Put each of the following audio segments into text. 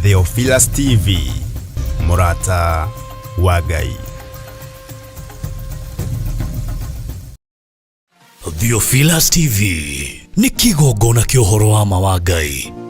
Theophilus TV, mũrata wa Ngai. Theophilus TV nĩ kĩgongona kĩa ũhoro wa ma wa Ngai.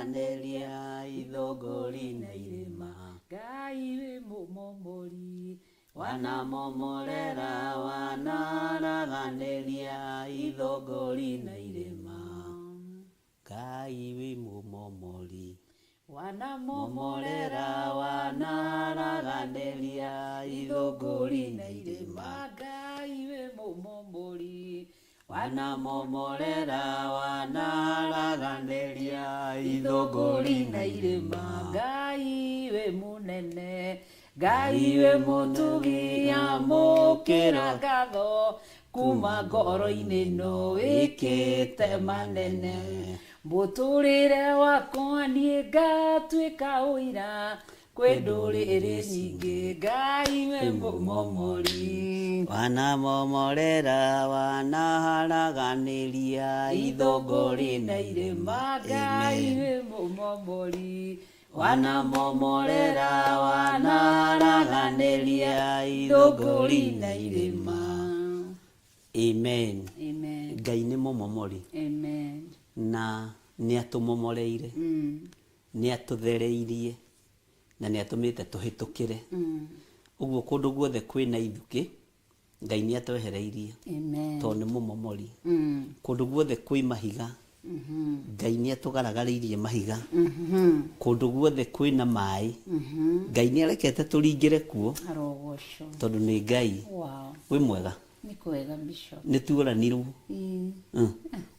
Wanaharaganĩria ithũngũri na irĩma. Ngai wĩ mũmomori. Wanamomorera, wanaharaganĩria ithũngũri na irĩma. Ngai wĩ mũmomori. Wanamomorera, Momorera, wanaharaganĩria ithũngũri na irĩma. Ngai wĩ mũmomori. Wanamomorera, wanaharaganĩria ithũngũri na irĩma. Ngai wĩ mũnene, Ngai wĩ mũtugi, amũkĩra ngatho kuma ngoro-inĩ no wĩkĩte manene. Mũtũrĩre wakwa niĩ ngatuĩka ũira kwĩ ndũrĩrĩ nyingĩ. Ngai wĩ mũmomori. Wanamomorera, wanaharaganĩria Ithũngũri na irĩma. Ngai Amen. wĩ mũmomori. Wanamomorera, wanaharaganĩria ithũngũri na irĩma. Amen. Amen. Ngai nĩ mũmomori. Amen. Na nĩ atũmomoreire, nĩ atũthereirie, na nĩ atũmĩte tũhĩtũkĩre. Ũguo kũndũ guothe kwĩna ithukĩ, Ngai nĩ atwehereirie. Amen. Tondũ nĩ mũmomori. Kũndũ guothe kwĩ mahiga, Ngai nĩ atũgaragarĩirie mahiga. Kũndũ guothe kwĩna maĩ, Ngai nĩ arekete tũringĩre kuo. Arogocwo. Tondũ nĩ Ngai. Wow. Wĩ mwega? Nĩ kwega, Bishop. Nĩ tuoranirwo.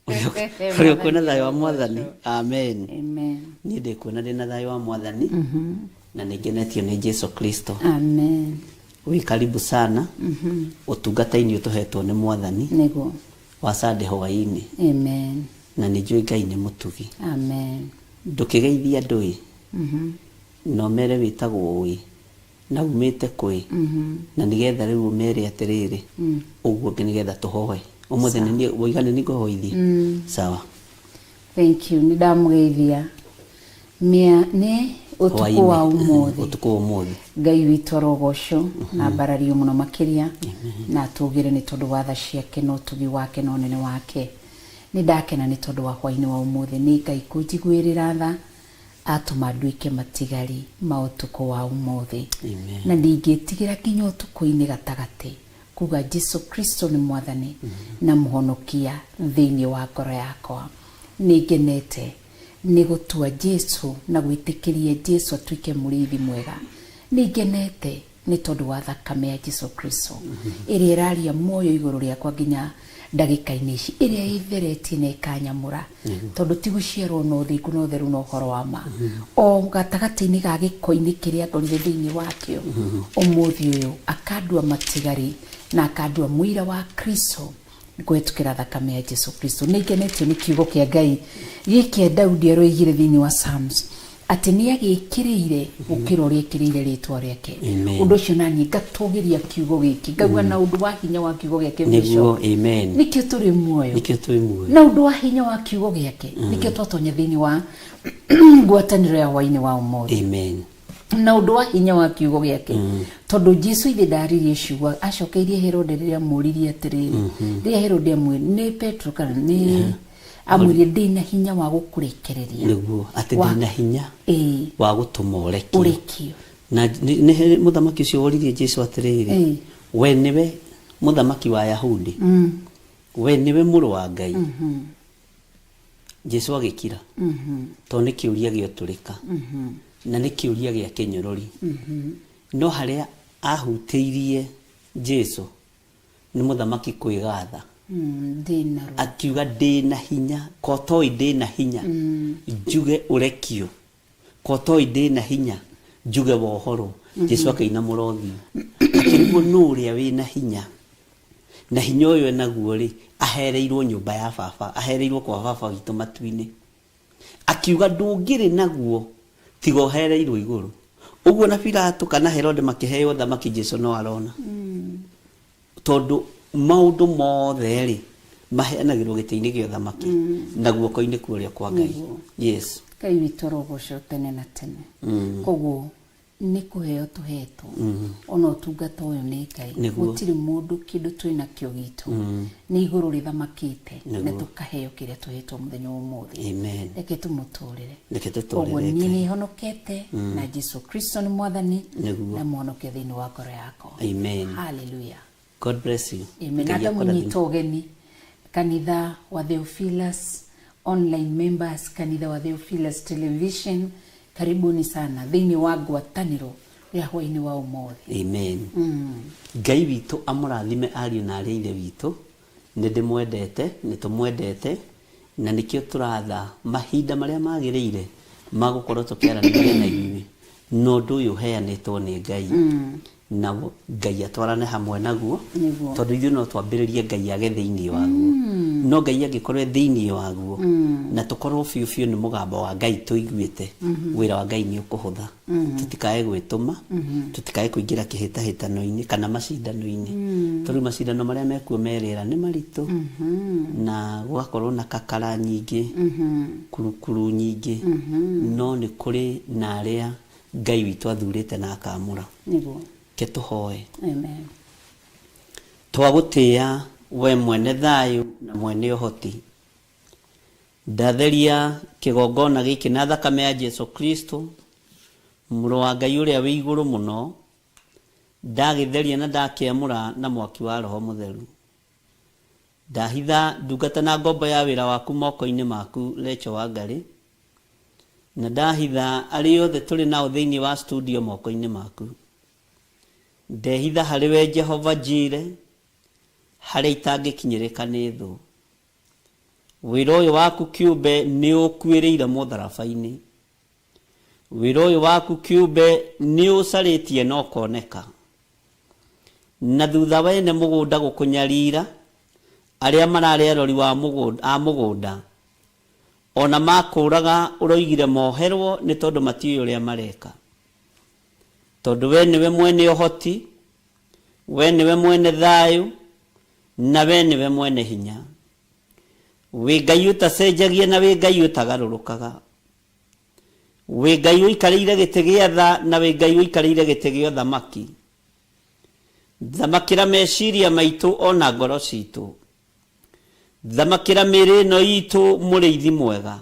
Ũrĩa ũkuona thayũ wa Mwathani. Amen. Amen. Niĩ ndĩkuona ndĩ na thayũ wa Mwathani, na nĩ ngenetio nĩ Jesu Kristo. Amen. Wĩ karibu sana ũtungata-inĩ ũtũhetwo nĩ Mwathani Nĩguo. wa Sunday hwaĩ-inĩ. Amen. Na nĩ njũĩ Ngai nĩ mũtugi. Amen. Ndũkĩgeithia andũ ĩ, na ũmere wĩtagwo ĩ, na umĩte kũ, na nĩgetha rĩu ũmere atĩrĩrĩ, ũguo ũngĩ, nĩgetha tũhoe ũmũthĩ. Nĩ niĩ woiga nĩ niĩ ngũhoithia. Sawa. Thank you. Nĩ ndamũgeithia mĩa nĩ ũtukũ Hwaĩ-inĩ. wa ũmũthĩ. Ũtukũ wa ũmũthĩ. Ngai witũ arogocwo na mbarario mũno makĩria na atũgĩre nĩ tondũ wa tha ciake na ũtugi wake na ũnene wake. Nĩ ndakena nĩ tondũ wa hwainĩ wa ũmũthĩ, nĩ Ngai kũnjiguĩrĩra tha atũma nduĩke matigari ma ũtukũ wa ũmũthĩ. Amen. Na ndingĩtigĩra nginya ũtukũ-inĩ gatagatĩ kuga Jesu Kristo nĩ Mwathani na Mũhonokia thĩinĩ wa ngoro yakwa. Nĩ ngenete nĩ gũtua Jesu na gwĩtĩkĩria Jesu atuĩke mũrĩithi mwega. Nĩ ngenete nĩ tondũ wa thakame ya Jesu Kristo ĩrĩa ĩraria muoyo igũrũ rĩakwa nginya ndagĩka-inĩ ici, ĩrĩa ĩtheretie na ĩkanyamũra, tondũ ti gũciarwo na ũthingu na ũtheru na ũhoro wa ma o gatagatĩ-inĩ ga gĩko-inĩ kĩrĩa ngorire thĩinĩ wakĩo. Ũmũthĩ ũyũ akandua matigari na akandua mũira wa Kristo kũhetũkĩra thakame ya Jesu Kristo. Nĩ ngenetio nĩ kiugo kĩa Ngai gĩkĩa Daudi aroigire thĩinĩ wa Psalms atĩ nĩ agĩkĩrĩire gũkĩra ũrĩa ekĩrĩire rĩtwa rĩake. Amen. Ũndũ ũcio naniĩ ngatũgĩria kiugo gĩkĩ, ngauga na ũndũ wa hinya wa kiugo gĩake, Nĩguo. Bishop, Amen. nĩkĩo tũrĩ muoyo. Nĩkĩo twĩ muoyo. Na ũndũ wa hinya wa kiugo gĩake nĩkĩo twatonya thĩinĩ wa ngwatanĩro ya hwainĩ wa ũmũthĩ. Amen. Na ũndũ wa hinya wa kiugo gĩake, tondũ Jesu ithe ndaririe ciugo acokeirie Herode rĩrĩa amũririe atĩrĩrĩ, rĩrĩa Herode amwĩrire nĩ Petro kana nĩ amwĩrire, "Ndĩna hinya wa gũkũrekereria." Nĩguo atĩ ndĩna hinya wa gũtũma ũrekio. Ũrekio. Na nĩ mũthamaki ũcio woririe Jesu atĩrĩrĩ, "We nĩwe mũthamaki wa Yahudi? We nĩwe mũrũ wa Ngai?" Jesu agĩkira, tondũ nĩ kĩũria gĩotũrĩka na nĩ kĩũria gĩa kĩnyũrũri. No harĩa ahutĩirie Jesu nĩ mũthamaki kwĩgatha. Ndĩna ruo. Akiuga, "Ndĩna hinya kotoi, ndĩna hinya njuge ũrekio, kotoi ndĩna hinya njuge wohorwo." Jesu akĩinamũra ũthiũ, akĩrigwo nũ ũrĩa wĩna hinya, na hinya ũyũ enaguo rĩ, ahereirwo nyũmba ya baba, ahereirwo kwa baba witũ matu-inĩ. Akiuga, "Ndũngĩrĩ naguo tiga ũhereirwo igũrũ." Ũguo na Pilato kana Herode makĩheo thamaki, Jesu no arona, tondũ maũndũ mothe rĩ, maheanagĩrwo gĩtĩ-inĩ gĩa ũthamaki na guoko-inĩ kuoria kwa Ngai. Nĩguo. Yes. Ngai witũ arogocwo tene na tene. Koguo Nĩ kũheo tũhetwo ona ũtungata ũyũ nĩ Ngai. Nĩguo. Gũtirĩ mũndũ kĩndũ twĩ nakĩo gitũ, nĩ igũrũ rĩthamakĩte na tũkaheo kĩrĩa tũhetwo mũthenya wa ũmũthĩ. Amen. Reke tũmũtũrĩre. Reke Koguo tũtũrĩre niĩ Ngai. nĩ honokete na Jesu Kristo nĩ mwathani Nĩguo. na mũhonokia thĩinĩ wa ngoro yakwa. Amen. Hallelujah. God bless you. Amen. Ngai Na akũrathime. ndamũnyita ũgeni kanitha wa Theophilus online members, kanitha wa Theophilus television, karibuni sana thĩinĩ wa ngwatanĩro ya hwainĩ wa ũmũthĩ. Amen. Ngai witũ amũrathime ariũ na arĩa ithe witũ. Nĩ ndĩmwendete, nĩ tũmwendete, na nĩkĩo tũratha mahinda marĩa magĩrĩire ma gũkorwo tũkĩaranĩria na inyuĩ na ũndũ ũyũ ũheanĩtwo nĩ Ngai, na Ngai atwarane hamwe naguo. Nĩguo. Tondũ ithuĩ no twambĩrĩrie Ngai age thĩinĩ waguo, no Ngai angĩkorwo e thĩinĩ waguo na tũkorwo biũ biũ nĩ mũgambo wa Ngai tũiguĩte, wĩra wa Ngai nĩ ũkũhũtha. Tũtikae gwĩtũma, tũtikae kũingĩra kĩhĩtahĩtano-inĩ kana macindano-inĩ, tondũ macindano marĩa mekuo merĩra nĩ maritũ, na gũgakorwo na kakara nyingĩ, kurukuru nyingĩ, no nĩ kũrĩ na arĩa Ngai witũ athurĩte na akamũra. Nĩguo. Ke tũhoe. Amen. Twagũtĩĩa we mwene thayũ na mwene ũhoti. Ndatheria kĩgongona gĩkĩ na thakame ya Jesu Kristo, mũrũ wa Ngai ũrĩa wĩ igũrũ mũno. Ndagĩtheria na ndakĩamũra na mwaki wa Roho Mũtheru. Ndahitha ndungata na ngombo ya wĩra waku moko-inĩ maku, Rachel Wangari, na ndahitha arĩa othe tũrĩ nao thĩinĩ wa studio moko-inĩ maku. Ndehitha harĩ we Jehova Jire, harĩa itangĩkinyĩrĩka nĩ thũ. Wĩra ũyũ waku kĩũmbe nĩ ũkuĩrĩire mũtharaba-inĩ. Wĩra ũyũ waku kĩũmbe nĩ ũcarĩtie na ũkoneka. Na thutha wene mũgũnda gũkũnyarira, arĩa mararĩ arori wa mũgũnda, a mũgũnda, ona makũraga ũroigire moherwo nĩ tondũ matiũĩ ũrĩa mareka. Tondũ we nĩwe mwene ũhoti, we nĩwe mwene thayũ, na we nĩwe mwene hinya. Wĩ Ngai ũtacenjagia na wĩ Ngai ũtagarũrũkaga. Wĩ Ngai ũikarĩire gĩtĩ gĩa tha na wĩ Ngai ũikarĩire gĩtĩ gĩa ũthamaki. Thamakĩra meciria maitũ ona ngoro citũ. Thamakĩra mĩĩrĩ ĩno itũ, mũrĩithi mwega.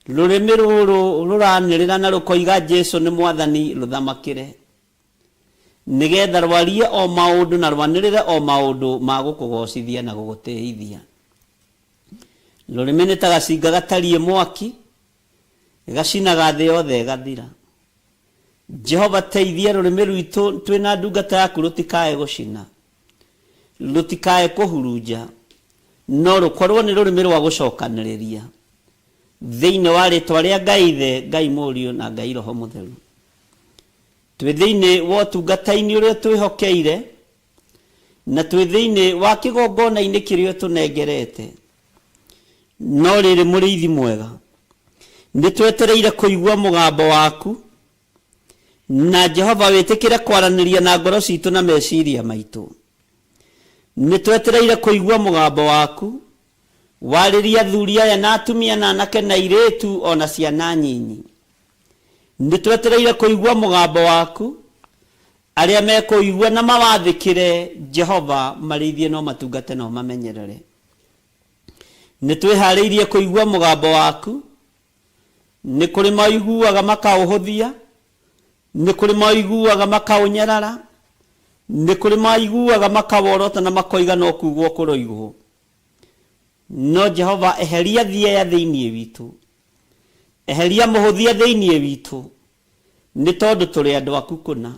Rũrĩmĩ rũrũ rũranĩrĩra na rũkoiga Jesu nĩ mwathani, rũthamakĩre, nĩgetha rwarie o maũndũ na rwanĩrĩre o maũndũ ma gũkũgocithia na gũgũtĩithia. Rũrĩmĩ nĩ ta gacinga gatariĩ mwaki, gacinaga thĩ yothe ĩgathira. Jehova, teithia rũrĩmĩ rwitũ twĩna ndungata yaku rũtikae gũcina, rũtikae kũhurunja, no rũkorwo nĩ rũrĩmĩ rwa gũcokanĩrĩria thĩinĩ wa rĩtwa rĩa Ngai Ithe, Ngai Mũriũ na Ngai Roho Mũtheru. Twĩ thĩinĩ wa ũtungata-inĩ ũrĩa twĩhokeire, na twĩ thĩinĩ wa kĩgongona-inĩ kĩrĩa ũtũnengerete. No rĩrĩ, mũrĩithi mwega, nĩ twetereire kũigua mũgambo waku, na Jehova wĩtĩkĩre kwaranĩria na ngoro citũ na meciria maitũ. Nĩ twetereire kũigua mũgambo waku, warĩria athuri aya na atumia na anake na airĩtu ona ciana nyinyi. Nĩ twetereire kũigua mũgambo waku, arĩa mekũigua na mawathĩkĩre Jehova marĩithie no matungate no mamenyerere. Nĩ twĩharĩirie kũigua mũgambo waku. Nĩ kũrĩ maiguaga makaũhũthia, nĩ kũrĩ maiguaga makaũnyarara, nĩ kũrĩ maiguaga makaworota na makoiga no kugwo kũroigwo. No Jehova, eheria thieya thĩinĩ witũ, eheria mũhũthia thĩinĩ witũ, nĩ tondũ tũrĩ andũ aku kũna.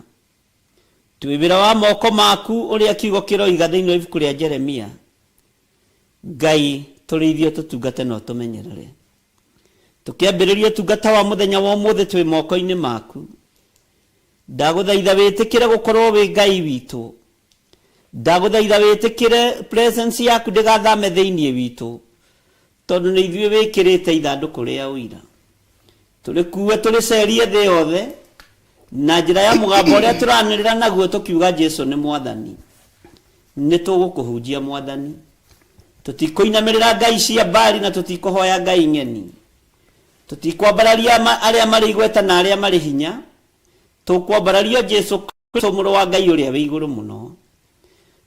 Twĩ wĩra wa moko maku, ũrĩa kiugo kĩroiga thĩinĩ wa ibuku rĩa Jeremia. Ngai, tũrĩithie, tũtungate na ũtũmenyerere. Tũkĩambĩrĩria ũtungata wa mũthenya wa ũmũthĩ, twĩ moko-inĩ maku. Ndagũthaitha wĩtĩkĩre gũkorwo wĩ Ngai witũ. Ndagũthaitha wĩtĩkĩre presence yaku ndĩgathame thĩinĩ witũ, tondũ nĩ ithuĩ wĩkĩrĩte ithandũkũ rĩa ũira. Tũrĩkue tũrĩcerie thĩ yothe na njĩra ya mũgambo ũrĩa tũranĩrĩra naguo tũkiuga Jesu nĩ mwathani. Nĩ tũgũkũhunjia mwathani. Tũtikũinamĩrĩra ngai cia mbari na tũtikũhoya ngai ng'eni. Tũtikwambararia arĩa marĩ igweta na arĩa marĩ hinya. Tũkwambararia Jesu Kristo mũrũ wa Ngai ũrĩa wĩ igũrũ mũno.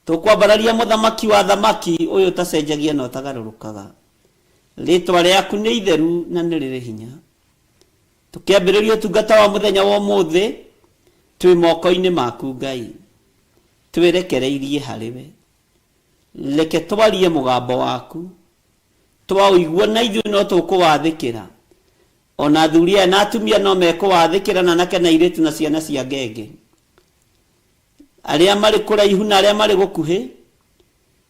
Tũkwambararia mũthamaki wa thamaki ũyũ ũtacenjagia na ũtagarũrũkaga. Rĩtwa rĩaku nĩ itheru na nĩ rĩrĩ hinya. Tũkĩambĩrĩria ũtungata wa mũthenya wa ũmũthĩ twĩ moko-inĩ maku Ngai. Twĩrekereirie harĩ we. Reke twarie mũgambo waku. Twaũigua na ithuĩ no tũkũwathĩkĩra. Ona athuri aya na atumia no mekũwathĩkĩra na anake na airĩtu na ciana cia ngenge. Arĩa marĩ kũraihu na arĩa marĩ gũkuhĩ,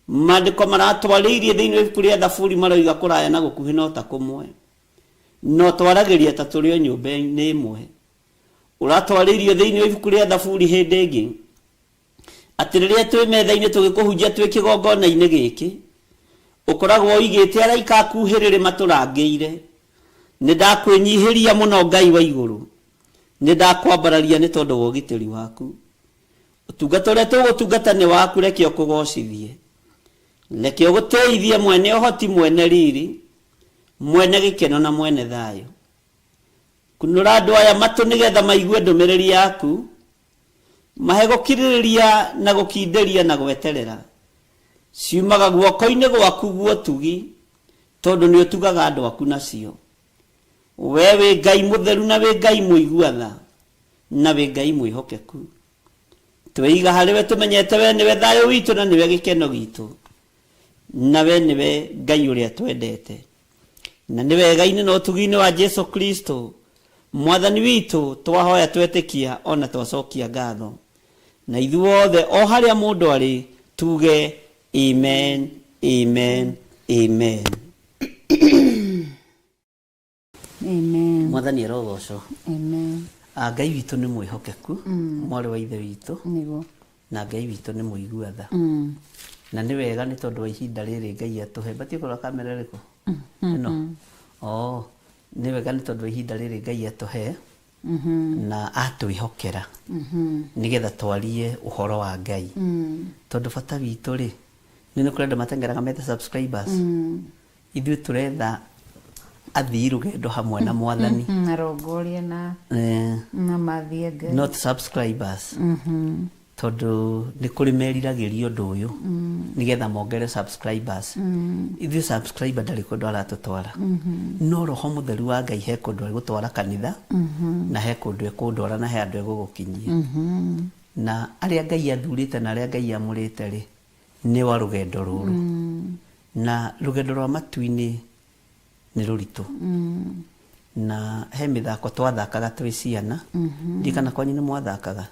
maandĩko maratwarĩirie thĩinĩ wa ibuku rĩa Thaburi maroiga kũraya na gũkuhĩ no ta kũmwe. No twaragĩria ta tũrĩ o nyũmba-inĩ ĩmwe. Ũratwarĩirio thĩinĩ wa ibuku rĩa Thaburi hĩndĩ ĩngĩ atĩ rĩrĩa twĩ metha-inĩ tũgĩkũhunjia twĩ kĩgongona-inĩ gĩkĩ, ũkoragwo ũigĩte araika aku hĩrĩrĩ matũrangĩire. Nĩ ndakwĩnyihĩria mũno Ngai wa igũrũ. Nĩ ndakwambararia nĩ tondũ wa ũgitĩri waku. Ũtungata ũrĩa tũgũtungata nĩ waku, reke ũkũgocithie. Reke ũgũtĩithie mwene ũhoti, mwene riri, mwene gĩkeno na mwene thayũ. Kunũra andũ aya matũ nĩgetha maigue ndũmĩrĩri yaku, mahe gũkirĩrĩria na gũkindĩria na gweterera. Ciumaga guoko-inĩ gwaku guotugi, tondũ nĩ ũtugaga andũ aku nacio. We wĩ Ngai mũtheru na wĩ Ngai mũigua tha na wĩ Ngai mwĩhokeku. Tweiga harĩ we tũmenyete we nĩwe thayũ witũ na nĩwe gĩkeno gitũ, na we nĩwe Ngai ũrĩa twendete. Na nĩ wega-inĩ na ũtugi-inĩ wa Jesu Kristo mwathani witũ twahoya twetĩkia ona twacokia ngatho. Na ithuothe o harĩa mũndũ arĩ tuge amen, amen, amen. Amen. Mwathani arogocwo. Amen. Ngai witũ nĩ mwĩhokeku, mwarĩ wa ithe witũ, Nĩguo. na Ngai witũ nĩ mũigua tha. Na nĩ wega nĩ tondũ wa ihinda rĩrĩ Ngai atũhe. Batiĩ kũrora kamera ĩrĩkũ? Ĩno. Oh, nĩ wega nĩ tondũ wa ihinda rĩrĩ Ngai atũhe na atwĩhokera nĩgetha twarie ũhoro wa Ngai. Tondũ bata witũ rĩ, nĩ kũrĩ andũ mateng'eraga metha subscribers. Ithuĩ tũretha athii rũgendo hamwe na mwathani. Arongoria na na mathiĩ Ngai. Not subscribers. Tondũ nĩ kũrĩ meriragĩria ũndũ ũyũ nĩgetha mongere subscribers. Ithuĩ subscriber ndarĩ kũndũ aratũtwara. No roho mũtheru wa Ngai he kũndũ egũtwara kanitha, na he kũndũ ekũndwara na he andũ egũgũkinyia. Na arĩa Ngai athurĩte na arĩa Ngai amũrĩte rĩ, nĩ wa rũgendo rũrũ. Na rũgendo rwa matu-inĩ nĩ rũritũ. Na he mĩthako twathakaga twĩ ciana. Ndirikana kwanyu nĩ mwathakaga.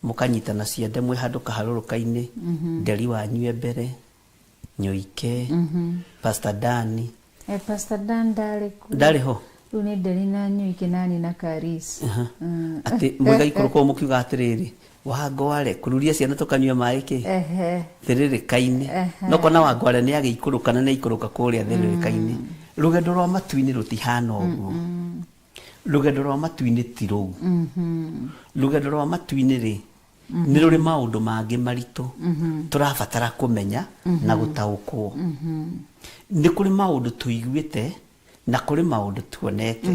Mũkanyitana ciande mwĩ handũ kaharũrũka-inĩ, Nderi wanyu e mbere, Nyoike, Pastor Dani. Pastor Dan ndarĩ kuo. Ndarĩ ho? Rĩu nĩ Nderi na Nyoike nani na Karis. Atĩ mũgaikũrũka ũguo mũkiuga atĩrĩrĩ, Wangware, kururia ciana tũkanyue maĩ kĩ? Thĩrĩrĩka-inĩ. No kona Wangware nĩ agĩikũrũka na nĩ aikũrũka kũrĩa thĩrĩrĩka-inĩ. Rũgendo rwa matu-inĩ rũtihana ũguo. Rũgendo rwa matu-inĩ ti rũu. Rũgendo rwa matu-inĩ rĩ, nĩ rũrĩ maũndũ mangĩ maritũ tũrabatara kũmenya na gũtaũkwo. Nĩ kũrĩ maũndũ tũiguĩte na kũrĩ maũndũ tuonete.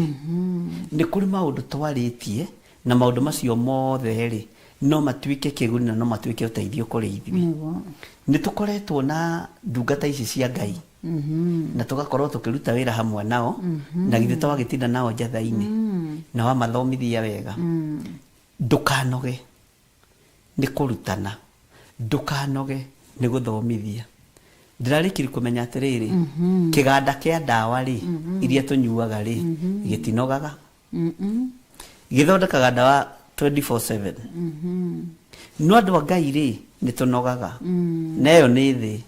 Nĩ kũrĩ maũndũ twarĩtie na maũndũ macio mothe rĩ, no matuĩke kĩguni na no matuĩke ũteithio kũrĩ ithuĩ. Nĩ tũkoretwo na ndungata ici cia Ngai na tũgakorwo tũkĩruta wĩra hamwe nao, na githĩ twagĩtinda nao njatha-inĩ na wamathomithia wega. Ndũkanoge nĩ kũrutana, ndũkanoge nĩ gũthomithia. Ndĩrarĩkirie kũmenya atĩrĩrĩ, kĩganda kĩa ndawa rĩ, iria tũnyuaga rĩ, gĩtinogaga. Gĩthondekaga ndawa 24/7. No andũ a Ngai rĩ, nĩ tũnogaga. Na ĩyo nĩ thĩ.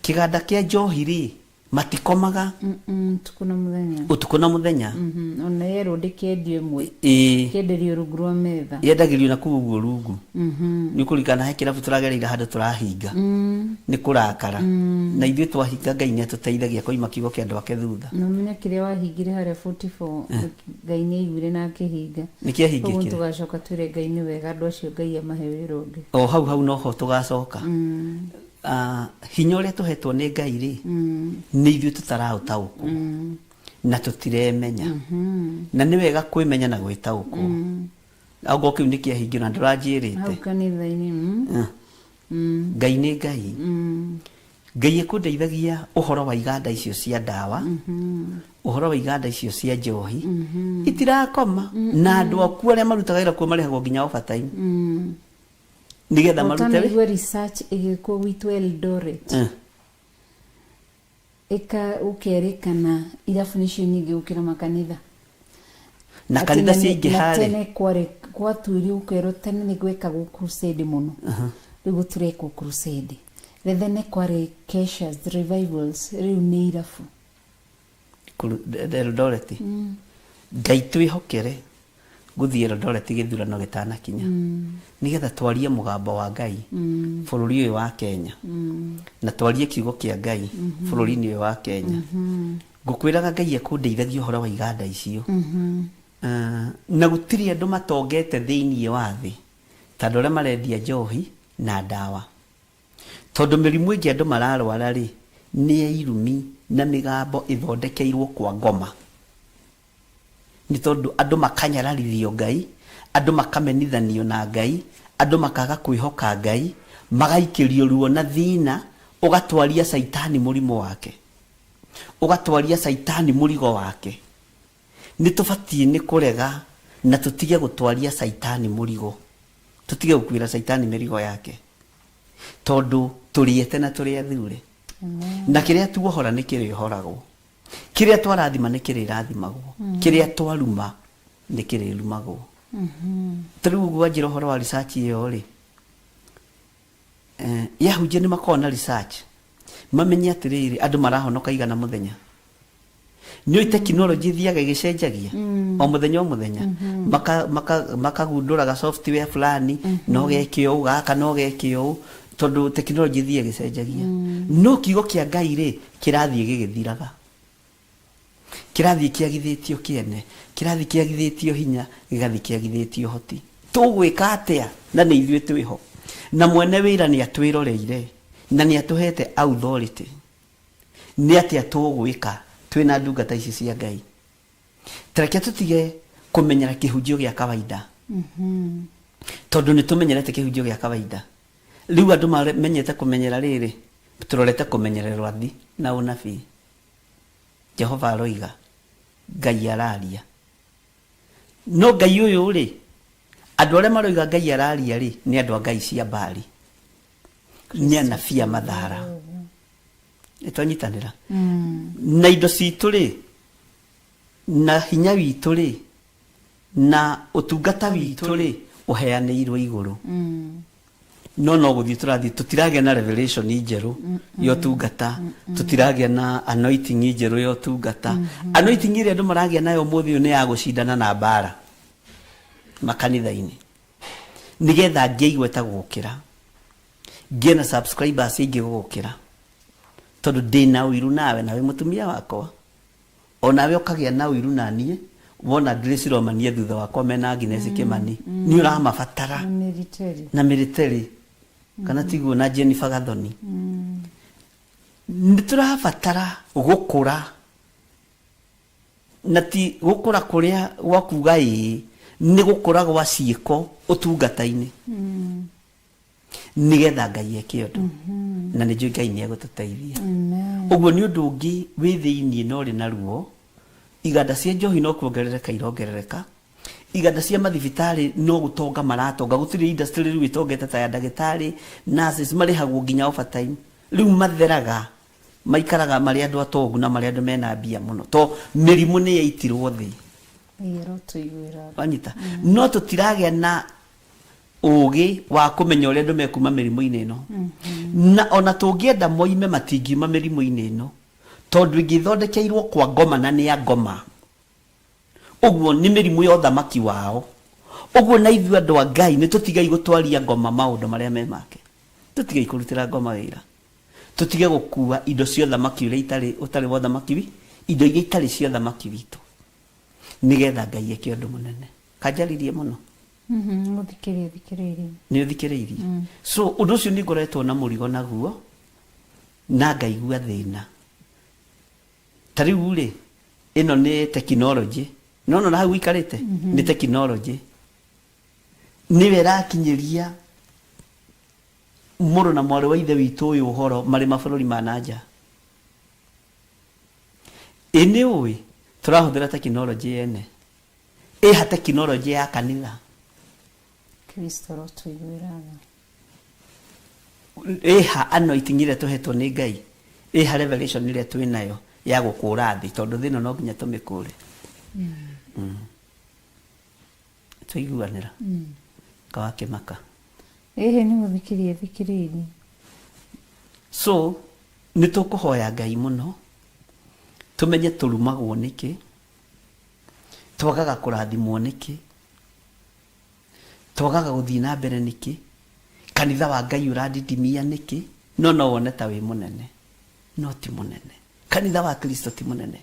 Kĩganda kĩa njohi rĩ, matikomaga. Ũtukũ na mũthenya. Ũtukũ na mũthenya. Ona yerwo ndĩkendio ĩmwe. Kĩenderio rungu rwa metha. Yendagĩrio na kũu ũguo rungu. Nĩ ũkũririkana he kĩrabu tũragereire handũ tũrahinga. Nĩ kũrakara. Na ithuĩ twahinga Ngai nĩ atũteithagia koima kiugo kĩa andũ ake thutha. Na ũmenye kĩrĩa wahingire harĩa 44, Ngai nĩ aiguire na akĩhinga. Nĩ kĩahingĩkire. Koguo tũgacoka twĩre Ngai nĩ wega andũ acio Ngai amahe wĩra ũngĩ. O hau hau noho tũgacoka. Hinya ũrĩa tũhetwo nĩ Ngai rĩ, nĩ ithuĩ tũtaraũtaũkwo na tũtiremenya. Na nĩ wega kwĩmenya na gwĩtaũkwo. Okorwo kĩu nĩ kĩahingio na ndũranjĩrĩte. Hau kanitha-inĩ. Ngai nĩ Ngai. Ngai ekũndeithagia ũhoro wa iganda icio cia ndawa, ũhoro wa iganda icio cia njohi itirakoma, na andũ akuo arĩa marutaga wĩra kuo marĩhagwo nginya overtime nĩgetha marute wĩ- Ũtanaigua research ĩgĩkwo gwitũ Eldoret, ĩka ũkerĩkana irabu nĩcio nyingĩ gũkĩra makanitha. Na Atĩ kanitha na ciaingĩha rĩ, tene kwarĩ gwatuĩrio ũkerwo tene nĩ gwekagwo crusade mũno, rĩu gũtirekwo crusade. Tene kwarĩ keshas, revivals, rĩu nĩ irabu. Eldoret. Ngai twĩhokere gũthiĩ Eldoret gĩthurano gĩtanakinya, nĩgetha twarie mũgambo wa Ngai bũrũri ũyũ wa Kenya, na twarie kiugo kĩa Ngai bũrũri-inĩ ũyũ wa Kenya. Ngũkwĩraga Ngai ekũndeithagia ũhoro wa iganda icio. Na gũtirĩ andũ matongete thĩinĩ wa thĩ ta andũ arĩa marendia njohi na ndawa, tondũ mĩrimũ ĩngĩ andũ mararwara rĩ, nĩ ya irumi na mĩgambo ĩthondekeirwo kwa ngoma, nĩ tondũ andũ makanyararithio Ngai, andũ makamenithanio na Ngai, andũ makaga kwĩhoka Ngai, magaikĩrio ruo na thĩna, ũgatwaria caitani mũrimũ wake, ũgatwaria caitani mũrigo wake. Nĩ tũbatiĩ nĩ kũrega na tũtige gũtwaria caitani mũrigo, tũtige gũkuĩra caitani mĩrigo yake, tondũ tũrĩete na tũrĩ athure, na kĩrĩa tuohora nĩ kĩrĩhoragwo, kĩrĩa twarathima nĩ kĩrĩrathimagwo, kĩrĩa twaruma nĩ kĩrĩrumagwo. Ta rĩu ũguo wanjĩra ũhoro wa research ĩyo rĩ, yahunjia nĩ makoragwo na research mamenye atĩrĩrĩ, andũ marahonoka igana mũthenya. Nĩ ũĩ tekinoronjĩ ĩthiaga ĩgĩcenjagia o mũthenya o mũthenya, makagundũraga software fulani no geke ũũ, gaka no geke ũũ, tondũ tekinoronjĩ ĩthiaga ĩgĩcenjagia. No kiugo kĩa Ngai rĩ, kĩrathiĩ gĩgĩthiraga, kĩrathiĩ kĩagithĩtio kĩene, kĩrathiĩ kĩagithĩtio hinya, gĩgathiĩ kĩagithĩtio ũhoti. Tũgwĩka atĩa na nĩ ithuĩ twĩho, na mwene wĩra nĩ atwĩroreire na nĩ atũhete authority? Nĩ atĩa tũgwĩka twĩna ndungata ici cia Ngai? Tareke tũtige kũmenyera kĩhunjio gĩa kawaida, tondũ nĩ tũmenyerete kĩhunjio gĩa kawaida. Rĩu andũ mamenyete kũmenyera rĩrĩ, tũrorete kũmenyererwo athi na ũnabii. Jehova aroiga, Ngai araria. No Ngai ũyũ rĩ, andũ arĩa maroiga Ngai araria rĩ, nĩ andũ a ngai cia Baali, nĩ anabii a mathara. Nĩ twanyitanĩra na indo citũ rĩ, na hinya witũ rĩ, na ũtungata witũ rĩ, ũheanĩirwo igũrũ, no gũthiĩ tũrathiĩ tũtiragĩa na revelation njerũ ya ũtungata, tũtiragĩa na anointing njerũ ya ũtungata. Anointing ĩrĩa andũ maragĩa nayo ũmũthĩ ũyũ nĩ ya gũcindana na mbara makanitha-inĩ, nĩgetha ngĩe igweta gũgũkĩra, ngĩe na subscribers aingĩ gũgũkĩra, tondũ ndĩna ũiru nawe, nawe mũtumia wakwa, onawe ũkagĩa na ũiru na niĩ wona Grace Romania thutha wakwa mena Agnes Kimani, nĩ ũramabatara. Na military. Na military kana tiguo, na Jennifer Gathoni. Nĩ tũrabatara gũkũra, na ti gũkũra kũrĩa gwa kuga ĩĩ, nĩ gũkũra gwa ciĩko ũtungata-inĩ, nĩgetha Ngai eke ũndũ, na nĩ njũĩ Ngai nĩ egũtũteithia. Amen. Ũguo nĩ ũndũ ũngĩ wĩ thĩiniĩ na ũrĩ na ruo. Iganda cia njohi no kuongerereka irongerereka, iganda cia mathibitarĩ no gũtonga maratonga. Gũtirĩ industry rĩu ĩtongete ta ya ndagĩtarĩ. Nurses marĩhagwo nginya overtime rĩu, matheraga maikaraga marĩ andũ atongu na marĩ andũ mena mbia mũno, to mĩrimũ nĩ yaitirwo thĩ. Ngai arotũiguĩra. Wanyita? No tũtiragĩa na ũgĩ wa kũmenya ũrĩa andũ mekuma mĩrimũ-inĩ ĩno, na ona tũngĩenda moime, matingiuma mĩrimũ-inĩ ĩno, tondũ ĩngĩthondekeirwo kwa ngoma na nĩ a ngoma. Ũguo nĩ mĩrimũ ya ũthamaki wao. Ũguo na ithuĩ andũ a Ngai nĩ tũtigei gũtwaria ngoma maũndũ marĩa me make, tũtigei kũrutĩra ngoma wĩra, tũtige gũkua indo cia ũthamaki ũrĩa itarĩ ũtarĩ wa ũthamaki wi indo iria itarĩ cia ũthamaki witũ, nĩgetha Ngai eke ũndũ mũnene. Kanjaririe mũno. Gũthikĩrĩria thikĩrĩirie. Nĩ ũthikĩrĩirie. So ũndũ ũcio nĩ ngoretwo na mũrigo naguo na ngaigua thĩna. Ta rĩu rĩ, ĩno nĩ tekinoronjĩ, no na hau ũikarĩte nĩ tekinoronjĩ. Nĩwe ĩrakinyĩria mũrũ na mwarĩ wa ithe witũ ũyũ ũhoro marĩ mabũrũri ma na nja. Ĩ nĩ ũĩ tũrahũthĩra tekinoronjĩ yene? Ĩha tekinoronjĩ ya kanitha? Kristo arotũiguĩra tha. Ĩha anointing ĩrĩa tũhetwo nĩ Ngai? Ĩha revelation ĩrĩa twĩ nayo ya gũkũra thĩ? Tondũ thĩ ĩno no nginya tũmĩkũre. Twaiguanĩra? Kawakĩmaka. Ĩhĩ nĩ gũthikĩria thikĩrĩirie. So nĩ tũkũhoya Ngai mũno tũmenye tũrumagwo nĩkĩ, twagaga kũrathimwo nĩkĩ, twagaga gũthiĩ na mbere nĩkĩ, kanitha wa Ngai ũrandindimia nĩkĩ, no no wone ta wĩ mũnene, no ti mũnene. Kanitha wa Kristo ti mũnene.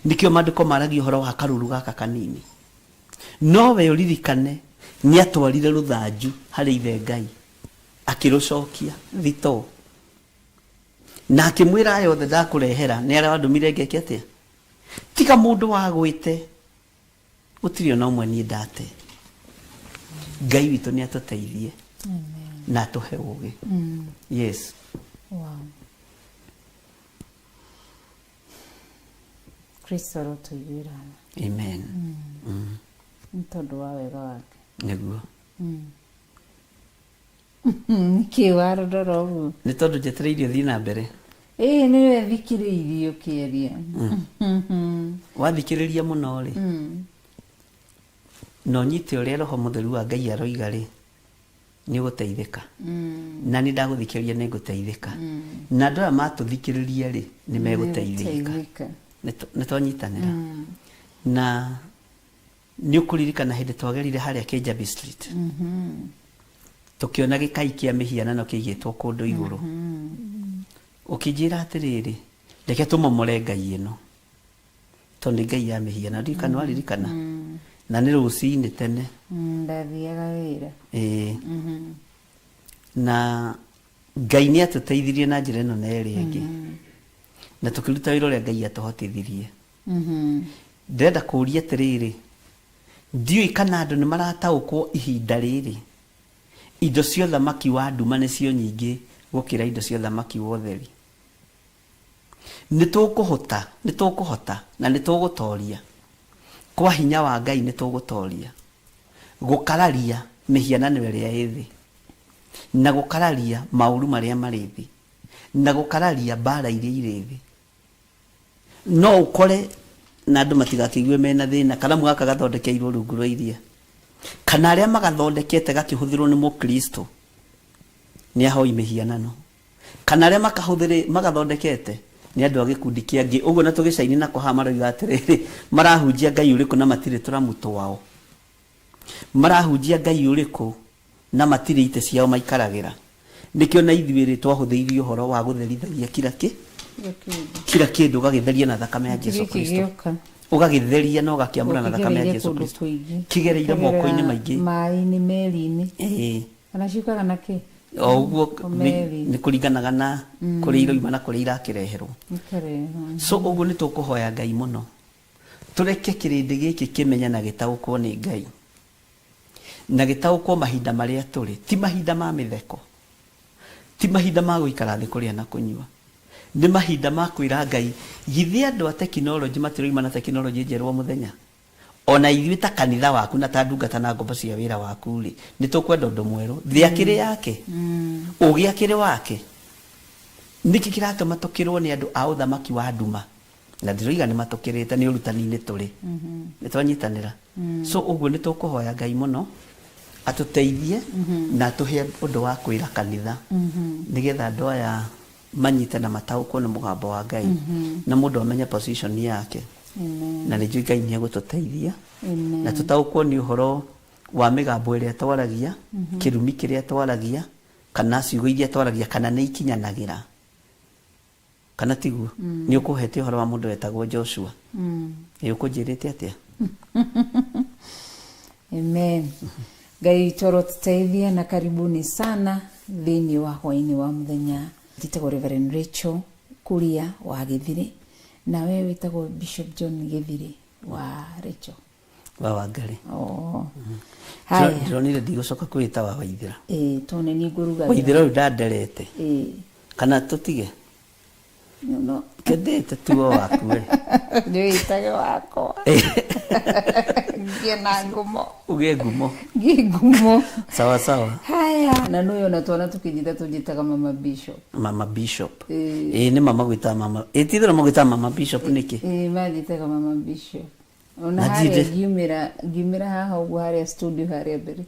Nĩkĩo maandĩko maragia ũhoro wa karũũru gaka kanini. No we ũririkane nĩ atwarire rũthanju harĩ ithe Ngai, akĩrũcokia thitoo. Na akĩmwĩra aya othe ndakũrehera nĩ arĩa wandũmire ngeke atĩa? Tiga mũndũ wagwĩte, gũtirĩ ona ũmwe niĩ ndate. Ngai witũ nĩ atũteithie na atũhe ũgĩ. Yes. Wow. Kristo arotũiguĩra tha. Amen. Nĩ tondũ wa wega wake. Nĩguo. Nĩkĩ warondora ũguo? Nĩ tondũ njetereire ũthiĩ na mbere. Ĩĩ nĩwe thikĩrĩirie ũkĩaria. Wathikĩrĩria mũno rĩ, na ũnyite ũrĩa Roho Mũtheru wa Ngai aroiga rĩ, nĩ ũgũteithĩka. Na nĩ ndagũthikĩrĩria nĩ ngũteithĩka. Na andũ aya matũthikĩrĩria rĩ, nĩ megũteithĩka. Nĩgũteithĩka. Nĩ twanyitanĩra. Na nĩ ũkũririkana hĩndĩ twagerire harĩa Kijabi Street. Tũkĩona gĩkai kĩa mĩhianano kĩigĩtwo kũndũ igũrũ. Ũkĩnjĩra atĩrĩrĩ, reke tũmomore ngai ĩno. Tondũ nĩ ngai ya mĩhianano. Ndiũĩ kana waririkana. Na nĩ rũcinĩ tene. Ndathiaga wĩra. Ĩĩ. Na Ngai nĩ atũteithirie na njĩra ĩno na ĩrĩa ĩngĩ. Na tũkĩruta wĩra ũrĩa Ngai atũhotithirie. Ndĩrenda kũũria atĩrĩrĩ, ndiũĩ kana andũ nĩ marataũkwo ihinda rĩrĩ indo cia ũthamaki wa nduma nĩcio nyingĩ gũkĩra indo cia ũthamaki wa ũtheri. Nĩ tũkũhota, nĩ tũkũhota na nĩ tũgũtoria. Kwa hinya wa Ngai nĩ tũgũtoria gũkararia mĩhianano ĩrĩa ĩ thĩ, na gũkararia maũru marĩa marĩ thĩ, na gũkararia mbara iria irĩ thĩ. No ũkore na andũ matigakĩigue mena thĩna, karamu gaka gathondekeirwo rungu rwa iria, kana arĩa magathondekete gakĩhũthĩrwo nĩ mũkristo nĩ ahoi mĩhianano, kana arĩa makahũthĩrĩ magathondekete nĩ andũ a gĩkundi kĩa ngĩ ũguo, na tũgĩcaini nako haha maroiga atĩrĩrĩ, marahunjia Ngai ũrĩkũ na matirĩ tũramu twao? Marahunjia Ngai ũrĩkũ na matirĩ itĩ ciao maikaragĩra? Nĩkĩo na ithuĩ rĩ twahũthĩirie ũhoro wa gũtherithagia kira kĩ kira kĩndũ, ũgagĩtheria na thakame ya Jesu Gĩkĩ Kristo, gĩoka. Ũgagĩtheria na ũgakĩamũra na thakame ya Kĩgereire Jesu kũndũ Kristo. kũingĩ. Kĩgereire moko-inĩ maingĩ. Maĩ-inĩ, meri-inĩ. Ĩĩ. Kana ciũkaga na kĩ? O ũguo. O meri. Nĩ kũringanaga na kũrĩa iroima na kũrĩa irakĩreherwo. Ikarehwo. So ũguo nĩ tũkũhoya Ngai mũno tũreke kĩrĩndĩ gĩkĩ kĩmenye na gĩtaũkwo nĩ Ngai na gĩtaũkwo mahinda marĩa tũrĩ ti mahinda ma mĩtheko, ti mahinda ma gũikara thĩ kũrĩa na kũnyua, nĩ mahinda ma kwĩra Ngai, githĩ andũ a tekinoronjĩ matiroima na tekinoronjĩ njerũ o mũthenya? Ona ithuĩ ta kanitha waku na ta ndungata na ngombo cia wĩra waku rĩ, nĩ tũkwenda ũndũ mwerũ. Thĩ akĩrĩ yake, ũgĩ akĩrĩ wake, nĩkĩ kĩratũma tũkĩrwo nĩ andũ a ũthamaki wa nduma? Na ndiroiga nĩ matũkĩrĩte nĩ ũrutani-inĩ tũrĩ, nĩ twanyitanĩra. So ũguo nĩ tũkũhoya Ngai mũno atũteithie na atũhe ũndũ wa kwĩra kanitha, nĩgetha andũ aya manyite na mataũkwo nĩ mũgambo wa Ngai na mũndũ amenye position yake. Amen. Na nĩ njũĩ Ngai nĩ egũtũteithia Amen. na tũtaũkwo nĩ ũhoro wa mĩgambo ĩrĩa twaragia, kĩrumi kĩrĩa twaragia, kana ciugo iria twaragia, kana nĩ ikinyanagĩra kana tiguo. Nĩ ũkũhete ũhoro wa mũndũ wetagwo Joshua. Ĩ ũkũnjĩrĩte atĩa? Amen. Ngai witũ arotuteithia na karibuni sana thĩinĩ wa hwainĩ wa mũthenya. Njĩtagwo Reverend Rachel Kuria wa Gĩthirĩ, na we wĩtagwo Bishop John Gĩthirĩ wa Rachel. Wa Wangari. Oh. Haya. Ndĩronire ndigũcoka kwĩta wa Waithĩra. Ĩĩ, tondũ nĩ niĩ ngũrugagĩra. Waithĩra ũyũ ndanderete. Ĩĩ. Kana tũtige? No. Kendete tuo waku we. Nĩwĩtage wakwa. Ngĩe na ngumo. Ũgĩe ngumo. Ngĩe ngumo. Sawa sawa. Haya. Na nũĩ ona twana tũkĩnjĩta tũnjĩtaga Mama Bishop. Mama Bishop. Ĩĩ. Ĩĩ nĩ mama gwĩtaga mama. Ĩĩ ti itherũ magwĩtaga Mama Bishop nĩkĩ? Ĩĩ manjĩtaga Mama Bishop. Ona Na harĩa ndirĩ- ngiumĩra ngiumĩra haha ũguo harĩa studio harĩa mbere.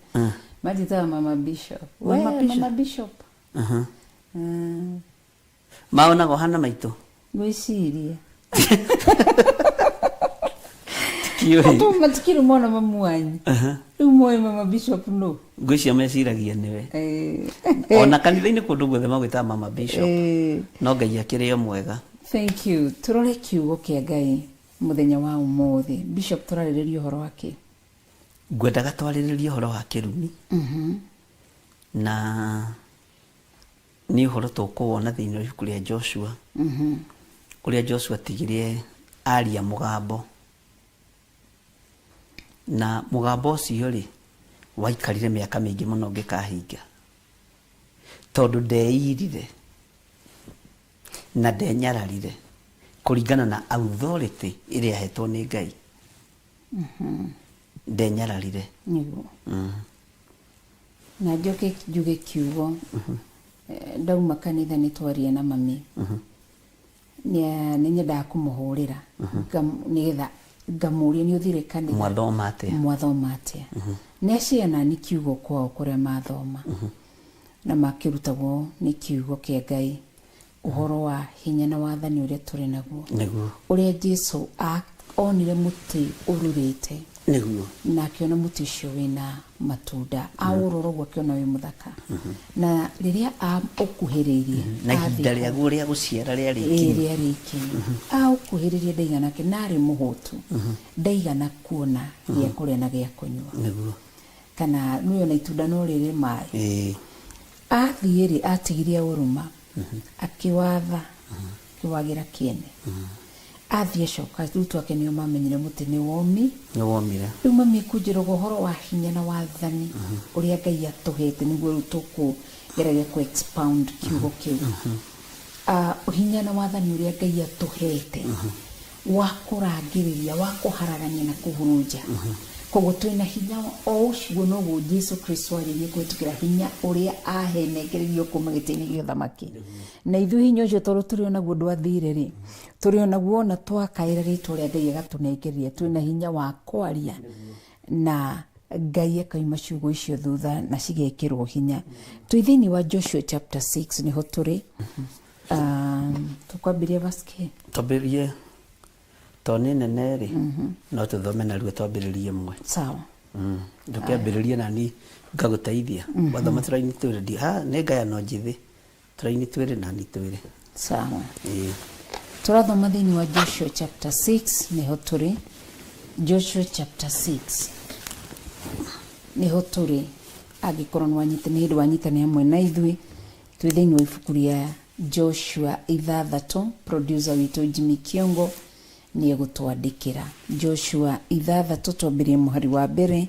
Manjĩtaga Mama Bishop. Mama We, Bishop. Mama Bishop. Aha. Mm. Maonaga ũhana maitũ. Ngwĩciria. Tikiũĩ. Tondũ matikĩrĩ mona mamu wanyu. Rĩu moĩ Mama Bishop nũ? Ngwĩciria meciragia nĩwe. Ĩĩ. Ona kanitha-inĩ kũndũ guothe magwĩtaga Mama Bishop. Ĩĩ. No Ngai akĩrĩ o mwega. Thank you. Turore kiugo kĩa Ngai mũthenya wa ũmũthĩ. Bishop tũrarĩrĩria ũhoro wa kĩ? Ngwendaga twarĩrĩrie ũhoro wa kĩrumi. Na nĩ ũhoro tũkũwona thĩinĩ wa ibuku rĩa Joshua. Ũrĩa Joshua atigire aria mũgambo. Na mũgambo ũcio rĩ waikarire mĩaka mĩingĩ mũno ũngĩkahinga. Tondũ ndeirire na ndenyararire kũringana na authority ĩrĩa ahetwo nĩ Ngai. Ndenyararire. Nĩguo. Na njoke njuge kiugo. Ndauma kanitha nĩ twaria na mami. Nĩ nyendaga kũmũhũrĩra nĩgetha ngamũria nĩ ũthire kanitha. Mwathoma atĩa? Mwathoma atĩa? Nĩ aciana nĩ kiugo kwao kũrĩa mathoma. Na makĩrutagwo nĩ kiugo kĩa Ngai ũhoro wa hinya na wathani ũrĩa tũrĩ naguo. Nĩguo. Ũrĩa Jesu onire mũtĩ ũrurĩte. Nĩguo. Na akĩona mũtĩ ũcio wĩna matunda aũrora ũguo akĩona wĩ mũthaka. Na rĩrĩa ũkuhĩrĩirie Na ihinda rĩaguo rĩa gũciara rĩarĩ Ĩĩ, ikinyu. rĩarĩ ikinyu. Aũkuhĩrĩria ndaigana na arĩ mũhũtu ndaigana kuona gĩa kũrĩa na gĩa kũnyua. Nĩguo. Kana nĩũĩ ona itunda no rĩrĩ maĩ. Ĩĩ. Athiĩ rĩ atigirie ũrũma akĩwatha akĩwagĩra kĩene. Athiĩ acoka arutwo ake nĩo mamenyire mũtĩ nĩ womi. Nĩ womire. Rĩu mami ekũnjĩraga ũhoro wa hinya na wathani ũrĩa Ngai atũhete nĩguo rĩu tũkũgeragia kũ expound kiugo kĩu. Hinya na wathani ũrĩa Ngai atũhete wa kũrangĩrĩria, wa kũharagania na kũhurunja. Koguo twĩna hinya o ũcio noguo Jesu Kristo arĩrie kũhĩtũkĩra hinya ũrĩa ahenengereirio kuma gĩtĩ-inĩ gĩa ũthamaki. Na ithuĩ hinya ũcio tondũ tũrĩ o naguo ndwathire rĩ, tũrĩ o naguo ona twakaĩra rĩtwa rĩa Ngai agatũnengereria, twĩna hinya wa kwaria na Ngai akauma ciugo icio thutha na cigekĩrwo hinya. Twĩ thĩinĩ wa Joshua chapter 6 nĩho tũrĩ. Tũkwambĩrĩria verse kĩ? Twambĩrĩrie to nĩ nene rĩ, no tũthome narua twambĩrĩrie ĩmwe. Sawa. Ndũkĩambĩrĩrie nani ngagũteithia. Wathoma tũraini twĩrĩ ndi ha nĩ ngayano njĩthĩ. Tũraini twĩrĩ nani twĩrĩ. Sawa. Ĩĩ. Tũrathoma thĩinĩ wa Joshua chapter 6 nĩho tũrĩ. Joshua chapter 6 nĩho tũrĩ. Angĩkorwo nĩ wanyita, nĩ hĩndĩ wanyitane hamwe na ithuĩ, twĩ thĩinĩ wa ibuku rĩa Joshua 6, producer witũ Jimmy Kiongo nĩ egũtwandĩkĩra. Joshua 6 twambĩrĩrie mũhari wa mbere,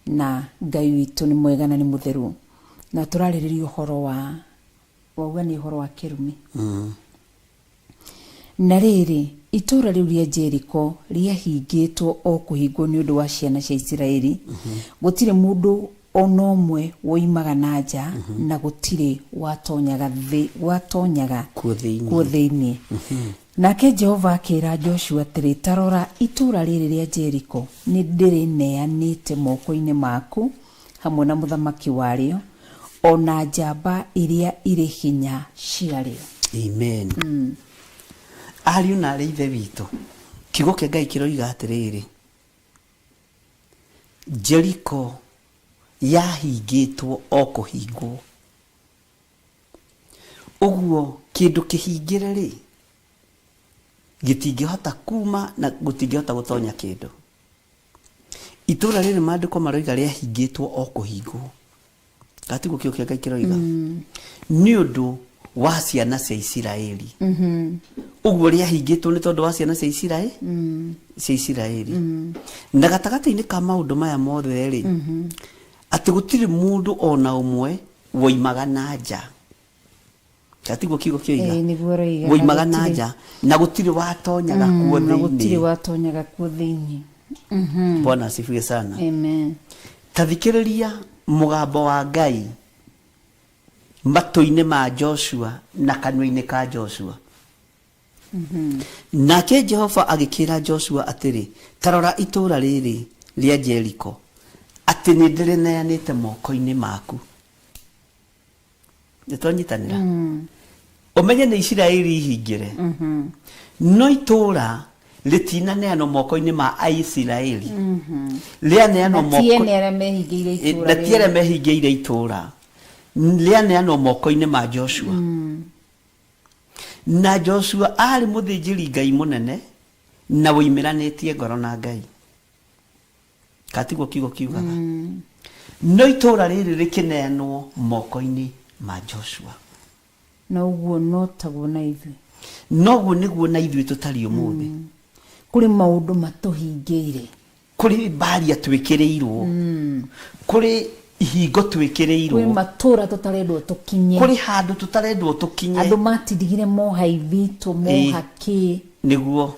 na Ngai witũ nĩ mwega na nĩ mũtheru. Na tũrarĩrĩria ũhoro wa wauga nĩ ũhoro wa kĩrumi. Na rĩrĩ, itũũra rĩu rĩa Jeriko rĩahingĩtwo o kũhingwo nĩ ũndũ wa ciana cia Isiraeli. Gũtirĩ mũndũ ona ũmwe woimaga na nja, na gũtirĩ watonyaga watonyaga Kuo thĩinĩ. kuo thĩinĩ. Nake Jehova akĩra Joshua atĩrĩ, ta rora itũũra rĩrĩ rĩa Jeriko nĩ ndĩrĩneanĩte moko-inĩ maku hamwe na mũthamaki warĩo ona njamba iria irĩ hinya ciarĩo. Amen. Ariũ na arĩ ithe witũ, kiugo kĩa Ngai kĩroiga atĩrĩrĩ, Jeriko yahingĩtwo o kũhingwo. Ũguo kĩndũ kĩhingĩre rĩ, gĩtingĩhota kuma na gũtingĩhota gũtonya kĩndũ. Itũũra rĩrĩ maandĩko maroiga rĩahingĩtwo o kũhingwo. Gatiguo kiugo kĩa Ngai kĩroiga. Nĩ ũndũ Wa ciana cia Isiraeli. Ũguo rĩahingĩtwo nĩ tondũ wa ciana cia Isiraeli, cia Isiraeli. Na gatagatĩ-inĩ ka maũndũ maya mothe rĩ, atĩ gũtirĩ mũndũ ona ũmwe woimaga na nja. Gatiguo kiugo kĩoiga? Ĩĩ, nĩguo ũroiga, na Woimaga na gũtirĩ- nja na gũtirĩ watonyaga kuo Na gũtirĩ thĩinĩ. watonyaga kuo thĩinĩ. Bwana asifiwe sana. Amen. Ta thikĩrĩria mũgambo wa Ngai matũ-inĩ ma Joshua na kanua-inĩ ka Joshua. Nake Jehova agĩkĩra Joshua atĩrĩ, ta rora itũũra rĩrĩ rĩa Jeriko, atĩ nĩ ndĩrĩneanĩte moko-inĩ maku. Nĩ twanyitanĩra? Ũmenye nĩ Isiraeli ihingĩre, no itũũra rĩtinaneanwo moko-inĩ ma Aisiraeli, rĩaneanwo Na ti ene arĩa mehingĩire itũũra na ti arĩa rĩu. Mehingĩire itũũra, rĩaneanwo moko-inĩ ma Joshua. Na Joshua arĩ mũthĩnjĩri Ngai mũnene na woimĩranĩtie ngoro na Ngai, katiguo kiugo kiugaga? No itũũra rĩrĩ rĩkĩneanwo moko-inĩ ma Joshua. Na ũguo no taguo na ithuĩ. Noguo nĩguo na ithuĩ tũtariĩ ũmũthĩ. Kũrĩ maũndũ matũhingĩire. Kũrĩ mbaria twĩkĩrĩirwo, kũrĩ ihingo twĩkĩrĩirwo. Kũrĩ matũũra tũtarendwo tũkinye. Kũrĩ handũ tũtarendwo tũkinye. Andũ matindigire moha ithitũ, moha kĩ.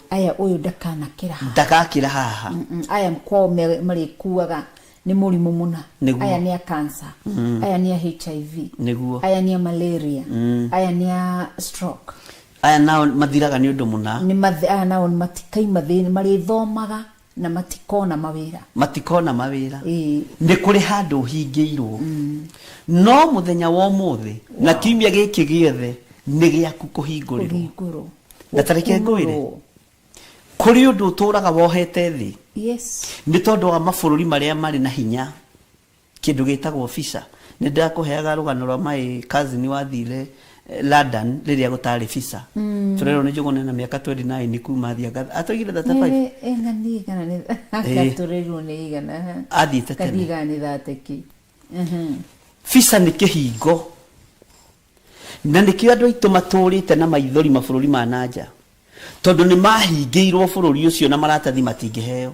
Aya, ũyũ ndakanakĩra haha. Ndagakĩra haha. Aya kwao marĩkuaga nĩ mũrimũ mũna. Aya nĩ a cancer, aya nĩ a HIV, aya nĩ a malaria, aya nĩ a stroke. Aya nao mathiraga nĩ ũndũ mũna. Nĩ aya nao matikaima thĩinĩ, marĩthomaga na matikona mawĩra. Matikona mawĩra. Nĩ kũrĩ handũ ũhingĩirwo, no mũthenya wa ũmũthĩ na kiumia gĩkĩ gĩothe nĩ gĩaku kũhingũrĩrwo. Kũhingũrwo. Na ta reke ngwĩre, Gũkunũrwo. Kũrĩ ũndũ ũtũraga wohete thĩ nĩ tondũ wa mabũrũri marĩa marĩ na hinya, kĩndũ gĩtagwo visa. Nĩ ndakũheaga rũgano rwa my cousin wathire London rĩrĩa gũtarĩ visa. Tũrerwo nĩ Njũgũna na mĩaka 29 kuma athiĩ atoigire 35. Ĩng'ani igana nĩ gatũrĩirwo nĩ igana. Athiĩte tene. Kathiĩ igana nĩ 30 kĩ. Visa nĩ kĩhingo, na nĩkĩo andũ aitũ matũrĩte na maithori mabũrũri ma nanja, tondũ nĩ mahingĩirwo bũrũri ũcio na maratathi matingĩheo.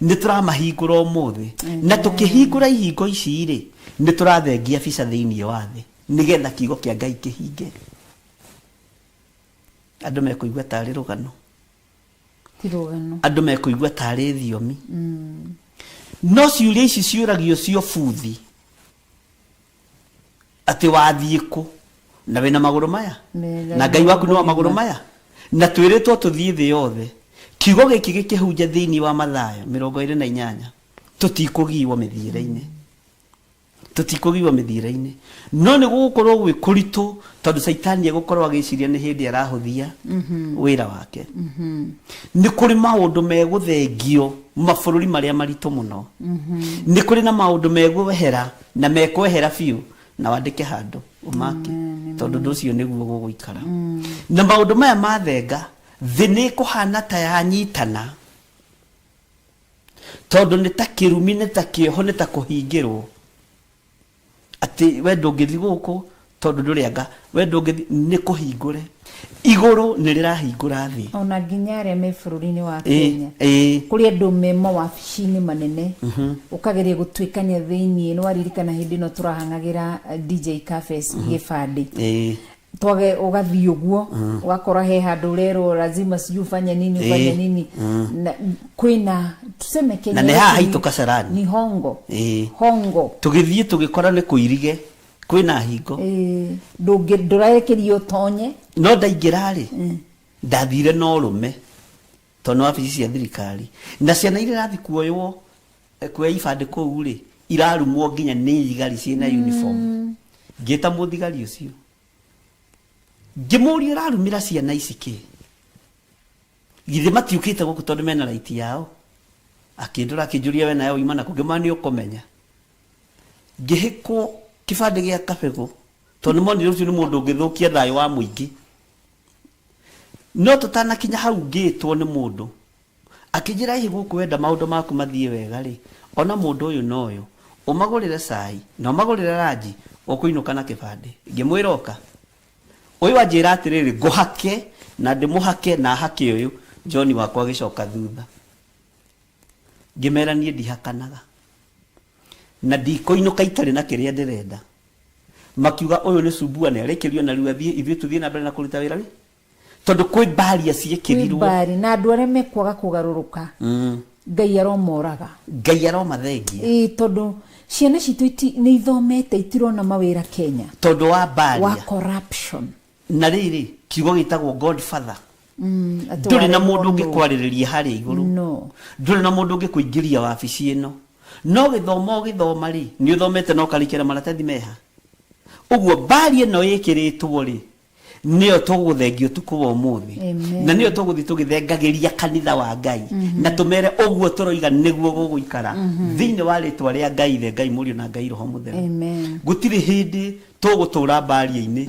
Nĩ tũramahingũra ũmũthĩ, na tũkĩhingũra ihingo ici rĩ, nĩ tũrathengia visa thĩinĩ wa thĩ nĩgetha kiugo kĩa Ngai kĩhinge. Andũ mekũigua tarĩ rũgano. Ti rũgano. Andũ mekũigua tarĩ thiomi, no ciũria ici ciũragio cio buthi atĩ wathiĩ kũ na wĩna magũrũ maya? Na Ngai waku nĩ wa magũrũ maya? Na twĩrĩtwo tũthiĩ thĩ yothe, kiugo gĩkĩ gĩkĩhunja thĩinĩ wa Mathayo 28. Tũtikũgiwo mĩthiĩre-inĩ, tũtikũgiwo mĩthiĩre-inĩ, no nĩ gũgũkorwo gwĩ kũritũ, tondũ Caitani egũkorwo agĩciria nĩ hĩndĩ arahũthia wĩra wake. Nĩ kũrĩ maũndũ megũthengio mabũrũri marĩa maritũ mũno. Nĩ kũrĩ na maũndũ megwehera na mekwehera biũ, na wandĩke handũ ũmake, tondũ ũndũ ũcio nĩguo gũgũikara. Na maũndũ maya mathenga, thĩ nĩ ĩkũhana ta yanyitana, tondũ nĩ ta kĩrumi, nĩ ta kĩoho, nĩ ta kũhingĩrwo atĩ we ndũngĩthiĩ gũkũ tondũ ndũrĩ anga, we ndũngĩthiĩ. Nĩ kũhingũre, igũrũ nĩ rĩrahingũra thĩ. Ona nginya arĩa me bũrũri-inĩ wa Kenya, kũrĩ andũ me mawabici-inĩ manene, ũkageria gũtuĩkania thĩiniĩ. Nĩ waririkana hĩndĩ ĩno tũrahang'agĩra DJ Cafes gĩbandĩ? Twage ũgathiĩ ũguo ũgakora he handũ ũrerwo lazima sijui ufanye nini, ufanye nini. Na kwĩna, tuseme Kenya Na nĩ haha yetu haitũ Kasarani. Ni hongo. Hongo. Tũgĩthiĩ tũgĩkora nĩ kũirige, kwĩna hingo. Ndũngĩ ndũrarekerio ũtonye. No ndaingĩra rĩ, ndathire na ũrũme, tondũ nĩ wabici cia thirikari, na ciana iria irathiĩ kuoywo kuoya ibandĩ kũu rĩ, irarumwo nginya nĩ thigari ciĩna uniform. Ngĩta mũthigari ũcio, ngĩmũria, ũrarumĩra ciana ici kĩ? Githĩ matiũkĩte gũkũ tondũ mena right yao? Akĩndora, akĩnjũria, we nawe uima nakũ? Ngĩmwĩra, nĩ ũkũmenya. Ngĩhĩkwo kĩbandĩ gĩa kabegũ, tondũ nĩ monire ũcio nĩ mũndũ ũngĩthũkia thayũ wa mũingĩ. No tũtanakinya hau, ngĩtwo nĩ mũndũ akĩnjĩra, hihi gũkũ wenda maũndũ maku mathiĩ wega rĩ, ona mũndũ ũyũ na ũyũ ũmagũrĩre cai na ũmagũrĩre ranji, ũkũinũka na kĩbandĩ. Ngĩmwĩra, oka. Ũyũ anjĩra atĩrĩrĩ, ngũhake na ndĩmũhake na hake ũyũ. John wakwa agĩcoka thutha. Ngĩmera niĩ ndihakanaga na ndikũinũka itarĩ na kĩrĩa ndĩrenda. Makiuga ũyũ nĩ Sumbua nĩ arĩkĩrio narua athiĩ, ithuĩ tũthiĩ na mbere na kũruta wĩra rĩ, tondũ kwĩ mbaria ciĩkĩrirwo. Kwĩ mbari na andũ arĩa mekwaga kũgarũrũka Ngai aromoraga. Ngai aromathengia. Ĩĩ, tondũ ciana citũ nĩ ithomete itirona mawĩra Kenya. Tondũ wa mbaria. Wa corruption. Na rĩrĩ, kiugo gĩtagwo Godfather. Ndũrĩ na mũndũ ũngĩkwarĩrĩria harĩa igũrũ. No. Ndũrĩ na mũndũ ũngĩkũingĩria wabici ĩno. No gĩthomo ũgĩthoma rĩ, nĩ ũthomete na ũkarĩkĩra maratathi meha. Ũguo mbari ĩno ĩkĩrĩtwo rĩ, nĩyo tũgũthengia ũtukũ wa ũmũthĩ. Na nĩyo tũgũthiĩ tũgĩthengagĩria kanitha wa Ngai. Na tũmere ũguo tũroiga nĩguo gũgũikara. Thĩinĩ wa rĩtwa rĩa Ngai Ithe, Ngai Mũriũ na Ngai Roho Mũtheru. Gũtirĩ hĩndĩ tũgũtũra mbaria-inĩ.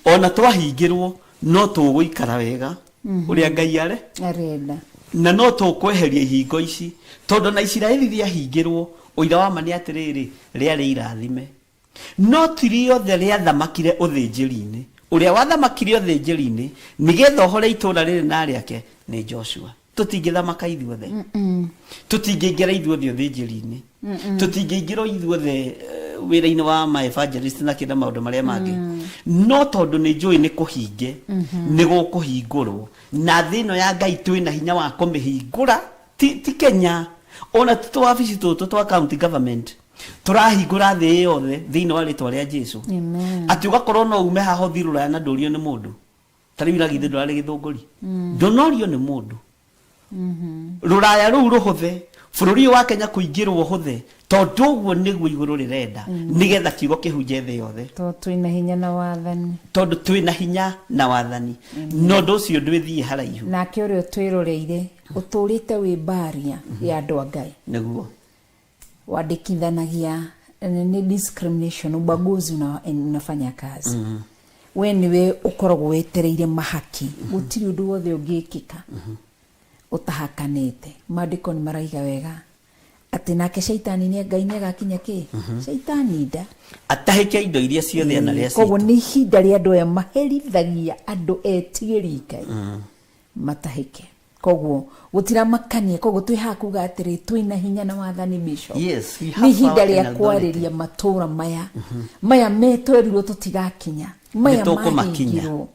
Ona twahingĩrwo no tũgũikara wega ũrĩa Ngai are arenda. Na no tũkweheria ihingo ici, tondũ na Isiraeli rĩahingĩrwo, ũira wa ma nĩ atĩrĩrĩ, rĩarĩ irathime. No ti rĩothe rĩathamakire ũthĩnjĩri-inĩ. Ũrĩa wathamakire ũthĩnjĩri-inĩ nĩgetha ohore itũũra rĩrĩ na rĩake nĩ Joshua. Tũtingĩthamaka ithuothe. Tũtingĩingĩra ithuothe ũthĩnjĩri-inĩ. Tũtingĩingĩra ithuothe wĩra-inĩ wa ma evangelist na kĩna maũndũ marĩa mangĩ. No tondũ nĩ njũĩ nĩ kũhinge, nĩ gũkũhingũrwo. Na thĩ ĩno ya Ngai twĩna hinya wa kũmĩhingũra. Ti Kenya, ona ti tũwabici tũtũ twa county government. Tũrahingũra thĩ yothe thĩinĩ wa rĩtwa rĩa Jesu. Atĩ ũgakorwo no ume haha ũthiĩ Rũraya na ndũrio nĩ mũndũ. Ta rĩu ira githĩ ndũrarĩ Gĩthũngũri? Ndũnorio nĩ mũndũ. Rũraya rũu rũhũthe, bũrũri ũyũ wa Kenya kũingĩrwo ũhũthe, tondũ ũguo nĩguo igũrũ rĩrenda, nĩgetha kiugo kĩhunje thĩ yothe. Tondũ twĩna hinya na wathani. Tondũ twĩna hinya na wathani. Na ũndũ ũcio ndwĩthiĩ haraihu. Nake ũrĩa ũtwĩroreire, ũtũrĩte wĩ mbaria ya andũ a Ngai. Nĩguo. Wandĩkithanagia nĩ discrimination, ubaguzi unafanya kazi. We nĩwe ũkoragwo wetereire mahaki. Gũtirĩ ũndũ wothe ũngĩkĩka ũtahakanĩte. Maandĩko nĩ maraiga wega atĩ nake shaitani nĩ Ngai nĩ agakinya kĩ? Shaitani nda. Atahĩke indo iria ciothe ana rĩa Koguo nĩ ihinda rĩa andũ aya maherithagia andũ etigĩri Ngai matahĩke. Koguo gũtiramakania, koguo twĩ haha kuga atĩrĩ twĩna hinya na wathani Bishop. Yes, we Nĩ have ihinda power rĩa and authority. kwarĩria matũra maya. Maya metwerirwo tũtigakinya. Maya Nĩtũkũmakinya. mahingirwo.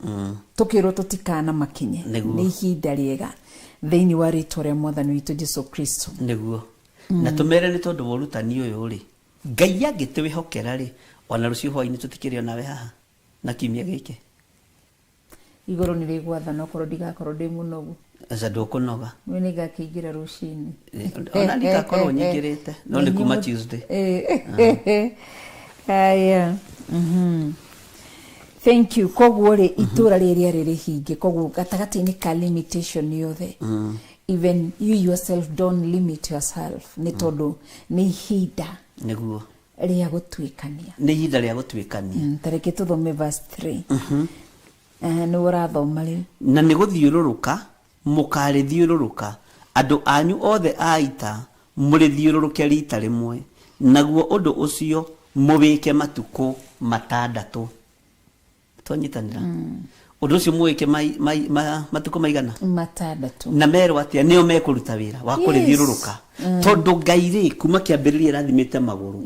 Tũkĩrwo tũtikanamakinye. Nĩguo. Nĩ ihinda rĩega thĩinĩ wa rĩtwa rĩa Mwathani witũ Jesu Kristo. Nĩguo. Na tũmere nĩ tondũ wa ũrutani ũyũ rĩ, Ngai angĩtwĩhokera rĩ, ona rũciũ hwaĩ-inĩ tũtikĩrĩ onawe haha na kiumia gĩkĩ. Igũrũ nĩ rĩgwathana okorwo ndigakorwo ndĩ mũnogu. Aca ndũkũnoga. Nĩ nĩngakĩingĩra rũcinĩ. Ona ndikakorwo nyingĩrĩte, no nĩ kuma Tuesday. Aya. Thank you. Koguo rĩ, itũra rĩrĩ rĩarĩ rĩhinge, koguo gatagatĩ-inĩ ka limitation yothe. Even you yourself don't limit yourself, nĩ tondũ nĩ ihinda Nĩguo. rĩa gũtuĩkania. Nĩ ihinda rĩa gũtuĩkania. Ta reke tũthome verse 3. Nĩ ũrathoma rĩu. Na nĩ gũthiũrũrũka mũkarĩthiũrũrũka, andũ anyu othe a ita mũrĩthiũrũrũke rita rĩmwe, naguo ũndũ ũcio mũwĩke matukũ matandatũ. Twanyitanĩra. Ũndũ ũcio mũwĩke matukũ maigana? Matandatũ. Na merwo atĩa nĩo mekũruta wĩra wa kũrĩthiũrũrũka. Tondũ Ngai rĩ kuma kĩambĩrĩria arathimĩte magũrũ.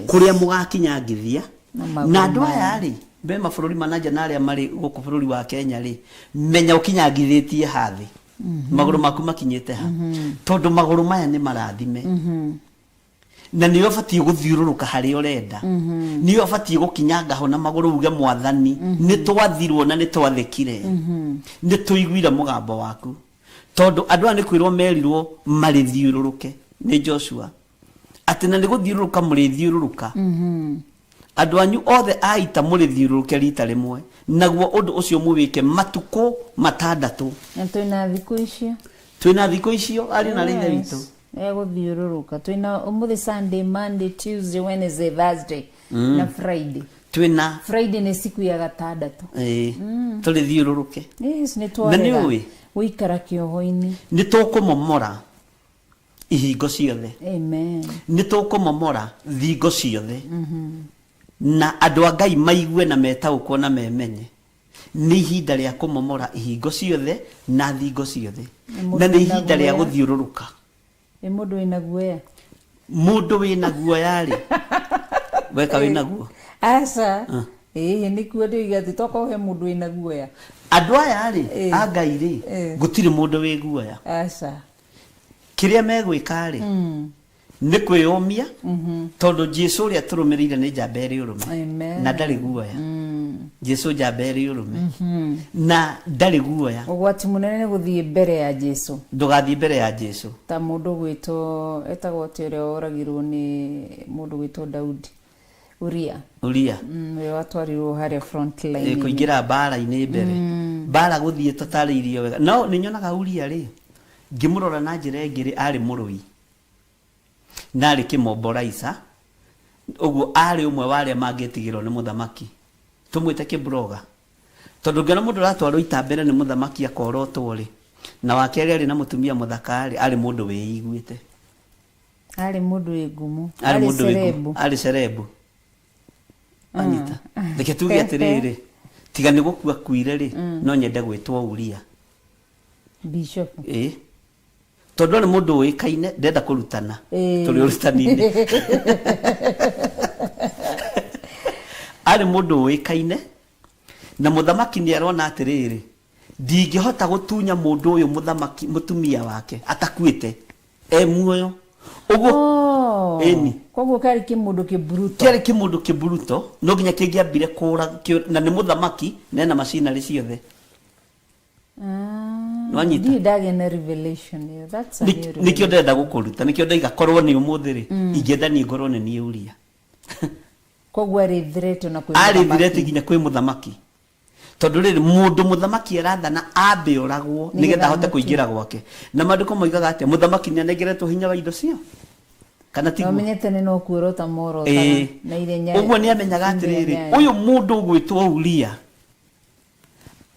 Kũrĩa mũgakinyangithia. Na magũrũ Na andũ maya. aya rĩ, be mabũrũri ma nanja na arĩa marĩ gũkũ bũrũri wa Kenya rĩ, menya ũkinyangithĩtie ha thĩ. Magũrũ maku makinyĩte ha. Tondũ magũrũ maya nĩ marathime. Na nĩwe ũbatiĩ gũthiũrũrũka harĩa ũrenda. Nĩwe ũbatiĩ gũkinyanga ho na magũrũ uge Mwathani, nĩ twathirwo na nĩ twathĩkire. Nĩ tũiguire mũgambo waku. Tondũ andũ aya nĩ kwĩrwo merirwo marĩthiũrũrũke nĩ Joshua. Atĩ na nĩ gũthiũrũrũka mũrĩthiũrũrũka. Andũ anyu othe a ita mũrĩthiũrũrũke rita rĩmwe, naguo ũndũ ũcio mũwĩke matukũ matandatũ. Na twĩna thikũ icio? Twĩna thikũ icio, ariũ na arĩ ithe witũ. Yes. Gũthiũrũrũka. Twĩna ũmũthĩ Sunday, Monday, Tuesday, Wednesday, Thursday na Friday. Twĩna Friday nĩ siku ya gatandatũ. Ĩĩ. Tũrĩthiũrũrũke. Yes, nĩ Na nĩ twarega ũĩ? gũikara kĩoho-inĩ. Nĩ tũkũmomora ihingo ciothe. Amen. Nĩ tũkũmomora thingo ciothe. Na andũ a Ngai maigue na metaũkwo na memenye. Nĩ ihinda rĩa kũmomora ihingo ciothe na thingo ciothe. Nĩ mũndũ Na nĩ wĩna ihinda rĩa guoya. gũthiũrũrũka. Ĩ mũndũ wĩna guoya. Mũndũ wĩna guoya rĩ, weka wĩna guo. Aca. Ĩĩ nĩkuo ndĩoiga atĩ tokorwo he mũndũ wĩna guoya. Andũ aya rĩ, Ĩĩ. a Ngai rĩ, Ĩĩ. gũtirĩ mũndũ wĩ guoya. Aca. Kĩrĩa megwĩka rĩ, nĩ kwĩyũmia tondũ Jesu ũrĩa tũrũmĩrĩire nĩ njamba ĩrĩ ũrũme Amen. na ndarĩ guoya. Jesu njamba ĩrĩ ũrũme na ndarĩ guoya. Ũgwati mũnene nĩ gũthiĩ mbere ya Jesu. Ndũgathiĩ mbere ya Jesu. Ta mũndũ ũgwĩtwo etagwo atĩ ũrĩa woragirwo nĩ mũndũ ũgwĩtwo Daudi. Uria. Uria. Ũrĩa watwarirwo harĩa front line. Kũingĩra mbara-inĩ mbere. Mbara gũthiĩ tũtarĩirio wega. No nĩ nyonaga Uria rĩ, ngĩmũrora na njĩra ĩngĩ rĩ, arĩ mũrũi. Na arĩ kĩmomboraica. Ũguo arĩ ũmwe wa arĩa mangĩtigĩrwo nĩ mũthamaki. Tũmwĩte kĩbroga. Tondũ ngĩona mũndũ ũratwarwo ita mbere nĩ mũthamaki akorotwo rĩ, na wa kerĩ arĩ na mũtumia mũthaka rĩ, arĩ mũndũ wĩiguĩte. Arĩ mũndũ wĩ ngumo. Arĩ Arĩ mũndũ wĩ ngumo. cerebu. Arĩ cerebu. Anyita. Reke tuge atĩrĩrĩ, tiga nĩ gũkua akuire rĩ, no nyende gwĩtwo Uria. Bishop. Ĩĩ. Tondũ arĩ mũndũ ũĩkaine, ndenda kũrutana. Ĩĩ. Tũrĩ ũrutani-inĩ. Arĩ mũndũ ũĩkaine, na mũthamaki nĩ arona atĩrĩrĩ, ndingĩhota gũtunya mũndũ ũyũ mũthamaki, mũtumia wake, atakuĩte, e muoyo. Ũguo, Oh. Ĩni. Koguo kĩarĩ kĩmũndũ kĩburuto. Kĩarĩ kĩmũndũ kĩburuto, no nginya kĩngĩambire kũra, na nĩ mũthamaki, na ena macinarĩ ciothe. Nĩwanyita? Ndirĩ ndagĩa na revelation ĩyo. That's a new Nĩkĩo revelation. ndĩrenda gũkũruta, nĩkĩo ndaiga korwo nĩ ũmũthĩ rĩ, ingĩenda niĩ ngorwo nĩ niĩ Uria. Koguo arĩ threat ona kwĩ Arĩ mũthamaki. threat nginya kwĩ mũthamaki. Tondũ rĩrĩ, mũndũ mũthamaki arathana ambe oragwo nĩgetha ahote amũtue. kũingĩra gwake. Na maandĩko moigaga atĩa? Mũthamaki nĩanengeretwo hinya wa indo cio? Kana tiguo? Nomenye tene no kuorota morotaga Ĩĩ. na ithenya Ũguo nĩamenyaga ithenya atĩrĩrĩ, nyayo. ũyũ mũndũ ũgwĩtwo Uria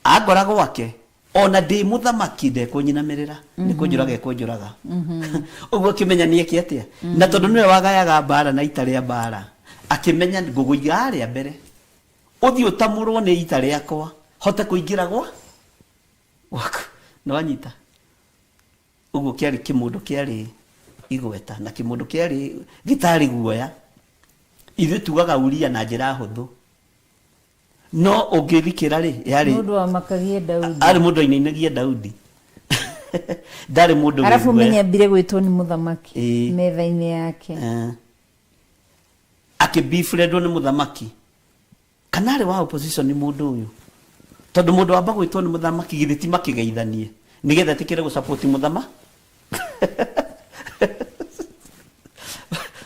angora gwake ona ndĩ mũthamaki ndekũnyinamĩrĩra, nĩ kũnjũraga ekũnjũraga. Ũguo akĩmenya nĩ eke atĩa? Na tondũ nĩwe wagayaga mbara na ita rĩa mbara, akĩmenya ngũgũiga harĩa mbere, ũthiĩ ũtamũrwo nĩ ita rĩakwa, hote kũingĩra gwa gwaku. Nĩwanyita? Ũguo kĩarĩ kĩmũndũ kĩarĩ igweta na kĩmũndũ kĩarĩ gĩtarĩ guoya. Ithuĩ tugaga Uria na njĩra hũthũ. No ũngĩthikĩra rĩ, yarĩ Mũndũ wamakagia Daudi. Arĩ mũndũ ainainagia Daudi. Ndarĩ mũndũ wĩ Arabu guoya. menye ambire gwĩtwo nĩ mũthamaki Ĩĩ. metha-inĩ yake. Akĩbifrendwo nĩ mũthamaki. Kana arĩ wa opposition nĩ mũndũ ũyũ. Tondũ mũndũ wamba gwĩtwo nĩ mũthamaki githĩ ti makĩgeithanie nĩgetha etĩkĩre gũsupport mũthama.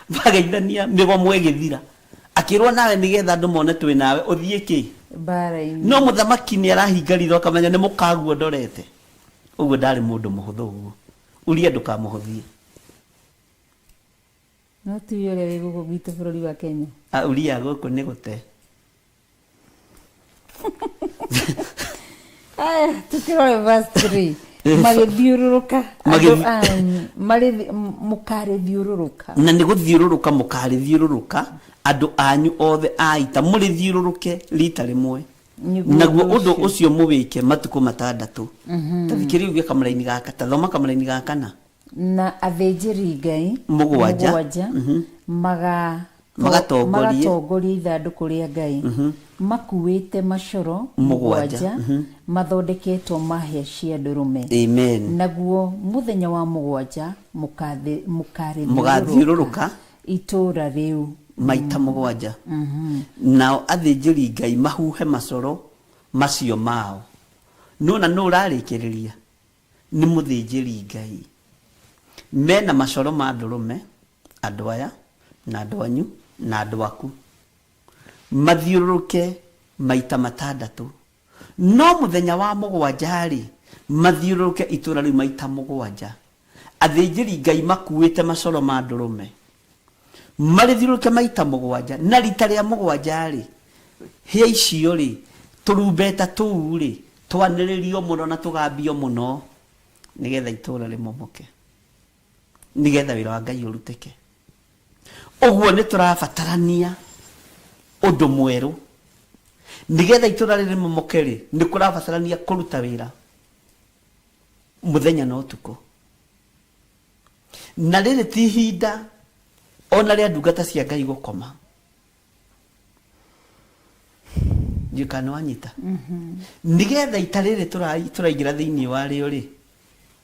Mageithania mĩgomo ĩgĩthira. Akĩrwo nawe nĩgetha andũ mone twĩ nawe ũthiĩ kĩ? Mbara-inĩ. No mũthamaki nĩ arahinga ritho akamenya nĩ mũkaguo ndorete. Ũguo ndarĩ mũndũ mũhũthũ ũguo. Uria ndũkamũhũthie. No ti ũrĩa wĩ gũkũ gwitũ bũrũri wa Kenya. Uria gũkũ nĩ gũte. Aya, tukĩrore verse 3. Magĩthiũrũrũka. Andũ anyu, mũkarĩthiũrũrũka. Na nĩ gũthiũrũrũka mũkarĩthiũrũrũka andũ anyu othe a ita mũrĩthiũrũrũke rita rĩmwe. Nĩguo Naguo ũndũ ũndũ ũcio mũwĩke matukũ matandatũ. Ta thikĩrĩria uge kamũraini gaka, ta thoma kamũraini ga kana. Na athĩnjĩri Ngai Mũgwanja. mũgwanja Magatongorie. magatongorie ithandũkũ rĩa Ngai. Makuĩte macoro Mũgwanja. mũgwanja mathondeketwo ma hĩa cia ndũrũme. Amen. Naguo mũthenya wa mũgwanja mũkarĩthiũrũrũka Mũgathiũrũrũka itũũra rĩu maita mũgwanja. Nao athĩnjĩri Ngai mahuhe macoro macio mao. Nona nũ ũrarĩkĩrĩria? Nĩ mũthĩnjĩri Ngai. Mena macoro ma ndũrũme, andũ aya, na andũ anyu, na andũ aku. Mathiũrũrũke maita matandatũ. No mũthenya wa mũgwanja rĩ, mathiũrũrũke itũũra rĩu maita mũgwanja. Athĩnjĩri Ngai makuĩte macoro ma ndũrũme. Marĩthiũrũrũke maita mũgwanja. Na rita rĩa mũgwanja rĩ, hĩa icio rĩ, tũrumbeta tũu rĩ, twanĩrĩrio mũno na tũgambio mũno, nĩgetha itũũra rĩmomoke. Nĩgetha wĩra wa Ngai ũrutĩke. Ũguo nĩ tũrabatarania ũndũ mwerũ. Nĩgetha itũra rĩrĩ rĩmomoke rĩ, nĩ kũrabatarania kũruta wĩra mũthenya na ũtukũ. Na rĩrĩ ti ihinda ona rĩa ndungata cia Ngai gũkoma. Ndiũĩ kana nĩ wanyita. Nĩgetha ita rĩrĩ tũraingĩra thĩinĩ warĩo rĩ,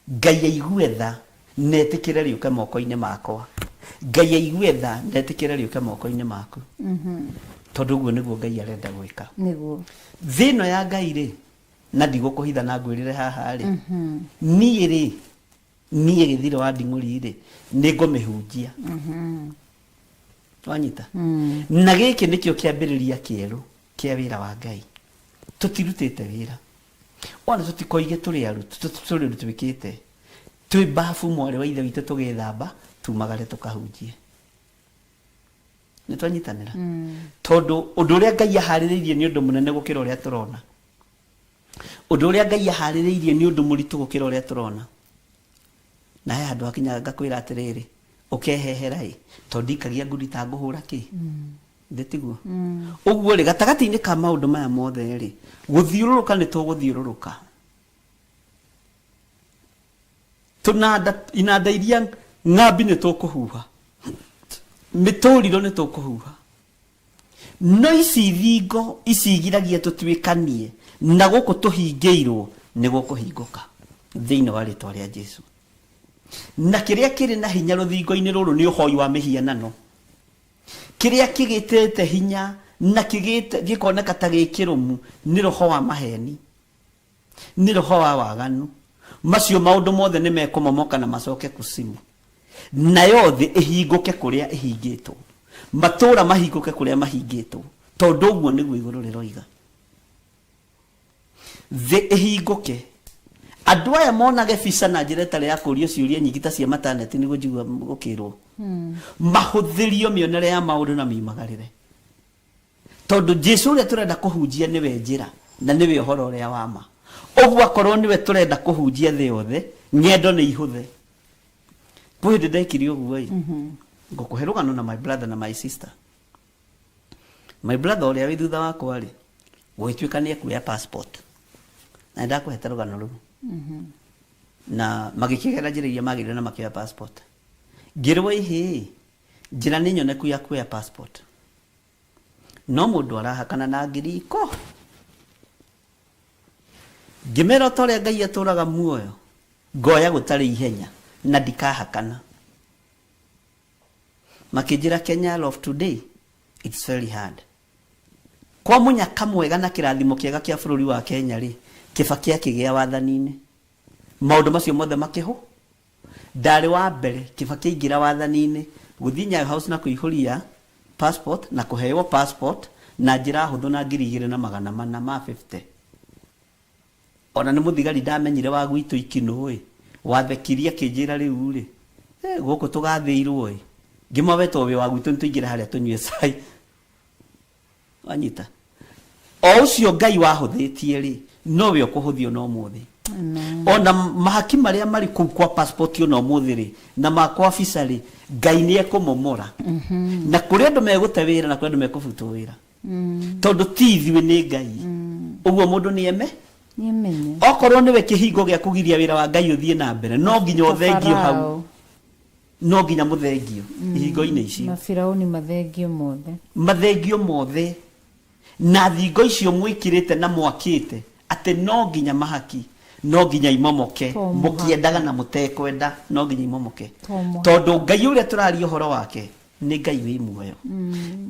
Ngai aigue tha na etĩkĩre rĩũke moko-inĩ makwa. Ngai aigue tha na etĩkĩre rĩũke moko-inĩ maku. Tondũ ũguo nĩguo Ngai arenda gwĩka. Nĩguo. Thĩ ĩno ya Ngai rĩ, na ndigũkũhitha na ngwĩrĩre haha rĩ, niĩ rĩ, niĩ Gĩthirĩ wa Nding'ũri rĩ, nĩ ngũmĩhunjia. Wanyita? Na gĩkĩ nĩkĩo kĩambĩrĩria kĩerũ kĩa wĩra wa Ngai. Tũtirutĩte wĩra. Ona tũtikoige tũrĩ aruti, tũrĩ ũndũ twĩkĩte. Twĩ babu mwarĩ wa ithe witũ tũgĩthamba, tumagare tũkahunjie. Nĩ twanyitanĩra? Tondũ ũndũ ũrĩa Ngai aharĩrĩirie nĩ ũndũ mũnene gũkĩra ũrĩa tũrona. Ũndũ ũrĩa Ngai aharĩrĩirie nĩ ũndũ mũritũ gũkĩra ũrĩa tũrona. Na he handũ hakinyaga ngakwĩra atĩrĩrĩ, ũkehehera ĩ, tondũ ndikagia ngundi ta ngũhũra kĩ? Thĩ tiguo? Ũguo rĩ, gatagatĩ-inĩ ka maũndũ maya mothe rĩ, gũthiũrũrũka nĩ tũgũthiũrũrũka. Tũnanda, inanda iria ng'ambi nĩ tũkũhuha. Mĩtũrirũ nĩ tũkũhuha. No ici thingo ici igiragia tũtuĩkanie na gũkũ tũhingĩirwo nĩ gũkũhingũka thĩinĩ wa rĩtwa rĩa Jesu. Na kĩrĩa kĩrĩ na hinya rũthingo-inĩ rũrũ nĩ ũhoi wa mĩhianano. Kĩrĩa kĩgĩtĩte hinya na kĩgĩte gĩkoneka ta gĩ kĩrũmu nĩ roho wa maheni. Nĩ roho wa waganu. Macio maũndũ mothe nĩ mekũmomoka na macoke kusimu. Nayo thĩ ĩhingũke kũrĩa ĩhingĩtwo. Matũũra mahingũke kũrĩa mahingĩtwo. Tondũ ũguo nĩguo igũrũ rĩroiga. Thĩ ĩhingũke. Andũ aya monage bica na njĩra ĩtarĩ ya kũrio ciũria nyingĩ ta cia mataneti nĩguo njigua gũkĩrwo. Mahũthĩrio mĩonere ya maũndũ na miumagarĩre. Tondũ Jesu ũrĩa tũrenda kũhunjia nĩwe njĩra na nĩwe ũhoro ũrĩa wa ma. Ũguo akorwo nĩwe tũrenda kũhunjia thĩ yothe, ng'endo nĩ ihũthe. Kwĩ hĩndĩ ndekire ũguo ĩ, ngũkũhe rũgano na my brother na my sister. My brother ũrĩa wĩ thutha wakwa rĩ, gũgĩtuĩka nĩ ekuoya passport. Na nĩ ndakũhete rũgano rũu. Na magĩkĩgera njĩra iria magĩrĩire na makĩoya passport. Ngĩrwo ĩhĩ, njĩra nĩ nyoneku ya kuoya passport. No mũndũ arahakana na ngiri ikũ. Ngĩmera ta ũrĩa Ngai atũraga muoyo, ngoya gũtarĩ ihenya na ndikahakana. Makĩnjĩra Kenya of today, it's very hard. Kwa mũnyaka mwega na kĩrathimo kĩega kĩa bũrũri wa Kenya rĩ, Kĩbakĩ akĩgĩa wathani-inĩ. Maũndũ macio mothe makĩhũ. Ndarĩ wa mbere Kĩbakĩ aingĩra wathani-inĩ gũthiĩ Nyayo House na kũihũria passport na kũheo passport na njĩra hũthũ na 2450 ma 50. Ona nĩ mũthigari ndamenyire wa gwitũ Ikinũ ĩ, wathekirie akĩnjĩra rĩu rĩ, gũkũ tũgathĩirwo ĩ. Ngĩmwĩra we to wĩ wa gwitũ nĩ tũingĩre harĩa tũnyue cai. Wanyita? O ũcio Ngai wahũthĩtie rĩ, nowe ũkũhũthia ona ũmũthĩ. Ona mahaki marĩa marĩ kũu kwa passport ona ũmũthĩ rĩ, na ma kwa visa rĩ, Ngai nĩ ekũmomora. Na kũrĩ andũ megũte wĩra na kũrĩ andũ mekũbutwo wĩra. Tondũ ti ithuĩ nĩ Ngai. Ũguo mũndũ nĩ eme? Nĩemenye. Okorwo nĩwe kĩhingo gĩa kũgiria wĩra wa Ngai ũthiĩ na mbere, no nginya ũthengio hau. No nginya mũthengio ihingo-inĩ icio. Mafirauni mathengio mothe. Mathengio mothe. Na thingo icio mwĩkĩrĩte na mwakĩte atĩ no nginya mahaki, no nginya imomoke, To mũhaka. mũkĩendaga na mũtekwenda, no nginya imomoke. To mũhaka. Tondũ Ngai ũrĩa tũraria ũhoro wake nĩ Ngai wĩ muoyo.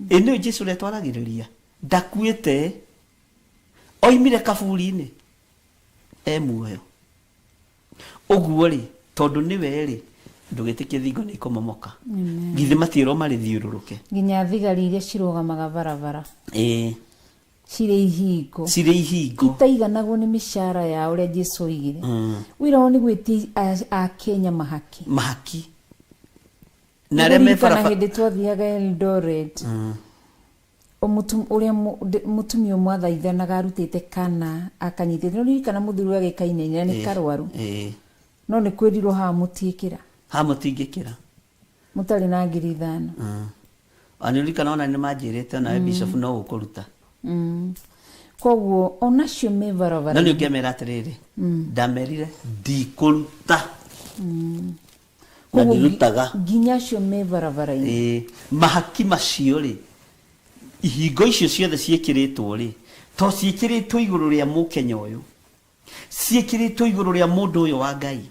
Ĩ nĩũĩ Jesu ũrĩa twaragĩrĩria ndakuĩte, oimire kaburi-inĩ e muoyo. Ũguo rĩ, tondũ nĩwe rĩ, ndũgĩtĩkie thingo nĩ ikũmomoka. Githĩ matiĩrwo marĩthiũrũrũke? Nginya thigari iria cirũgamaga barabara. Ĩĩ. Cirĩ ihingo. Cirĩ ihingo. Itaiganagwo nĩ mĩcara yao ũrĩa Jesu oigire. Wĩra wao nĩ gwĩtia a Kenya mahaki. Mahaki. Na arĩa me Nĩngũririkana barabara. hĩndĩ twathiaga Eldoret. Ũrĩa mũtumia ũmwe athaithanaga arutĩte kana akanyitĩte. Nĩũririkana mũthuri ũrĩa agĩkainainĩra nĩ karwaru. No nĩ kwĩrirwo haha mũtiĩkĩra. Haha mũtingĩkĩra. Mũtarĩ na 5,000. Ona nĩũririkana ona nĩ manjĩrĩte onawe bishop no ũkũruta. Koguo onacio me No barabara. nĩ ũngĩamera atĩrĩrĩ, ndamerire ndikũruta na Koguo ndirutaga. Nginya acio me barabara-inĩ. Ĩĩ, mahaki macio rĩ, ihingo icio ciothe ciĩkĩrĩtwo rĩ, to ciĩkĩrĩtwo igũrũ rĩa mũkenya ũyũ, ciĩkĩrĩtwo igũrũ rĩa mũndũ ũyũ wa Ngai,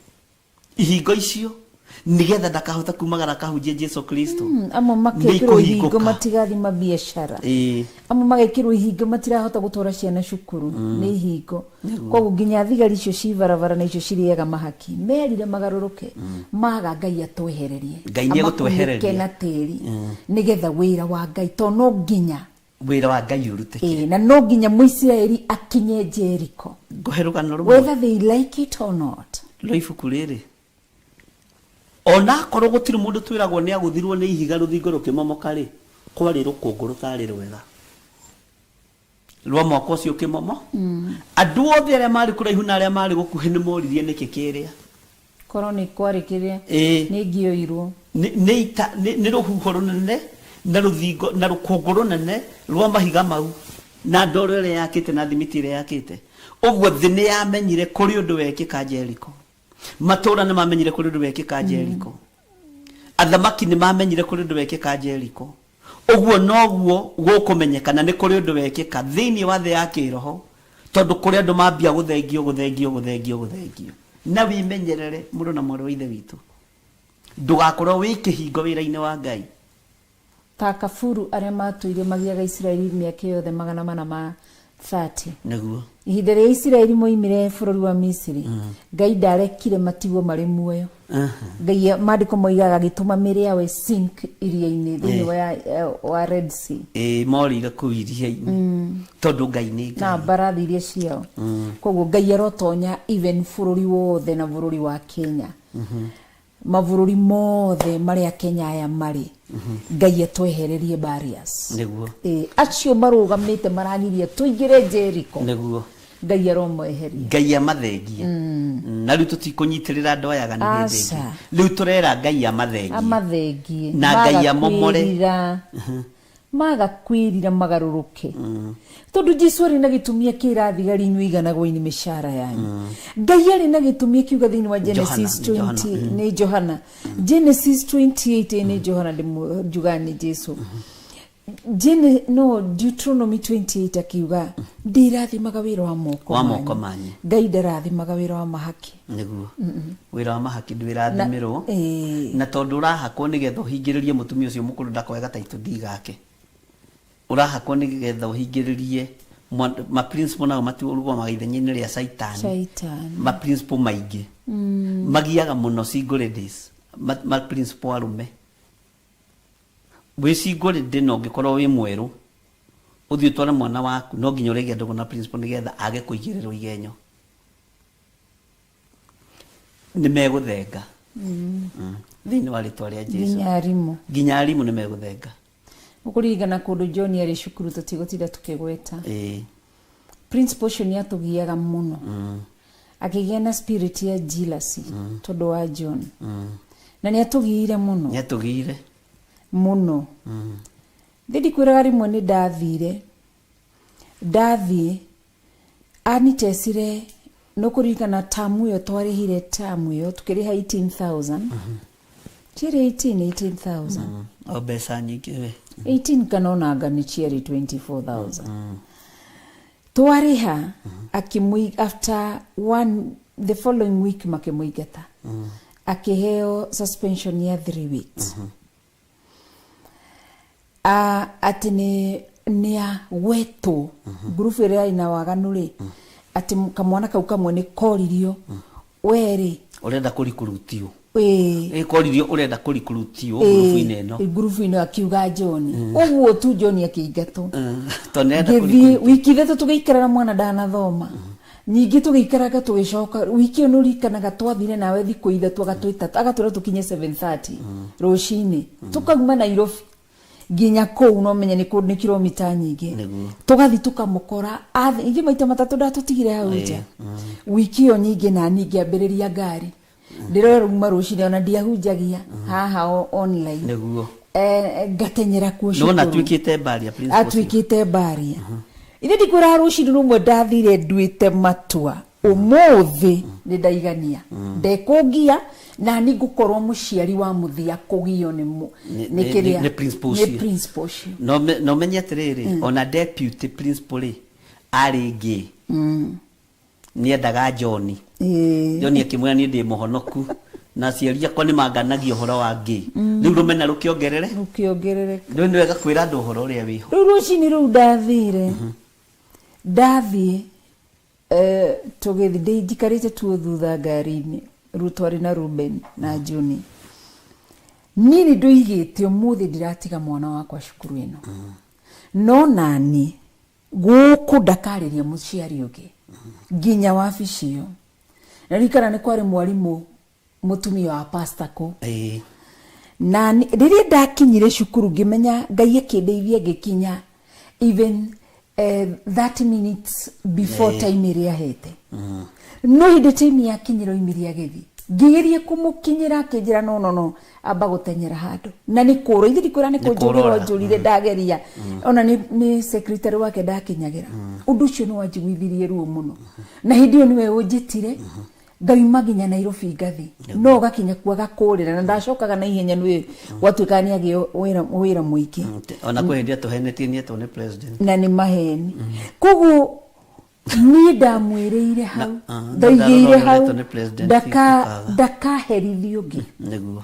ihingo icio nĩgetha ndakahota kumagara akahunjia Jesu Kristo. Amwe Nĩ makekĩrwo ihingo ikũhingũka. matigathi mabiacara. Ĩĩ. Amwe magekĩrwo ihingo matirahota gũtwara ciana cukuru nĩ ihingo. Koguo nginya thigari icio ci barabara na icio cirĩaga mahaki merire magarũrũke, maga Ngai atwehererie. Ngai nĩ egũtwehereria. Amakunĩke na tĩri nĩgetha wĩra wa Ngai to no nginya Wĩra wa Ngai ũrutĩke. Ĩĩ, na no nginya Mũisiraeli akinye Jericho, Ngũhe rũgano rũmwe whether they like it or not. Rwa ibuku rĩrĩ, onakorwo gũtirĩ mũndũ twĩragwo nĩ agũthirwo nĩ ihiga rũthingo rũkĩmomoka rĩ, kwarĩ rũkũngũ rũtarĩ rwega rwa mwaka ũcio ũkĩmomo. Andũ othe arĩa marĩ kũraihu na arĩa marĩ gũkuhĩ nĩ moririe nĩkĩ kĩrĩa. Korwo nĩ kwarĩ kĩrĩa Ĩĩ. nĩ ngĩoirwo. Nĩ rũhuho rũnene na rũthingo na rũkũngũ rũnene rwa mahiga mau na ndoro ĩrĩa yakĩte na thimiti ĩrĩa yakĩte. Ũguo thĩ nĩ yamenyire kũrĩ ũndũ wekĩka Jericho. Matũũra nĩ mamenyire kũrĩ ũndũ wekĩka Jericho. Athamaki nĩ mamenyire kũrĩ ũndũ wekĩka Jericho. Ũguo noguo gũkũmenyekana nĩ kũrĩ ũndũ wekĩka thĩinĩ wa thĩ ya kĩroho, tondũ kũrĩ andũ mambia gũthengio gũthengio gũthengio gũthengio. Na wĩmenyerere mũrũ na mwarĩ wa ithe witũ, ndũgakorwo wĩ kĩhingo wĩra-inĩ wa Ngai. Ta kaburu arĩa matũire magiaga Isiraeli mĩaka yothe 430. Nĩguo. Ihinda rĩa Isiraeli moimire bũrũri wa Misiri, Ngai ndarekire matigwo marĩ muoyo. Ngai maandĩko moigaga agĩtũma mĩĩrĩ yao sink iria-inĩ thĩinĩ wa Red Sea. Ĩĩ, morĩire kũu iria-inĩ tondũ Ngai nĩ Na Ngai. mbarathi iria ciao. Koguo Ngai arotonya even bũrũri wothe na bũrũri wa Kenya. Mabũrũri mothe marĩa Kenya aya marĩ, Ngai atwehererie barriers. Nĩguo. Ĩĩ, acio marũgamĩte maragiria tũingĩre Jericho. Nĩguo. Ngai aromeheria. Ngai amathengie. Na rĩu tũtikũnyitĩrĩra andũ aya aganu hĩndĩ ĩngĩ. Aca. Rĩu tũrera Ngai amathengie. Amathengie. Na Ngai amomore. Kwĩrira. Maga kwĩrira magarũrũke. Tondũ Jesu arĩ na gĩtũmi akĩra thigari inyuĩ iganagwo-inĩ mĩcara yanyu. Ngai arĩ na gĩtũmi akiuga thĩinĩ wa Genesis Johana, nĩ Johana. 20, nĩ Johana. Genesis 28 nĩ Johana, njugaga nĩ Jesu. No Deuteronomy 28 akiuga ndirathimaga wĩra wa moko Wa moko manyu. Ngai ndarathimaga wĩra wa mahaki. Nĩguo. Wĩra wa mahaki ndwĩrathimĩrwo. Ĩĩ. Na tondũ ũrahakwo nĩgetha ũhingĩrĩrie mũtumia ũcio mũkũrũ ndakoe gataitũ ndi gake. Ũrahakwo nĩgetha ũhingĩrĩrie ma principle nao matirũgamaga ithenya-inĩ rĩa Caitani. Caitani. Ma principle maingĩ. Magiaga mũno single ladies. Ma principle arũme. Wĩ single lady na ũngĩkorwo wĩ mwerũ, ũthiĩ ũtware mwana waku, no nginya ũrĩgĩa ndũgũ na principle nĩgetha age kũigĩrĩrwo igenyo. Nĩ megũthenga. Thĩinĩ wa rĩtwa rĩa Jesu. Nginya arimũ. Nginya arimũ nĩ megũthenga. Ũkũririkana kũndũ John arĩ cukuru tũtigũtinda tũkĩgweta. Ĩĩ. Principal ũcio nĩ atũgiaga mũno. Akĩgĩa na spirit ya jealousy tondũ wa John. Na nĩ atũgiire mũno. Nĩ atũgiire. Mũno. Thĩ ndikwĩraga rĩmwe nĩ ndathire. Ndathiĩ anitecire no kũririkana tamu ĩyo twarĩhire tamu ĩyo tukĩrĩha 18,000. Ciarĩ 18,000. O mbeca nyingĩ we. 18 kana ona anga nĩ ciarĩ 24,000. Twarĩha akĩmũi after one the following week makĩmũingata. Akĩheo suspension ya 3 weeks. Atĩ nĩ agwetwo ngurubu ĩrĩa ĩna waganu rĩ, atĩ kamwana kau kamwe nĩ koririo we rĩ Ũrenda kũrikurutio. Ĩĩ. Ĩ koririo ũrenda kũrikurutio ngurubu-inĩ ĩno. Ngurubu-inĩ akiuga John. Ũguo tu John akĩingatwo. Tondũ nĩarenda Ngĩthiĩ kũrikurutio. wiki ithatũ tũgĩikara na mwana ndanathoma. Ningĩ tũgĩikaranga tũgĩcoka wiki ĩyo nĩũririkanaga twathire nawe thikũ ithatũ agatwĩta agatwĩra tũkinye 7:30 rũcinĩ. Tũkauma Nairobi nginya kũu no menye nĩ kũndũ nĩ kilomita nyingĩ. Nĩguo. Tũgathiĩ tũkamũkora ithuĩ maita matatũ ndatũtigire hau nja. Wiki ĩyo nyingĩ nani ngĩambĩrĩria ngari. Ndĩroruma rũcinĩ ona ndiahunjagia haha online. Nĩguo. Ngatenyera kuo Nĩwona cukuru. atuĩkĩte mbaria principal ũcio. Atuĩkĩte mbaria. Ithe ndikwĩra rũcinĩ rũmwe ndathire nduĩte matua ũmũthĩ nĩ ndaigania ndekũngia na ni ngũkorwo mũciari wa mũthia kũgio nĩ nĩ kĩrĩa nĩ principal nĩ ũcio. principal ũcio. No menye atĩrĩrĩ, ona deputy principal rĩ, arĩ gay, nĩendaga John. John akĩmwĩra niĩ ndĩ mũhonoku na aciari akwa nĩ manganagia ũhoro wa gay. Rĩu rũmena rũkĩongerere Rũkĩongerereka. Rĩu nĩ wega kwĩra andũ ũhoro ũrĩa wĩho. Rĩu rũcinĩ rũu ndathire, ndathiĩ tũgĩthiĩ ndĩ njikarĩte tuo thutha ngari-inĩ rĩu twarĩ na Ruben na Juni. Niĩ nĩ ndoigĩte ũmũthĩ ndiratiga mwana wakwa cukuru ĩno, no nani gũkũ ndakarĩria mũciari ũngĩ nginya wabici ĩyo. Na ririkana nĩ kwarĩ mwarimũ mũtumia wa pastor kũ. Na rĩrĩa ndakinyire cukuru ngĩmenya Ngai akĩndeithia ngĩkinya even 30 minutes before time ĩrĩa ahete. No hĩndĩ time yakinyire oimire agĩthiĩ, ngĩgeria kũmũkinyĩra akĩnjĩra no no no, amba gũtenyera handũ na nĩ kũra ithe ndikwĩra nĩ Nĩ kũnjũrĩra kũrora. njũrire ndageria ona nĩ secretary wake ndakinyagĩra. Ũndũ ũcio nĩ wanjiguithirie ruo mũno, na hĩndĩ ĩyo nĩwe ũnjĩtire ngauma nginya Nairobi ngathi no gakinya kuaga kũrĩra na ndacokaga na ihenya nĩ gwatuĩkaga nĩ agĩo wĩra mũingĩ. Ona kwĩ hĩndĩ atũhenetie nĩ etwo nĩ president. Na nĩ maheni. Koguo niĩ ndamwĩrĩire hau, ndaigĩire ndarora hau ũretwo nĩ president ũkaga. ndakaherithio ũngĩ. Nĩguo.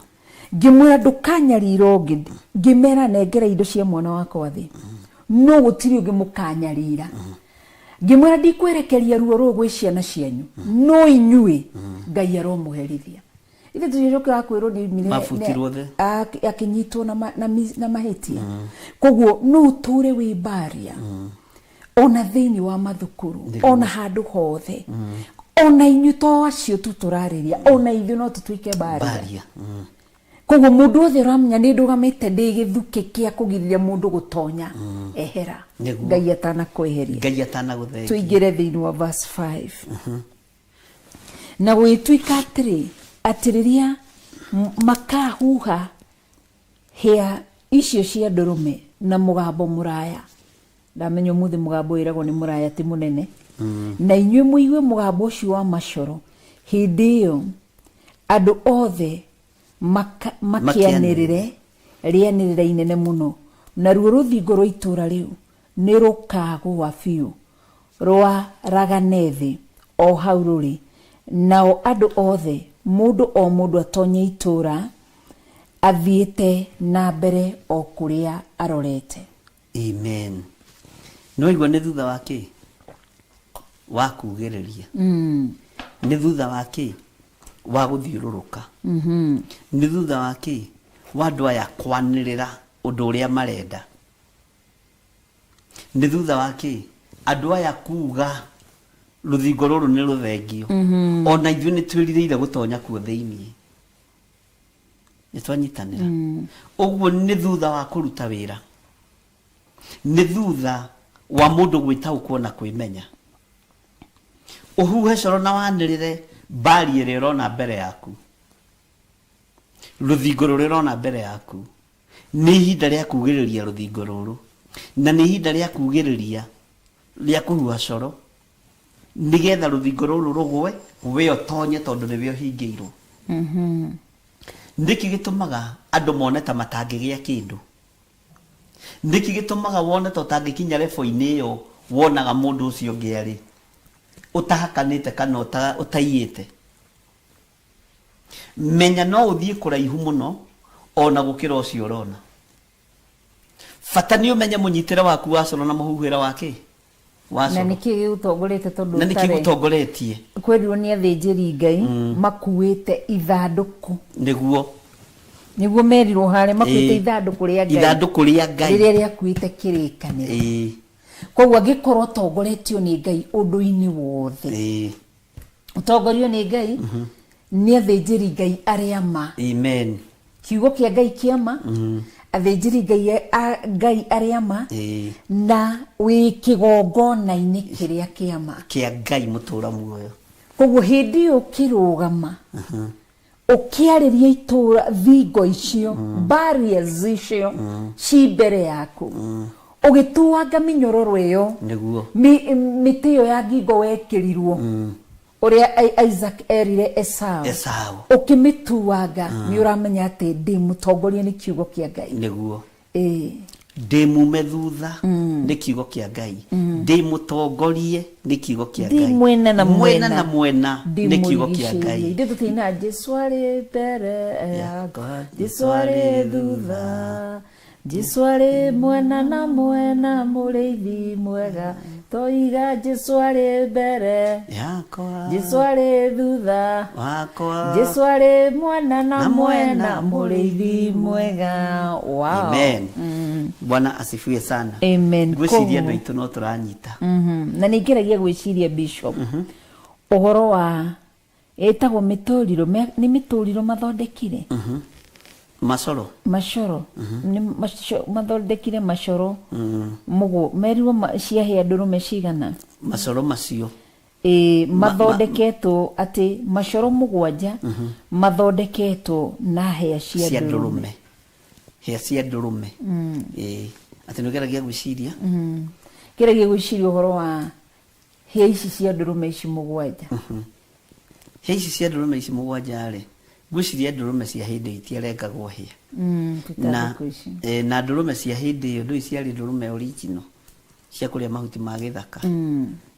Ngĩmwĩra ndũkanyarira ũngĩ, ngĩmera nengera indo cia mwana wakwa thĩ, no gũtirĩ ũngĩ mũkanyarira. Ngĩmwĩra ndikwerekeria ruo rũũ gwĩ ciana cianyu, no inyuĩ Ngai aromũherithia. Ithe tũcokaga kwĩrwo nĩ oimire Mabutirwo thĩ. Akĩnyitwo na mahĩtia. Koguo no ũtũre wĩ baria ona thĩinĩ wa mathukuru, ona handũ hothe, ona inyuĩ to acio tu tũrarĩria, ona ithuĩ no tũtuĩke baria. Baria. Koguo mũndũ wothe ũramenya nĩ ndũgamĩte ndĩ gĩthukĩ kĩa kũgirĩrĩria mũndũ gũtonya, ehera. Nĩguo. Ngai atanakweheria. Ngai atanagũthengia. Tũingĩre thĩinĩ wa verse 5. Na gũgĩtuĩka atĩrĩ, atĩ rĩrĩa makahuha hĩa icio cia ndũrũme na mũgambo mũraya, ndamenya ũmũthĩ mũgambo wĩragwo nĩ mũraya ti mũnene, na inyuĩ mũigue mũgambo ũcio wa macoro, hĩndĩ ĩyo andũ othe makĩanĩrĩre rĩanĩrĩra inene mũno, naruo rũthingo rwa itũũra rĩu nĩ rũkagũa biũ rwaragane thĩ o hau rũrĩ, nao andũ othe mũndũ o mũndũ atonye itũũra athiĩte na mbere o kũrĩa arorete. Amen. No igua nĩ thutha wa kĩ? Wa kugĩrĩria. Nĩ thutha wa kĩ? Wa gũthiũrũrũka. Nĩ thutha wa kĩ? Wa andũ aya kwanĩrĩra ũndũ ũrĩa marenda. Nĩ thutha wa kĩ? Andũ aya kuga rũthingo rũrũ nĩ rũthengio. Ona ithuĩ nĩ twĩrirĩire gũtonya kuo thĩiniĩ. Nĩ twanyitanĩra. Ũguo nĩ thutha wa kũruta wĩra. Nĩ thutha wa mũndũ gwĩtaũkwo na kwĩmenya. Ũhuhe coro na wanĩrĩre mbari ĩrĩa ũrona mbere yaku, rũthingo rũrĩa ũrona mbere yaku. Nĩ ihinda rĩa kugĩrĩria rũthingo rũrũ, na nĩ ihinda rĩa kugĩrĩria rĩa kũhuha coro nĩgetha rũthingo rũrũ rũgwe, we ũtonye tondũ nĩwe ũhingĩirwo. Nĩkĩ gĩtũmaga andũ mone ta matangĩgĩa kĩndũ? Nĩkĩ gĩtũmaga wone ta ũtangĩkinya level-inĩ ĩyo wonaga mũndũ ũcio ũngĩ arĩ ũtahakanĩte kana ũtaiyĩte? Menya no ũthiĩ kũraihu mũno ona gũkĩra ũcio ũrona. Bata nĩ ũmenye mũnyitĩre waku wa coro na mũhuhĩre wa kĩ? Wa Na coro. nĩkĩ gĩgũtongoretie tondũ Na nĩkĩ ũtarĩ? gĩgũtongoretie? Kwerirwo nĩ athĩnjĩri Ngai makuĩte ithandũkũ. Nĩguo. Nĩguo merirwo harĩa makuĩte ithandũkũ rĩa Ngai. Ithandũkũ rĩa Ngai. Rĩrĩa rĩakuĩte kĩrĩkanĩro. Koguo angĩkorwo ũtongoretio nĩ Ngai ũndũ-inĩ wothe. Ũtongorio nĩ Ngai, nĩ athĩnjĩri Ngai arĩa ma. Amen. Kiugo kĩa Ngai kĩa ma, athĩnjĩri Ngai a Ngai arĩa ma, na wĩ kĩgongona-inĩ kĩrĩa kĩa ma. Kĩa Ngai mũtũra muoyo. Koguo hĩndĩ ĩyo ũkĩrũgama, ũkĩarĩria itũũra thingo icio, barriers icio ci mbere yaku, Ũgĩtuanga mĩnyororo ĩyo. Nĩguo. Mĩtĩ ĩyo ya ngingo wekĩrirwo, ũrĩa Isaac erire Esau, Esau. Ũkĩmĩtuanga, nĩ ũramenya atĩ ndĩ mũtongoria nĩ kiugo kĩa Ngai. Nĩguo. Ĩĩ. Ndĩ mume thutha nĩ kiugo kĩa Ngai, ndĩ mũtongorie nĩ kiugo kĩa Ndĩ Ngai, mwena na mwena mwena. Na mwena nĩ kiugo kĩa Ngai. Ithuĩ tũtinaga Jesu arĩ mbere yakwa, Jesu arĩ thutha, Jesu arĩ mwena na mwena, mũrĩithi mwega. Toiga Jesu arĩ mbere, yakwa, Jesu arĩ thutha, wakwa, Jesu arĩ mwena na na mwena, mwena, mũrĩithi mwega. Wow. Amen. Bwana asifiwe sana. Amen. Ngwĩciria andũ Koguo- aitũ no tũranyita. Na nĩ ngeragia gwĩciria, Bishop, ũhoro wa ĩtagwo mĩtũrirũ, nĩ mĩtũrirũ mathondekire. Macoro. Macoro. Nĩ mathondekire macoro mũgũ merirwo ciahĩa ndũrũme cigana. Macoro macio. Ĩ, mathondeketwo atĩ macoro 7 mathondeketwo na hĩa cia cia ndũrũme. Ndũrũme, hĩa cia ndũrũme. Ĩĩ, atĩ nĩ ũgeragia gwĩciria. Ngeragia gwĩciria ũhoro wa hĩa ici cia ndũrũme ici 7. Hĩa ici cia ndũrũme ici 7 rĩ, ngwĩciria ndũrũme cia hĩndĩ ĩyo itiarengagwo hĩa. Na Thikũ ici. Na ndũrũme cia hĩndĩ ĩyo ndũĩ ciarĩ ndũrũme original cia kũrĩa mahuti ma gĩthaka,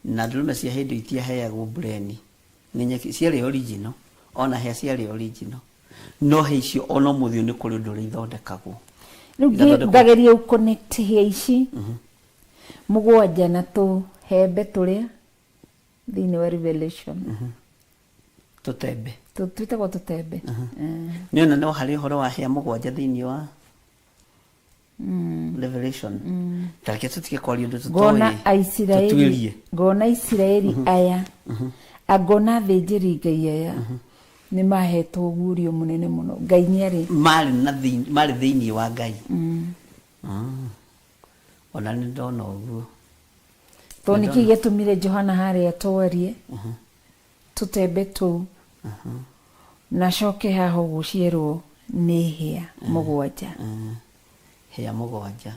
na ndũrũme cia hĩndĩ ĩyo itiaheagwo mbureni nĩ nyeki, ciarĩ original, ona hĩa ciarĩ original, no hĩa icio ona ũmũthĩ ũyũ nĩ kũrĩ ũndũ ũrĩa ithondekagwo. Rĩu Igathondekwo. Ngageria gũconnect hĩa ici 7 na tũhembe tũrĩa thĩinĩ wa Revelation. Tũtembe. Twĩtagwo tũtembe. Nĩ ona no harĩ ũhoro wa hĩa 7 thĩinĩ wa Revelation. Tareke tũtige kwaria ũndũ Ngona tũtoĩ. Aisiraeli, Tũtuĩrie. ngona Isiraeli aya, angona athĩnjĩri Ngai aya nĩ mahetwo guũrio mũnene mũno. Ngai nĩ arĩ Marĩ thĩinĩ wa Ngai. Ona nĩ ndona ũguo. Tondũ nĩkĩ gĩatũmire Johana harĩa twarie tũtembe tũu, na coke haha ũguo cierwo nĩ hĩa 7. Hĩa 7.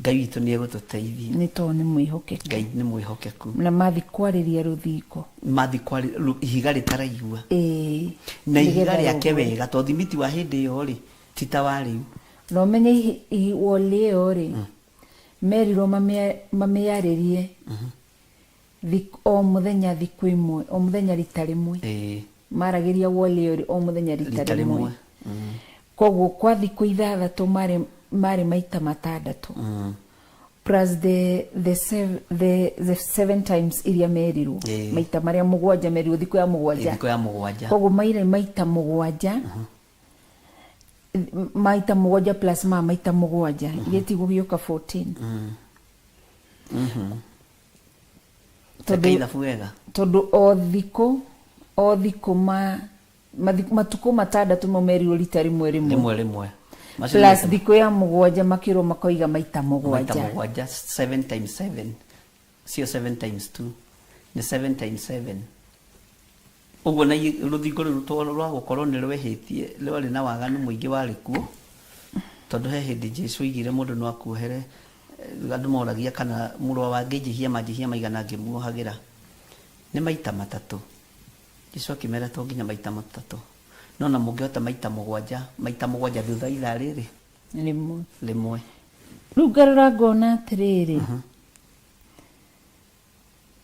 Ngai witũ nĩ egũtũteithia. Nĩ tondũ nĩ mwĩhokeku. Ngai nĩ mwĩhokeku. Na mathi kwarĩria rũthingo. Mathi ihiga rĩtaraigua. Ĩĩ. Na ihiga Nĩgetha rĩake rũgwe. wega, tondũ thimiti wa hĩndĩ ĩyo rĩ ti ta wa rĩu. Na ũmenye wall ĩyo rĩ, merirwo mamĩarĩrie o mũthenya thikũ ĩmwe, o mũthenya rita rĩmwe. Maragĩria wall ĩyo o mũthenya rita Rita rĩmwe. rĩmwe. Koguo kwa thikũ 6 marĩ maita 6. Plus the 7 times iria merirwo. Maita marĩa 7 merirwo thikũ ya 7. Thikũ ya 7. Koguo maire maita 7. Maita 7 plus ma maita 7. Iria ti gũgĩũka 14. Reke ithabu wega. Tondũ o thikũ matukũ 6 mo merirwo rita rĩmwe rĩmwe. Rĩmwe rĩmwe. Macio Plus nĩ thikũ ya 7 makĩrwo makoiga maita maita 7. 7, 7 times 7. Sio 7 times 2. Nĩ 7 times 7. Ũguo na rũthingo rũu rwa gũkorwo nĩ rwehĩtie, rwarĩ na waganu mũingĩ warĩ kuo. Tondũ he hĩndĩ Jesũ oigire mũndũ no akuohere, andũ moragia kana mũrũ wa angĩnjĩhia manjĩhia maigana angĩmuohagĩra. Nĩ maita 3. Jesũ akĩmera to nginya maita 3. No na mũngĩhota maita 7, maita 7 thutha ithaa rĩrĩ. Rĩmwe. Rĩmwe. Rĩu ngarora ngona atĩrĩrĩ,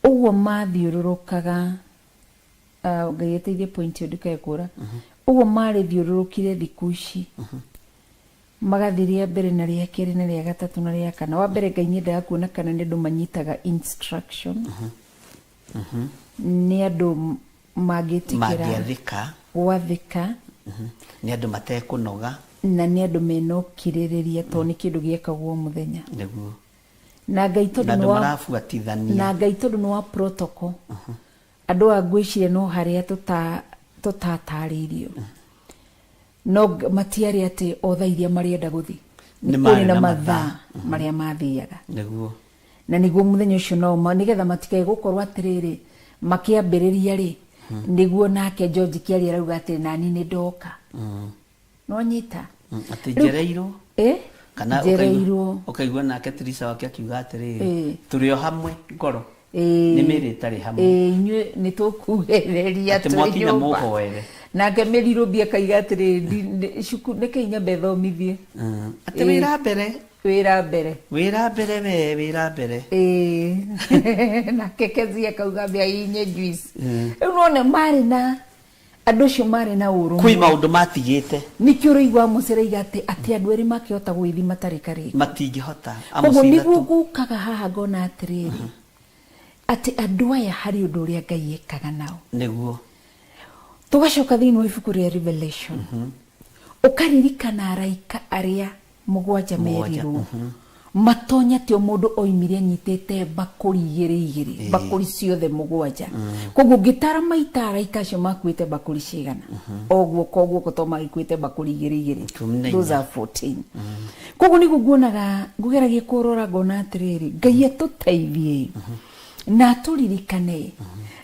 ũguo mathiũrũrũkaga, Ngai ateithie point ĩyo ndĩkae kũra. Ũguo marĩthiũrũrũkire thikũ ici. Magathiĩ rĩa mbere na rĩa kerĩ na rĩa gatatũ na rĩa kana. Wa mbere Ngai nĩendaga kuona kana nĩ andũ manyitaga instruction. Nĩ andũ mangĩtĩkĩra Mangĩathĩka. gwathĩka. Nĩ andũ matekũnoga. Na nĩ andũ mena ũkirĩrĩria tondũ nĩ kĩndũ gĩekagwo o mũthenya. Nĩguo. Na Ngai tondũ Na nĩ andũ wa marabuatithania. Na Ngai tondũ nĩ wa protocol. Andũ a ngwĩciria no harĩa tũtatarĩirio. No matiarĩ atĩ o thaa iria marenda gũthiĩ. Nĩ Nĩ marĩ kũrĩ na na mathaa mathaa. marĩa mathiaga. Nĩguo. Na nĩguo mũthenya ũcio no nĩgetha matikae gũkorwo atĩrĩrĩ, makĩambĩrĩria rĩ, nĩguo nake George Kĩaria arauga atĩ nani nĩ ndoka. No nyita. Atĩ njereirwo? Kana Njereirwo. ũkaigua nake Teresa wake akiuga atĩrĩrĩ, Ĩĩ. tũrĩ o hamwe ngoro. Ĩĩ. Nĩ mĩĩrĩ ĩtarĩ hamwe. Ĩĩ, inyuĩ nĩ tũkugĩrĩria Atĩ twĩ mwakinya nyũmba. mũhoere. Nake mĩrirũmbi akaiga atĩrĩrĩ, nĩkĩ nyambe thomithie? Atĩ Ĩĩ. wĩra mbere. Wĩra mbere. Wĩra mbere we, wĩra mbere. Ĩĩ. Nake Kezia akauga mbĩa inye juice. Rĩu nĩwona marĩ na andũ acio marĩ na ũrũmwe. Kwĩ maũndũ matigĩte. Nĩkĩo ũraigua Amos araiga atĩ andũ erĩ makĩhota gwĩthi matarĩ karĩko. Matingĩhota. Koguo Amos nĩguo ithatũ. ngũkaga haha ngona atĩrĩrĩ, atĩ andũ aya harĩ ũndũ ũrĩa Ngai ekaga nao. Nĩguo. Tũgacoka thĩinĩ wa ibuku rĩa Revelation. Ũkaririkana araika arĩa mũgwanja merirwo. Matonya atĩ o mũndũ oimire anyitĩte mbakũri igĩrĩ igĩrĩ, mbakũri ciothe mũgwanja. Koguo ngĩtara maita araika acio makuĩte mbakũri cigana. O guoko, o guoko to magĩkuĩte mbakũri igĩrĩ igĩrĩ. 14. Those are 14. Koguo nĩguo nguonaga, ngũgeragia kũrora ngona atĩrĩrĩ, Ngai atũteithie na atũririkane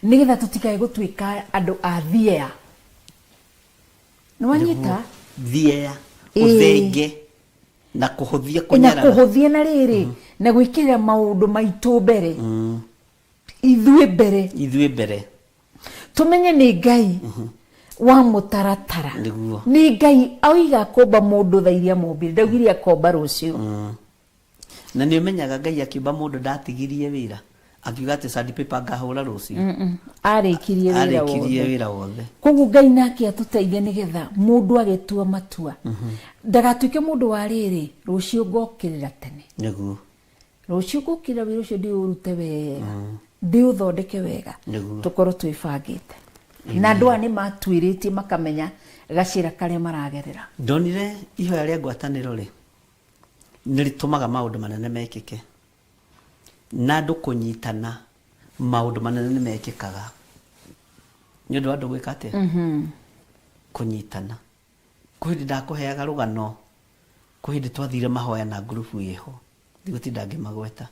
nĩgetha tũtikae gũtuĩka andũ a thia. Nĩwanyita? Thia, Ĩĩ. ũthenge na kũhũthia Na kũnyarara. kũhũthia na rĩrĩ, na gwĩkĩrĩra maũndũ maitũ mbere. Ithuĩ mbere. Ithuĩ mbere. Tũmenye nĩ Ngai wa mũtaratara. Nĩguo. Nĩ Ngai oiga akomba mũndũ thaa iria mombire, ndaugire akomba rũciũ. Na nĩ ũmenyaga Ngai akĩũmba mũndũ ndatigirie wĩra. Akiuga atĩ sandpaper ngahũra rũciũ. Arĩkirie wĩra Arĩkirie wothe. wĩra wothe. Koguo Ngai nake atũteithie nĩgetha mũndũ agĩtua matua. Ndagatuĩke mũndũ wa rĩrĩ, rũciũ ngokĩrĩra tene. Nĩguo. Rũciũ ngũkĩrĩra wĩra ũcio ndĩũrute wega. Ndĩũthondeke wega. Nĩguo. Tũkorwo twĩbangĩte. Na andũ aya nĩ matuĩrĩtie makamenya gacĩra karĩa maragerera. Ndonire ihoya rĩa ngwatanĩro rĩ, nĩ rĩtũmaga maũndũ manene mekĩke. Na andũ kũnyitana maũndũ manene nĩ mekĩkaga. Nĩ ũndũ wa andũ gwĩka atĩa? Kũnyitana. Kwĩ hĩndĩ ndakũheaga rũgano, kwĩ hĩndĩ twathire mahoya na ngurubu ĩho, ndigũtinda ngĩmagweta.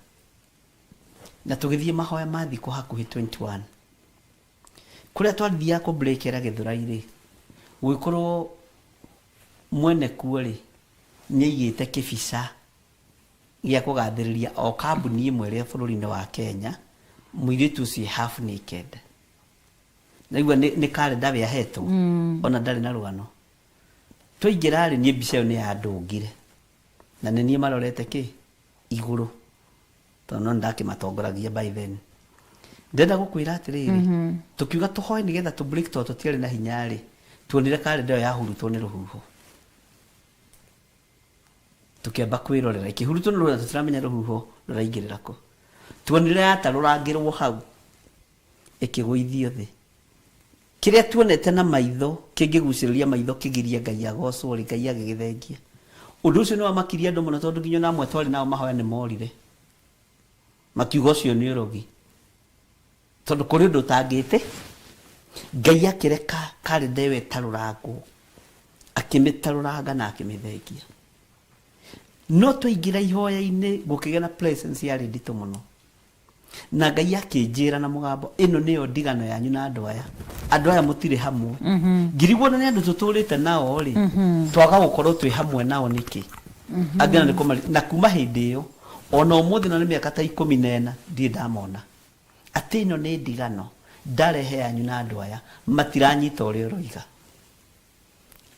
Na tũgĩthiĩ mahoya ma thikũ hakuhĩ 21. Kũrĩa twathiaga kũbreakera Gĩthũrai rĩ, gũgĩkorwo mwene kuo rĩ, nĩaigĩte kĩbica gĩa kũgathĩrĩria o kambuni ĩmwe ĩrĩa bũrũri-inĩ wa Kenya, mũirĩtu ũcio half naked. Naigua nĩ karenda we ahetwo, ona ndarĩ na rũgano. Twaingĩra rĩ, niĩ mbica ĩyo nĩ yandũngire. Na nĩ niĩ marorete kĩ? Igũrũ. Tondũ no nĩndakĩmatongoragia by then. Ndĩrenda gũkwĩra atĩrĩrĩ, tũkiuga tũhoe nĩgetha tũ break tondũ tũtiarĩ na hinya rĩ, tuonire karenda ĩyo yahurutwo nĩ rũhuho. Tũkĩamba kwĩrorera, ĩkĩhurutwo nĩ rũhuho na tũtiramenya rũhuho rũraingĩrĩra kũ. Tuonire yatarũrangĩrwo hau, ĩkĩgũithio thĩ. Kĩrĩa tuonete na maitho, kĩngĩgucĩrĩria maitho kĩgirie Ngai agocwo rĩ, Ngai agĩgĩthengia. Ũndũ ũcio nĩ wamakirie andũ mũno tondũ nginya ona amwe twarĩ nao mahoya nĩ morire. Makiuga ũcio nĩ ũrogi. Tondũ kũrĩ ũndũ ũtangĩte, Ngai akĩreka karenda ĩyo ĩtarũrangwo. Akĩmĩtarũranga na akĩmĩthengia. No twaingĩra ihoya-inĩ gũkĩgĩa na presence yarĩ nditũ mũno. Na Ngai akĩnjĩra na mũgambo, ĩno nĩyo ndigano yanyu na andũ aya. Andũ aya mũtirĩ hamwe. Ngirigwo nĩ andũ tũtũrĩte nao rĩ, twaga gũkorwo twĩ hamwe nao nĩkĩ? Angĩ na nĩ kũmari-, na kuma hĩndĩ ĩyo, ona ũmũthĩ na nĩ mĩaka ta 14, ndirĩ ndamona. Atĩ ĩno nĩ ndigano, ndarehe yanyu na andũ aya, matiranyita ũrĩa ũroiga.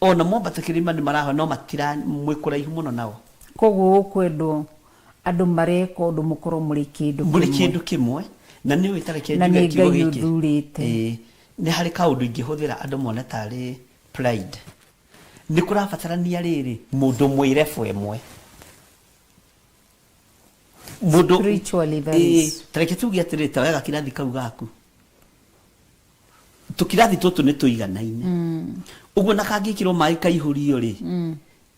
Ona mwambata kĩrĩma nĩ marahoya, no matira, mwĩ kũraihu mũno nao. Koguo ũkwendwo andũ mareka ũndũ mũkorwo mũrĩ kĩndũ Mũrĩ kĩmwe. kĩndũ kĩmwe, na nĩ ũĩ tareke Na njuge nĩ kiugo Ngai gĩkĩ. ũthurĩte. Ĩĩ, nĩ harĩ kaũndũ ingĩhũthĩra andũ mone tarĩ pride. Nĩ kũrabatarania rĩrĩ, mũndũ mwĩ level ĩmwe. Mũndũ Spiritually, that Ĩĩ, is. tareke tuge atĩrĩrĩ, ta wega kĩrathi kau gaku. Tũkirathi tũtũ nĩ tũiganaine. Ũguo na kangĩkĩrwo maĩ kaihũrio rĩ,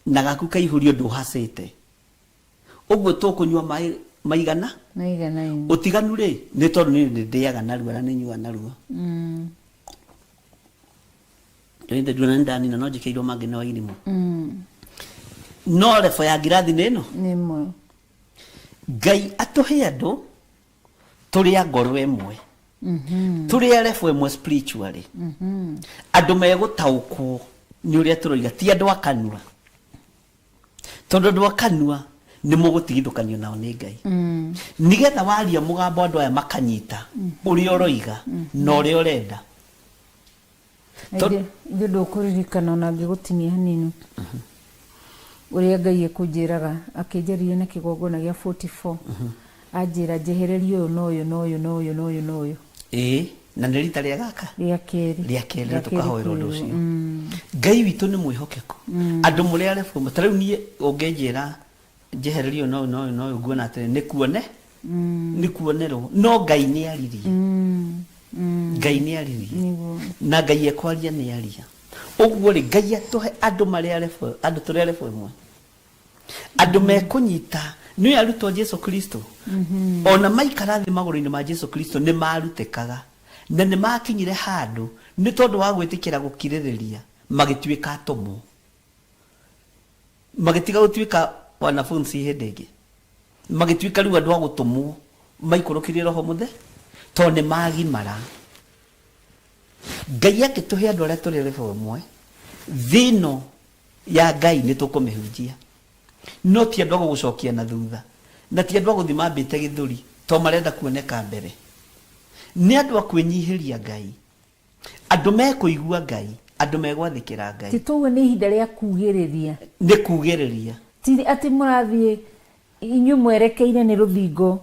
na gaku kaihũrio ndũhacĩte. Ũguo tũkũnyua maĩ maigana? Maiganaine. Ũtiganu rĩ, nĩ tondũ niĩ nĩ ndĩaga narua na nĩ nyuaga narua. Nĩ nduona nĩ ndanina no njĩkĩirwo mangĩ nĩ wairimũ. No level ya ngirathi nĩ ĩno? Nĩ ĩmwe. Ngai atũhe andũ tũrĩ a ngoro ĩmwe. Tũrĩ a level ĩmwe spiritually. Andũ megũtaũkwo nĩ ũrĩa tũroiga, ti andũ a kanua. Tondũ andũ a kanua nĩ mũgũtigithũkanio nao nĩ Ngai. Nĩgetha waria mũgambo andũ aya makanyita ũrĩa ũroiga na ũrĩa ũrenda. Ithuĩ ndũkũririkana ona ngĩgũtinia hanini ũrĩa Ngai ekũnjĩraga akĩnjarĩria na kĩgongona gĩa 44 anjĩra njehererie ũyũ na ũyũ na ũyũ na ũyũ na ũyũ na ũyũ. Ĩĩ, na nĩ rita rĩa gaka rĩa kerĩ rĩa kerĩ tũkahoera ũndũ ũcio. Ngai witũ nĩ mwĩhokeku. Andũ mũrĩ a level ĩmwe. Ta rĩu niĩ ũngĩnjĩra njehererie ũyũ na ũyũ na ũyũ na ũyũ nguona atĩrĩ nĩ kuone nĩ kuonerwo no Ngai nĩ aririe. Ngai nĩ aririe. Na Ngai ekwaria nĩ aria. Ũguo rĩ Ngai atũhe andũ marĩ a level, andũ tũrĩ a level ĩmwe. Andũ mekũnyita nĩ arutwo Jesu Kristo. Ona maikara thĩ magũrũ-inĩ ma Jesu Kristo nĩ marutĩkaga na nĩ makinyire handũ nĩ tondũ wa gwĩtĩkĩra gũkirĩrĩria magĩtuĩka atũmwo. Magĩtiga gũtuĩka wanafunzi hĩndĩ ĩngĩ. Magĩtuĩka rĩu andũ a gũtũmwo maikũrũkirie roho mũthe tondũ nĩ magimara. Ngai akĩtũhe andũ arĩa tũrĩ level ĩmwe thĩ ĩno ya Ngai nĩ tũkũmĩhunjia. No ti andũ a gũgũcokia na thutha na ti andũ a gũthiĩ mambĩte gĩthũri tondũ marenda kuoneka mbere. Nĩ andũ a kwĩnyihĩria Ngai. Andũ mekũigua Ngai, andũ megwathĩkĩra Ngai. Ti tuge nĩ ihinda rĩa kugĩrĩria. Nĩ kugĩrĩria. Ti atĩ mũrathiĩ inyuĩ mwerekeire nĩ rũthingo.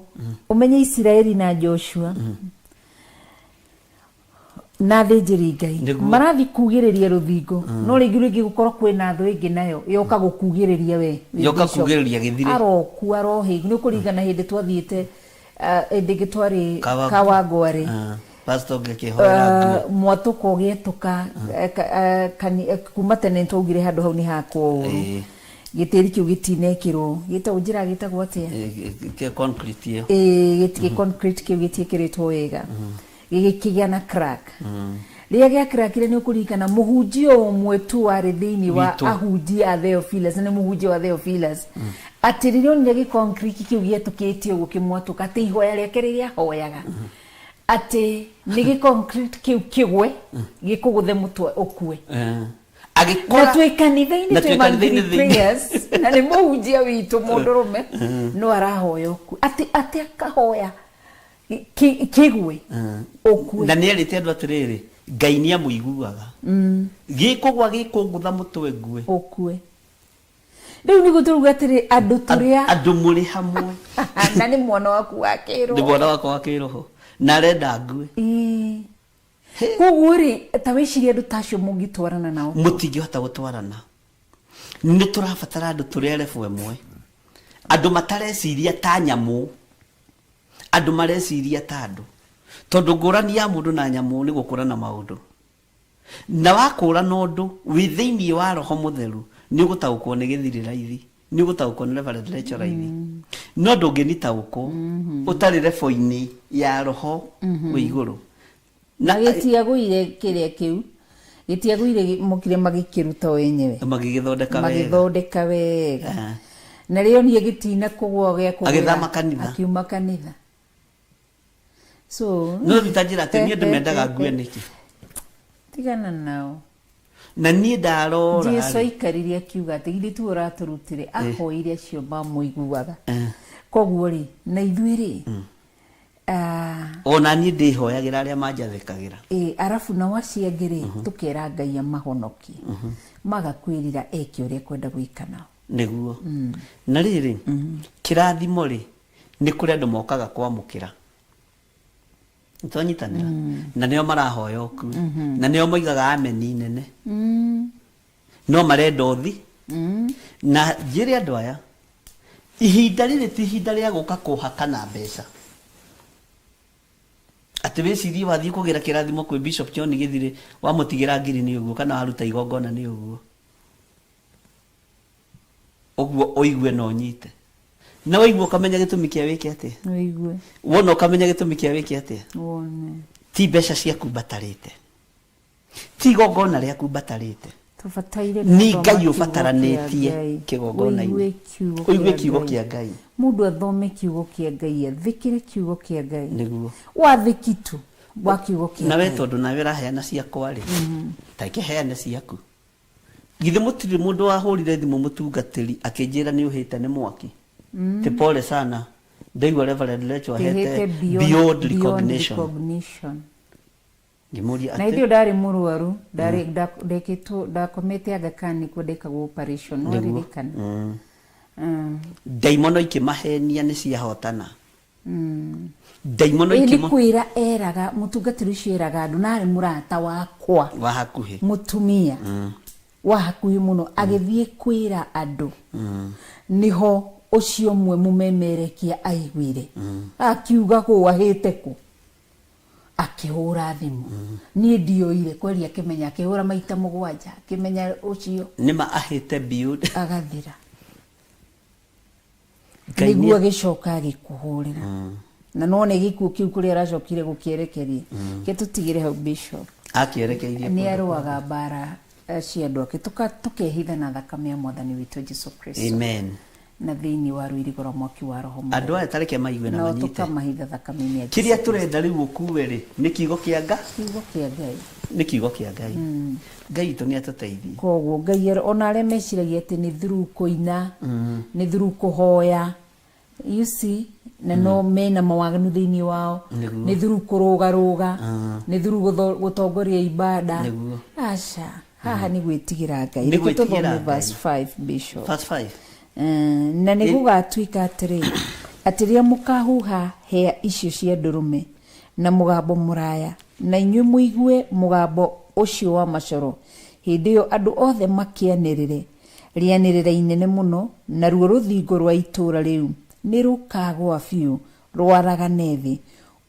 Ũmenye Isiraeli na Joshua. Na athĩnjĩri Ngai marathiĩ kugĩrĩria rũthingo no rĩngĩ rĩngĩ gũkorwo kwĩna thũ ĩngĩ nayo yoka gũkugĩrĩria we yoka kugĩrĩria gĩthire aroku arohĩ nĩ ũkũringana hĩndĩ twathiĩte hĩndĩ ĩngĩ twarĩ Kawangware pastor ngĩkĩhoera mwatũka ũgĩetũka kuma tene twaugire handũ hau nĩ hakwo ũru gĩtĩri kĩu gĩtinekĩrwo gĩtagwo njĩra gĩtagwo atĩa kĩ concrete ĩyo ĩĩ concrete kĩu gĩtiĩkĩrĩtwo wega gĩgĩkĩgĩa na crack. Rĩrĩa gĩa crackire nĩ ũkũririkana mũhunjia ũmwe tu warĩ thĩinĩ wa ahunjia a Theophilus nĩ mũhunjia wa Theophilus atĩ rĩrĩa onire gĩ concrete kĩu gĩetũkĩte ũguo kĩmwatũka atĩ ihoya rĩake rĩrĩa ahoyaga atĩ nĩ gĩ concrete kĩu kĩgwe gĩkũgũthe mũtwe ũkue. Agĩkora na twĩ kanitha-inĩ twĩ monthly prayers na nĩ mũhunjia witũ mũndũrũme no arahoya ũkue atĩ atĩ akahoya kĩgwe ũkue na nĩ erĩte andũ atĩrĩrĩ Ngai nĩ amũiguaga gĩkũgwa gĩkũngũtha mũtwe ngue ũkue. Rĩu nĩguo tũruga atĩrĩ andũ tũrĩa andũ mũrĩ hamwe na nĩ mwana waku wa kĩroho nĩ mwana wakwa wa kĩroho na arenda ngue. Koguo rĩ ta wĩcirie andũ ta acio mũngĩtwarana nao mũtingĩhota gũtwarana. Nĩ tũrabatara andũ tũrĩ a level ĩmwe, andũ matareciria ta nyamũ, andũ mareciria ta andũ, tondũ ngũrani ya mũndũ na nyamũ nĩ gũkũrana maũndũ. Na wakũrana ũndũ wĩ thĩinĩ wa roho mũtheru nĩ ũgũtaũkwo nĩ gĩthirĩ raithi, nĩ ũgũtaũkwo nĩ Reverend Rachel raithi, no ndũngĩnitaũkwo ũtarĩ level-inĩ ya roho wĩ igũrũ. Na gĩtiagũire kĩrĩa kĩu gĩtiagũire mokire magĩkĩruta o enyewe magĩgĩthondeka wega magĩthondeka wega na rĩo niĩ gĩtina kũgwa gĩa kũgwĩra agĩthama kanitha akiuma kanitha. So no rita njĩra atĩ niĩ andũ mendaga ngue nĩkĩ tigana nao. Na niĩ ndarora Jesu aikarire akiuga atĩ githĩ tiwe ũratũrutire ahoire acio mamũiguaga. Koguo rĩ na ithuĩ rĩ ona niĩ ndĩhoyagĩra arĩa manjathĩkagĩra. Arabu nao acio angĩ rĩ tũkera Ngai amahonokie maga kwĩrira eke ũrĩa ekwenda gwĩka nao nĩguo. Na rĩrĩ kĩrathimo rĩ nĩ kũrĩ andũ mokaga kwamũkĩra nĩtwanyitanĩra na nĩo marahoya ũkue na nĩo moigaga ameni nene no marenda ũthi na njĩre andũ aya ihinda rĩrĩ ti ihinda rĩa gũka kũhakana mbeca atĩ wĩcirie wathiĩ kũgĩra kĩrathimo kwĩ Bishop John Gĩthirĩ wamũtigĩra ngiri nĩ ũguo kana waruta igongona nĩ ũguo ũguo ũigue na ũnyite na waigua ũkamenya gĩtũmi kĩa wĩke atĩa ũigue wona ũkamenya gĩtũmi kĩa wĩke atĩa wone ti mbeca ciaku mbatarĩte ti igongona rĩaku mbatarĩte tũbataire Nĩ Ngai ũbataranĩtie kĩgongona-inĩ. Ũigue kiugo kĩa Ngai mũndũ athome kiugo kĩa Ngai athĩkĩre kiugo kĩa Ngai nĩguo wathĩki tu wa kiugo kĩa nawe tondũ nawe ũraheana ciakwa rĩ ta reke heane ciaku. Githĩ mũtirĩ mũndũ wahũrire thimũ mũtungatĩri akĩnjĩra nĩ ũhĩte nĩ mwaki? Ti pole sana, ndaigua Reverend Lecho ahete Ahĩte beyond beyond recognition. recognition. Ngĩmũria Na hĩndĩ atĩ ĩyo ndarĩ mũrwaru, ndarĩ ndekĩtwo, ndakomete Aga Khan nĩkuo ndekagwo operation, Nĩguo. waririkana? Ndaimono ikĩmahenia nĩ ciahotana. Ndaimono Ĩ nĩ ikĩma kwĩra eraga mũtungatĩri ũcio, eraga andũ, na arĩ mũrata wakwa wa hakuhĩ, mũtumia wa hakuhĩ mũno, agĩthiĩ kwĩra andũ, nĩho ũcio ũmwe mũmemerekia aiguire akiuga kũ ahĩte kũ, akĩhũra thimũ, niĩ ndioire kweri, akĩmenya, akĩhũra maita 7, akĩmenya ũcio nĩma ahĩte beyond agathira. Ngai Nĩguo agĩcoka agĩkũhũrĩra na none gĩkuũ kĩu kũrĩa aracokire gũkĩerekeria ke tũtigĩre hau, Bishop. Akĩerekeirie Nĩ kũndũ. Arũaga mbara cia andũ ake, tũkehitha na thakame ya mwathani witũ Jesu Kristo Amen. na thĩinĩ wa rũirigo rwa mwaki wa roho Andũ aya tareke maigue na no manyite tũkamahitha thakame-inĩ ya Jesu. Kĩrĩa tũrenda rĩu ũkue rĩ nĩ kiugo kĩa nga Kiugo kĩa Ngai. Nĩ kiugo kĩa Ngai. Ngai witũ nĩ atũteithie. Koguo Ngai ona arĩa meciragia atĩ nĩ through kũina, nĩ through kũhoya, you see, na no mena mawaganu thĩinĩ wao. Nĩ through kũrũgarũga, nĩ through gũtongoria ibada. Aca, haha nĩ gwĩtigĩra Ngai. Nĩ Reke gwĩtigĩra tũthome Ngai. verse 5, Bishop. Verse 5. Na nĩ gũgatuĩka atĩrĩ, atĩ rĩrĩa mũkahuha hĩa icio cia ndũrũme na mũgambo mũraya, na inyuĩ mũigue mũgambo ũcio wa macoro, hĩndĩ ĩyo andũ othe makĩanĩrĩre rĩanĩrĩra inene mũno, naruo rũthingo rwa itũũra rĩu nĩ rũkagũa biũ rwaragane thĩ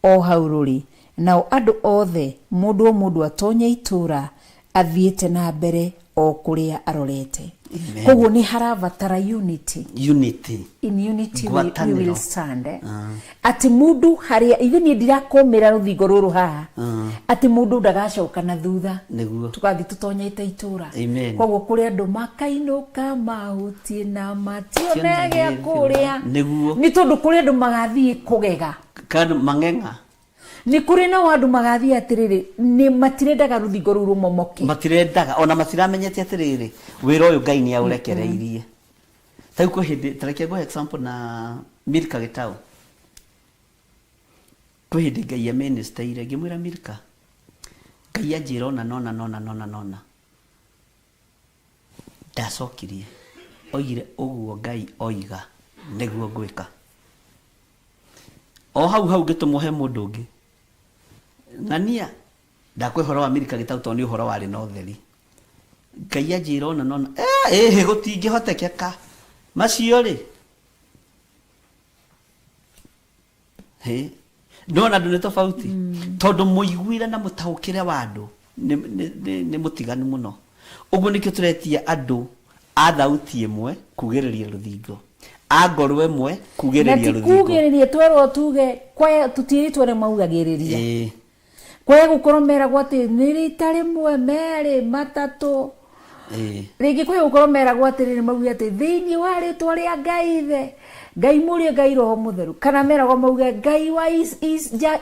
o hau rũrĩ, nao andũ othe, mũndũ o mũndũ, atonye itũũra athiĩte na mbere o kũrĩa arorete. Amen. Koguo nĩ harabatara unity. Unity. In unity we Ngwatanĩro. will stand, eh? Atĩ mũndũ harĩa ithuĩ, niĩ ndirakomĩra rũthingo rũrũ haha, atĩ mũndũ ndagacoka na thutha. Tũgathiĩ tũtonyete itũra. Amen. Koguo kũrĩ andũ makainũka mahutie na matione gĩa kũrĩa. Nĩ tondũ kũrĩ andũ magathiĩ kũgega. Kana mang'eng'a. Nĩ kũrĩ nao andũ magathiĩ atĩrĩrĩ, nĩ matirendaga rũthingo rũu rũmomoke. Matirendaga, ona matiramenyete atĩrĩrĩ, wĩra ũyũ Ngai nĩ aũrekereirie. Ta rĩu kwĩ hĩndĩ, ta reke ngũhe example na Milka Gĩtaũ. Kwĩ hĩndĩ Ngai aministeire, ngĩmwĩra, Milka, Ngai anjĩra ũna nona nona nona nona. Ndacokirie, oigire ũguo Ngai oiga nĩguo ngwĩka. O hau hau ngĩtũmwo he mũndũ ũngĩ, ng'ania ndakwĩ ũhoro wa Milka Gĩtaũ, tondũ nĩ ũhoro warĩ na ũtheri. Ngai anjĩra ũna nona, ĩhĩ, gũtingĩhotekeka macio rĩ. Hĩ, nona andũ nĩ tofauti, tondũ mũiguĩre na mũtaũkĩre wa andũ nĩ mũtiganu mũno. Ũguo nĩkĩo tũretia andũ a thauti ĩmwe kugĩrĩria rũthingo, a ngoro ĩmwe Na kugĩrĩria ti rũthingo. Kugĩrĩria twerwo tuge kwaya, tũtiĩrĩtwo arĩa maugagĩrĩria. Kwaya gũkorwo meragwo atĩ nĩ rita rĩmwe, merĩ, matatũ. Rĩngĩ kwaya gũkorwo meragwo atĩrĩrĩ, mauge atĩ thĩinĩ wa rĩtwa rĩa Ngai Ithe, Ngai Mũriũ, Ngai Roho Mũtheru, kana meragwo mauge Ngai wa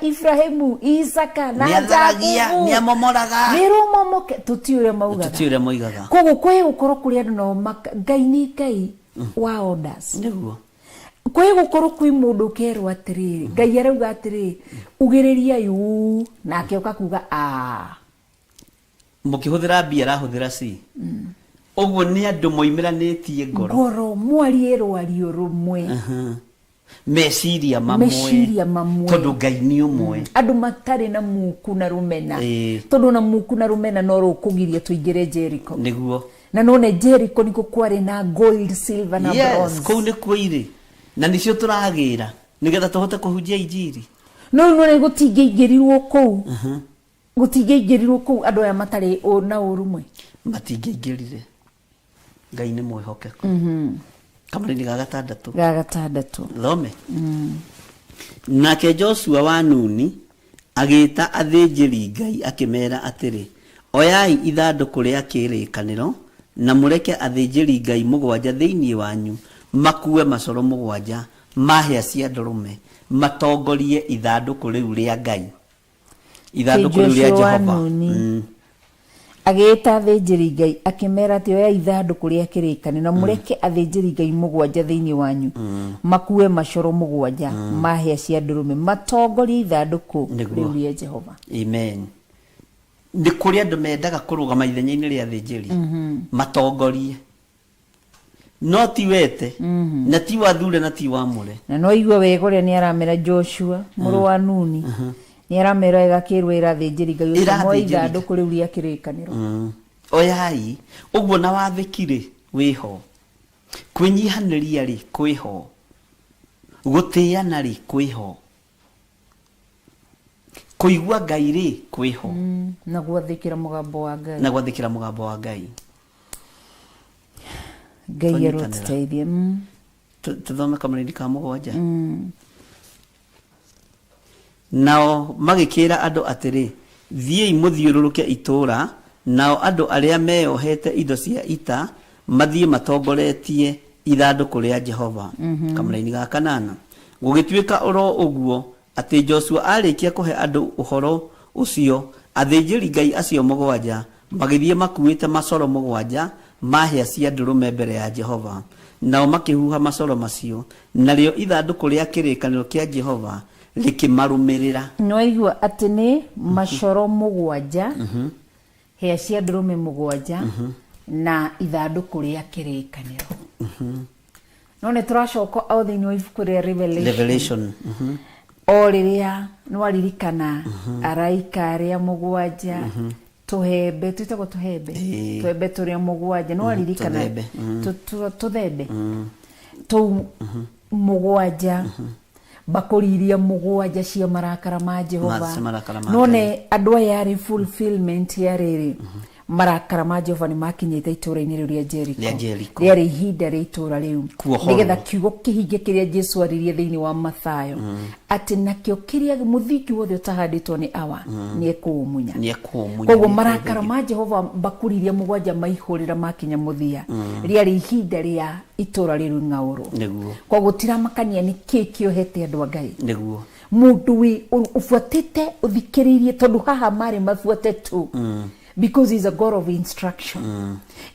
Ibrahimu, Isaka na Nĩatharagia, Jakubu. Nĩamomoraga. Nĩ rũmomoke, tũtiũĩ ũrĩa maugaga. Tũtiũĩ ũrĩa moigaga. Koguo kwaya gũkorwo kũrĩ andũ nao Ngai nĩ Ngai wa orders. Kwĩ gũkorwo kwĩ mũndũ ũkerwo atĩrĩrĩ, Ngai arauga atĩrĩrĩ, ugĩrĩriai uu, nake oka kuga aa. Mũkĩhũthĩra B arahũthĩra C. Ũguo nĩ andũ moimĩranĩtie ngoro. Ngoro mwarie rwario rũmwe. Meciria mamwe. Meciria mamwe. Tondũ Ngai nĩ ũmwe. Andũ matarĩ na muku na rũmena, tondũ na muku na rũmena no rũkũgiria tũingĩre Jericho. Na none Jericho nĩkuo kwarĩ na gold, silver na bronze. Kũu nĩkuo irĩ na nĩcio tũragĩra nĩgetha tũhote kũhunjia injiri. No rĩu none gũtingĩingĩrirwo kũu, gũtingĩingĩrirwo kũu andũ aya matarĩ na ũrũmwe. Matingĩingĩrire. Ngai nĩ mwĩhokeku. Kamũrĩni ga gatandatũ. Ga gatandatũ. Thome. Nake Joshua wa Nuni agĩĩta athĩnjĩri Ngai akĩmeera atĩrĩ, oyai ithandũkũ rĩa kĩrĩkanĩro na mũreke athĩnjĩri Ngai 7 thĩinĩ wanyu makuue macoro 7 ma hĩa cia ndũrũme matongorie ithandũkũ rĩu rĩa Ngai, ithandũkũ rĩu rĩa Joshua wa Jehova. Nuni. Agĩĩta athĩnjĩri Ngai akĩmeera atĩ oya ithandũkũ rĩa kĩrĩkanĩro na mũreke athĩnjĩri Ngai mũgwanja thĩinĩ wanyu makue macoro mũgwanja ma hĩa cia ndũrũme matongorie ithandũkũ Nĩguo. rĩu rĩa Jehova. Amen. Nĩ kũrĩ andũ mendaga kũrũgama ithenya-inĩ rĩa athĩnjĩri matongorie, no ti wete na ti wathure na ti wamũre. Na no igua wega ũrĩa nĩ aramera Joshua mũrũ wa Nuni, nĩ aramera wega akĩrwo ĩra athĩnjĩri Ngai ũcio Ĩra moe athĩnjĩri Ngai. ithandũkũ rĩu rĩa kĩrĩkanĩro. Oyai ũguo na wathĩki rĩ wĩho, kwĩnyihanĩria rĩ kwĩho, gũtĩana rĩ kwĩho, kũigua Ngai rĩ kwĩho, Na gwathĩkĩra mũgambo wa Ngai. Na gwathĩkĩra mũgambo wa Ngai. Ngai Twanyitanĩra. arotũteithie. Tũthome kamũrĩndi ka mũgwanja. Nao magĩkĩra andũ atĩrĩ, thiĩi mũthiũrũrũke itũũra, nao andũ arĩa meyohete indo cia ita mathiĩ matongoretie ithandũkũ rĩa Jehova. Kamũraini ga kanana. Gũgĩtuĩka oro ũguo atĩ Joshua arĩkia kũhe andũ ũhoro ũcio, athĩnjĩri Ngai acio mũgwanja magĩthiĩ makuĩte macoro mũgwanja ma hĩa cia ndũrũme mbere ya Jehova, nao makĩhuha macoro macio, narĩo ithandũkũ rĩa kĩrĩkanĩro kĩa Jehova rĩkĩmarũmĩrĩra. Nĩwaigua atĩ nĩ macoro mũgwanja, hĩa cia ndũrũme mũgwanja, na ithandũkũ rĩa kĩrĩkanĩro. No nĩ tũracoka o thĩinĩ wa ibuku rĩa Revelation. Revelation. O rĩrĩa nĩwaririkana araika arĩa mũgwanja, tũhembe twĩtagwo tũhembe, tũhembe tũrĩa mũgwanja, nĩwaririkana Tũthembe. Tũthembe tũu mũgwanja, mbakũri iria mũgwanja cia marakara ma Jehova. Cia marakara ma No Ngai. nĩ andũ aya yarĩ fulfillment ya rĩrĩ, marakara ma Jehova nĩ makinyĩte itũũra-inĩ rĩu rĩa Jericho. Rĩa Jericho. Rĩarĩ ihinda rĩa itũũra rĩu Kuohorwo. nĩgetha kiugo kĩhinge kĩrĩa Jesu aririe thĩinĩ wa Mathayo, atĩ nakĩo kĩrĩa mũthingi wothe ũtahandĩtwo nĩ awa nĩ ekũũmunya. Nĩ ekũũmunya, Koguo nĩ marakara ekũũthengia. ma Jehova mbakũri iria mũgwanja maihũrĩra makinya mũthia, rĩarĩ ihinda rĩa itũũra rĩu ng'aũrwo. Nĩguo. Koguo tiramakania nĩ kĩ kĩohete andũ a Ngai. Nĩguo. Mũndũ wĩ ũbuatĩte ũthikĩrĩirie, tondũ haha marĩ mabuate tu, because he's a God of instruction,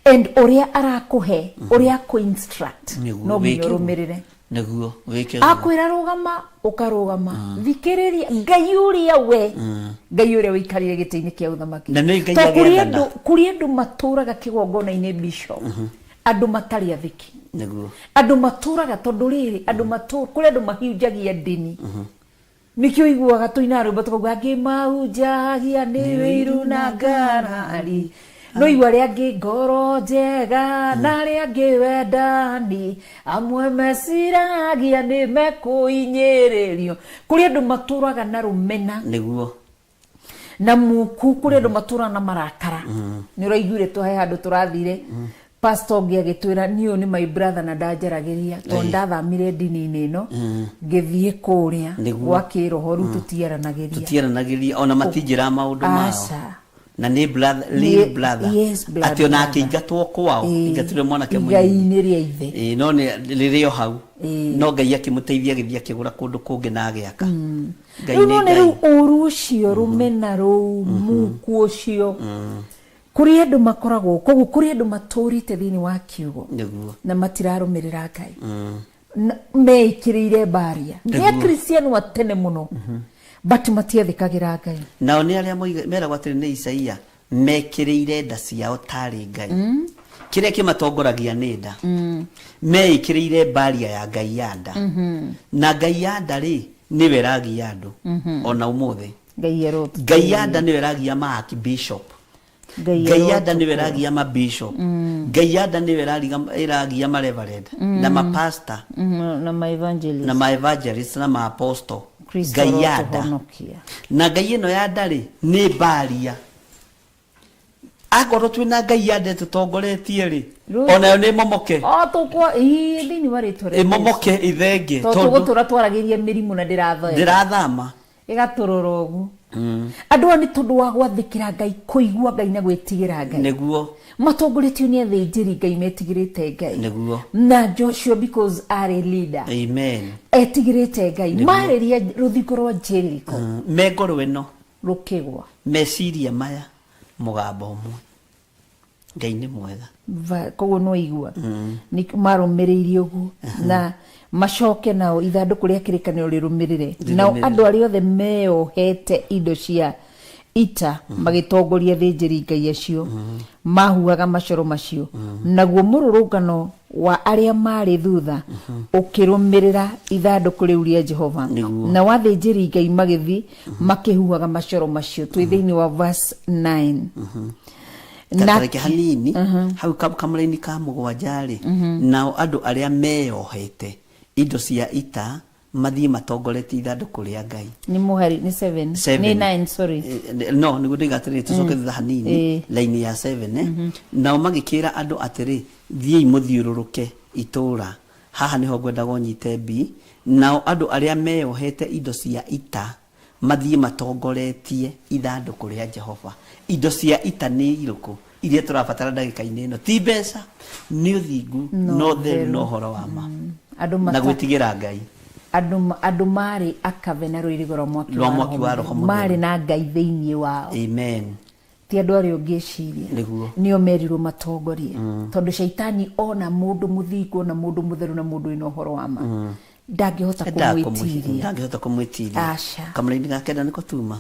and ũrĩa arakũhe, ũrĩa akũ-instruct, Nĩguo, no nginya wĩke ũguo. ũrũmĩrĩre. Nĩguo wĩke ũguo. Akwĩra rũgama, ũkarũgama. Thikĩrĩria Ngai ũrĩa we Ngai ũrĩa ũikarĩire gĩtĩ-inĩ kĩa ũthamaki. Na nĩ Ngai Tondũ kũrĩ agĩathana. andũ, kũrĩ andũ matũraga kĩgongona-inĩ, bishop, andũ matarĩ athĩki. Nĩguo. Andũ matũraga tondũ rĩrĩ, andũ matũ kũrĩ andũ mahiunjagia ndini, nĩkĩo iguaga tũinaga rwĩmbo tũkauga angĩ mahunjagia nĩ wĩiru na ngarari, no igua arĩa angĩ ngoro njega na arĩa angĩ wendani, amwe meciragia nĩ mekũinyĩrĩrio. Kũrĩ andũ matũraga na rũmena. Nĩguo. Na muku, kũrĩ andũ matũraga na marakara. Nĩ ũraiguire twahe handũ tũrathire, pastor ũngĩ agĩtwĩra niĩ ũyũ nĩ my brother na ndanjaragĩria tondũ ndathamire ndini-inĩ ĩno ngĩthiĩ kũrĩa Nĩguo. gwa kĩroho, rĩu tũtiaranagĩria. Tũtiaranagĩria, ona matinjĩra maũndũ mao. Aca. Na nĩ brother, real brother. Yes, blood Atĩ ona brother. akĩingatwo kwao, ingatirwe mwanake mũnini. Igai-inĩ rĩa ithe. Ĩĩ, no nĩ rĩrĩ o hau. Ĩĩ. No Ngai akĩmũteithia agĩthiĩ akĩgũra kũndũ kũngĩ na agĩaka. Ngai Rĩu nĩ no nĩ Ngai. rĩu ũru ũcio, rũmena rũu, muku ũcio, kũrĩ andũ makoragwo koguo, kũrĩ andũ matũrĩte thĩinĩ wa kiugo Nĩguo. na matirarũmĩrĩra Ngai. Meĩkĩrĩire mbaria nĩ Nĩguo. akristiano a tene mũno, but matiathĩkagĩra Ngai. Nao nĩ arĩa meragwo atĩrĩ nĩ Isaia mekĩrĩire nda ciao tarĩ Ngai. Kĩrĩa kĩmatongoragia nĩ nda. Meĩkĩrĩire mbaria ya Ngai ya nda. Na Ngai ya nda rĩ nĩwe ĩragia andũ ona ũmũthĩ. Ngai arotũ Ngai ya nda nĩwe ĩragia ma archbishop. Ngai Ngai ya nda nĩwe arotũkũra. ĩragia ma bishop. Ngai ya nda nĩwe ĩragia ma reverend na ma pastor Na ma evangelist na ma evangelist na ma apostle. Kristo Ngai ya nda. arotũhonokia. Na Ngai ĩno ya nda rĩ nĩ mbaria. Akorwo twĩna Ngai ya nda ĩtũtongoretie rĩ, onayo nĩ ĩmomoke. O tũkwa ii thĩinĩ wa rĩtwa rĩa Jesu. Ĩmomoke ithenge tondũ tondũ tũgũtũra twaragĩria mĩrimũ na ndĩrathoeka. Ndĩrathama. Ĩgatũrora ũguo. Andũ aya nĩ tondũ wa gwathĩkĩra Ngai, kũigua Ngai na gwĩtigĩra Ngai. Nĩguo. Matongoretio nĩ athĩnjĩri Ngai metigĩrĩte Ngai. Nĩguo. Na Joshua, because arĩ leader, Amen. etigĩrĩte Ngai, marĩria rũthingo rwa Jericho Me ngoro ĩno rũkĩgwa. Meciria maya mũgambo ũmwe. Ngai nĩ mwega. Koguo no igua nĩ marũmĩrĩire ũguo na macoke nao ithandũkũ rĩa kĩrĩkanĩro rĩrũmĩrĩre, nao Rĩrũmĩrĩre. Andũ arĩa othe meyohete indo cia ita magĩtongoria thĩnjĩri Ngai acio mahuhaga macoro macio, naguo mũrũrũngano wa arĩa marĩ thutha ũkĩrũmĩrĩra ithandũkũ rĩu rĩa Jehova. Nao athĩnjĩri Ngai magĩthiĩ makĩhuhaga macoro macio. Twĩ thĩinĩ wa verse 9. Tareke hanini hau kamũraini ka 7 rĩ, nao andũ arĩa meyohete indo cia ita mathiĩ matongoretie ithandũkũ rĩa Ngai. Nĩ mũhari nĩ 7. Seven. Nĩ 9, sorry. No nĩguo ndoiga atĩrĩrĩ, tũcoke thutha hanini, laini ya 7, nao magĩkĩra andũ atĩrĩ, thiĩi mũthiũrũrũke itũũra. Haha nĩho ngwendaga ũnyite mbi. Nao andũ arĩa meyohete indo cia ita mathiĩ matongoretie ithandũkũ rĩa Jehova. Indo cia ita nĩ irĩkũ iria tũrabatara ndagĩka-inĩ ĩno? Ti mbeca, nĩ ũthingu na na ũtheru na ũhoro wa ma andũ na gwĩtigĩra Ngai. Andũ marĩ akave na rũirigo rwa mwaki Rwa mwaki wa Roho Mũtheru. Marĩ na Ngai thĩinĩ wao. Amen. Ti andũ arĩa ũngĩciria. Nĩo merirwo matongorie, tondũ caitani ona mũndũ mũthingu, ona mũndũ mũtheru na mũndũ wĩna ũhoro wa ma, ndangĩhota kũmwĩtiria. Ndangĩhota kũmwĩtiria. Aca. Kamũraini ga 9 nĩko tuma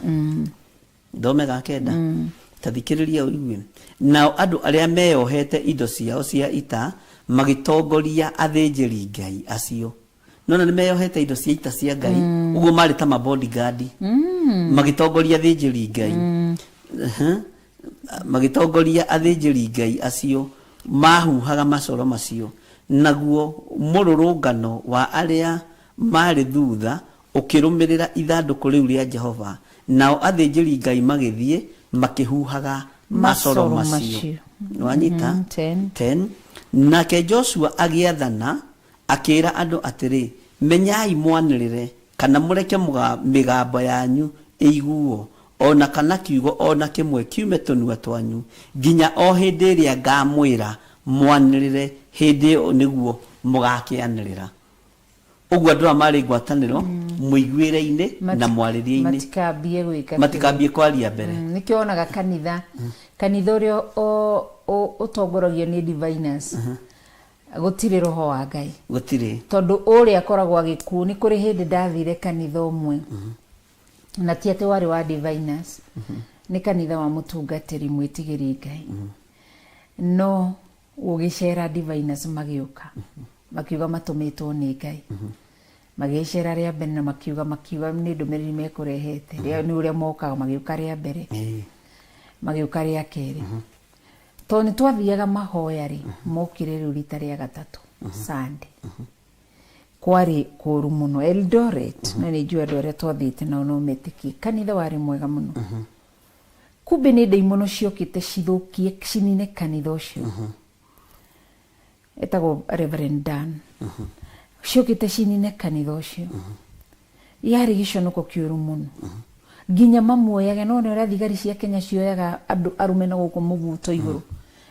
thome ga 9, ta thikĩrĩria ũigue. Nao andũ arĩa meyohete indo ciao cia ita magĩtongoria athĩnjĩri Ngai acio. Nona nĩ meyohete indo cia ita cia Ngai, ũguo marĩ ta mabodyguard magĩtongoria athĩnjĩri Ngai. Magĩtongoria athĩnjĩri Ngai acio mahuhaga macoro macio, naguo mũrũrũngano wa arĩa marĩ thutha ũkĩrũmĩrĩra ithandũkũ rĩu rĩa Jehova, nao athĩnjĩri Ngai magĩthiĩ makĩhuhaga macoro Macoro macio. Macio. Nĩwanyita? 10. 10. Nake Joshua agĩathana akĩra andũ atĩrĩ, menyai mwanĩrĩre kana mũreke mĩgambo yanyu ĩiguo, ona kana kiugo ona kĩmwe kiume tũnua twanyu, nginya o hĩndĩ ĩrĩa ngamwĩra mwanĩrĩre, hĩndĩ ĩyo nĩguo mũgakĩanĩrĩra. Ũguo andũ aya marĩ ngwatanĩro mũiguĩre-inĩ na mwarĩrie-inĩ. Matikambie gwĩka. Matikambie kwaria mbere. Nĩkĩo wonaga kanitha ũrĩa ũtongoragio nĩ diviners gũtirĩ roho wa Ngai. Gũtirĩ. Tondũ ũrĩa akoragwo agĩkuo. Nĩ kũrĩ hĩndĩ ndathire kanitha ũmwe, na ti atĩ warĩ wa diviners, nĩ kanitha wa mũtungatĩri mwĩtigĩri Ngai, no gũgĩcera diviners, magĩũka makiuga matũmĩtwo nĩ Ngai. Magĩcera rĩa mbere na makiuga nĩ ndũmĩrĩri mekũrehete. Nĩ ũrĩa mokaga, magĩũka rĩa mbere, magĩũka rĩa kerĩ. Tondũ nĩ twathiaga mahoya rĩ, mokire rĩu rita rĩa gatatũ Sunday. Kwarĩ kũũru mũno Eldoret, na nĩ njũĩ andũ arĩa twathiĩte nao no metĩkie kanitha warĩ mwega mũno. Kumbe nĩ ndaimono ciokĩte cithũkie, cinine kanitha ũcio. Etagwo Reverend Dan. Ciokĩte cinine kanitha ũcio. Yarĩ gĩconoko kĩũru mũno, nginya mamuoyage no nĩ ũrĩa thigari cia Kenya cioyaga andũ arũme na gũkũ mũbuto igũrũ,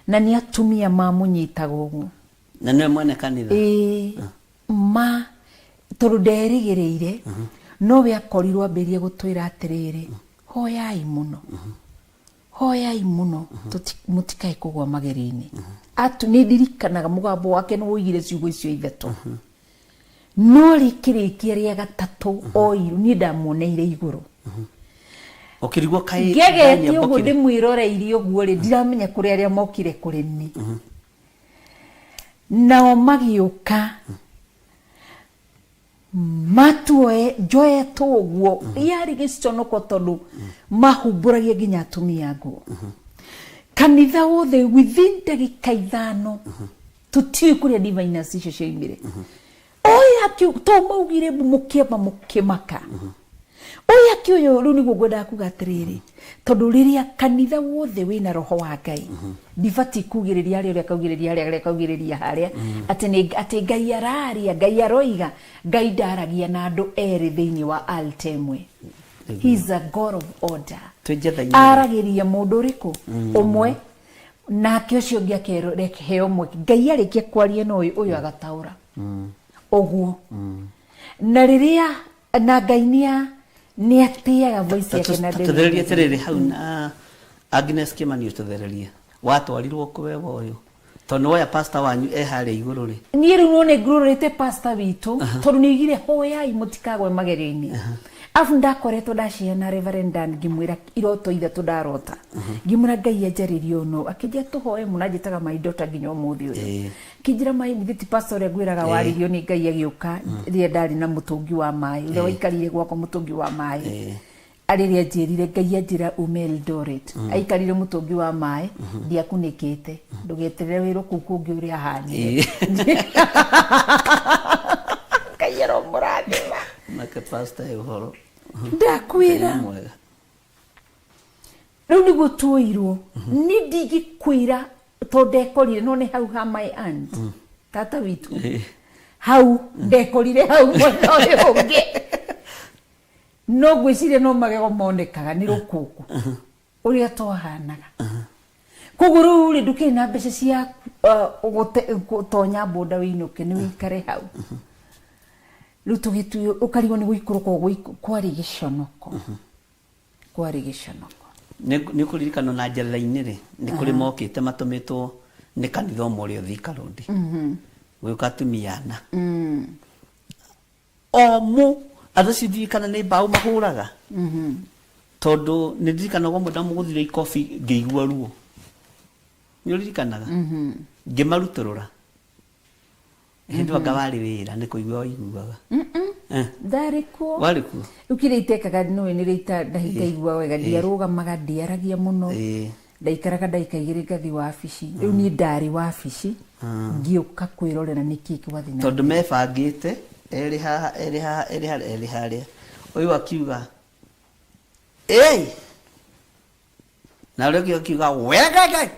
na nĩ atumia mamũnyitaga ũguo. Na nĩwe mwene kanitha? Ĩĩ, ma tondũ nderĩgĩrĩire, nowe akorirwo ambĩrĩrie gũtwĩra atĩrĩrĩ, hoyai mũno, hoyai mũno, mũtikae kũgwa magerio-inĩ. Atu nĩ ndirikanaga mũgambo wake nĩ woigire ciugo icio ithatũ, no rĩkĩrĩkia rĩa gatatũ oiru niĩ ndamuoneire igũrũ. Ũkĩrigwo kaĩ Ngegete Daniel ũguo. Mbokire? Ndĩmwĩroreirie ũguo rĩ, ndiramenya kũrĩ arĩa mokire kũrĩ ni, nao magĩũka matuoe njoetwo ũguo. Yarĩ gĩconoko tondũ mahumbũragia nginya atumia nguo kanitha wothe within ndagĩka 5. Tũtiũĩ kũrĩa diviners icio cioimire. Oya to maugire mbu mũkĩamba mũkĩmaka ũyũ akĩũyũ. Rĩu nĩguo ngwendaga kuga atĩrĩrĩ, tondũ rĩrĩa kanitha wothe wĩna roho wa Ngai, ndibatiĩ kugĩrĩria harĩa ũrĩa kaugĩrĩria harĩa ũrĩa kaugĩrĩria harĩa atĩ nĩ atĩ Ngai araria, Ngai aroiga. Ngai ndaragia na andũ erĩ thĩinĩ wa altar ĩmwe. He is a God of order. Twĩ njetha-inĩ. Aragĩria mũndũ ũrĩkũ ũmwe, nake ũcio ũngĩ akerwo mweke. Ngai arĩkia kwaria na ũyũ, ũyũ agataũra ũguo, na rĩrĩa na Ngai nĩ atĩaga voice yake na Tũthererie ndĩrĩ. atĩrĩrĩ hau na Agnes Kimani, ũtũthererie. Watwarirwo kũ we woyũ? Tondũ nĩwoya pastor wanyu e harĩa igũrũ rĩ. Niĩ rĩu no nĩ ngurũrĩte pastor witũ tondũ nĩ oigire hoyai mũtikagwe magerio-inĩ. Arabu ndakoretwo ndaciana Reverend Dan ngĩmwĩra iroto ithatũ ndarota. Ngĩmwĩra Ngai anjarĩrie ũũ no akĩnjĩra tũhoe mũno anjĩtaga my daughter nginya ũmũthĩ ũyũ. Akĩnjĩra my githĩ ti pastor ũrĩa ngwĩraga warĩrio nĩ Ngai agĩũka rĩrĩa ndarĩ na mũtũngi wa maĩ ũrĩa waikarire gwakwa mũtũngi wa maĩ. Rĩrĩa anjĩrire Ngai anjĩra ume Eldoret aikarire mũtũngi wa maĩ ndiakunĩkĩte ndũgeterere wĩrwo kũu kũngĩ ũrĩa ahanire. Ngai aromũrathima. Nake pastor e ũhoro. Ndakwĩra. Ngai nĩ mwega. Rĩu nĩguo tuoirwo. Niĩ ndingĩkwĩra tondũ ndekorire no nĩ hau ha my aunt. Tata witũ. Hau ndekorire hau mwena ũyũ ũngĩ. No ngwĩciria no magego monekaga nĩ rũkũngũ ũrĩa twahanaga. Koguo rĩu rĩ ndũkĩrĩ na mbeca cia gũtonya boda wĩinũke nĩ wĩikare hau. Rĩu tũgĩtuo ũkarigwo nĩ gũikũrũka ũgũikũ kwarĩ gĩconoko. Kwarĩ gĩconoko. Nĩ ũkũririkana ona njerera-inĩ rĩ, nĩ kũrĩ mokĩte matũmĩtwo nĩ kanitha ũmwe ũrĩa Thika Road. Gũgĩũka atumia ana. Omũ andũ acio ndirikana nĩ mbaũ mahũraga. Tondũ nĩ ndirikanaga ũmwe ndamũgũthire ikobi ngĩigua ruo. Nĩ ũririkanaga? Ngĩmarutũrũra. Hĩndĩ ĩyo anga warĩ wĩra nĩ kũigua waiguaga. Ndarĩ kuo. Warĩ kuo? Rĩu kĩrĩa itekaga nĩũĩ nĩ rĩrĩa itaiguaga wega ndiarũgamaga ndiaragia mũno. Ndaikaraga ndagĩka igĩrĩ ngathiĩ wabici. Rĩu niĩ ndarĩ wabici ngĩũka kwĩrorera nĩkĩ kĩrathiĩ na Tondũ mbere. mebangĩte erĩ haha erĩ haha erĩ harĩa erĩ harĩa. Ũyũ akiuga ĩĩ na ũrĩa ũngĩ akiuga wegege.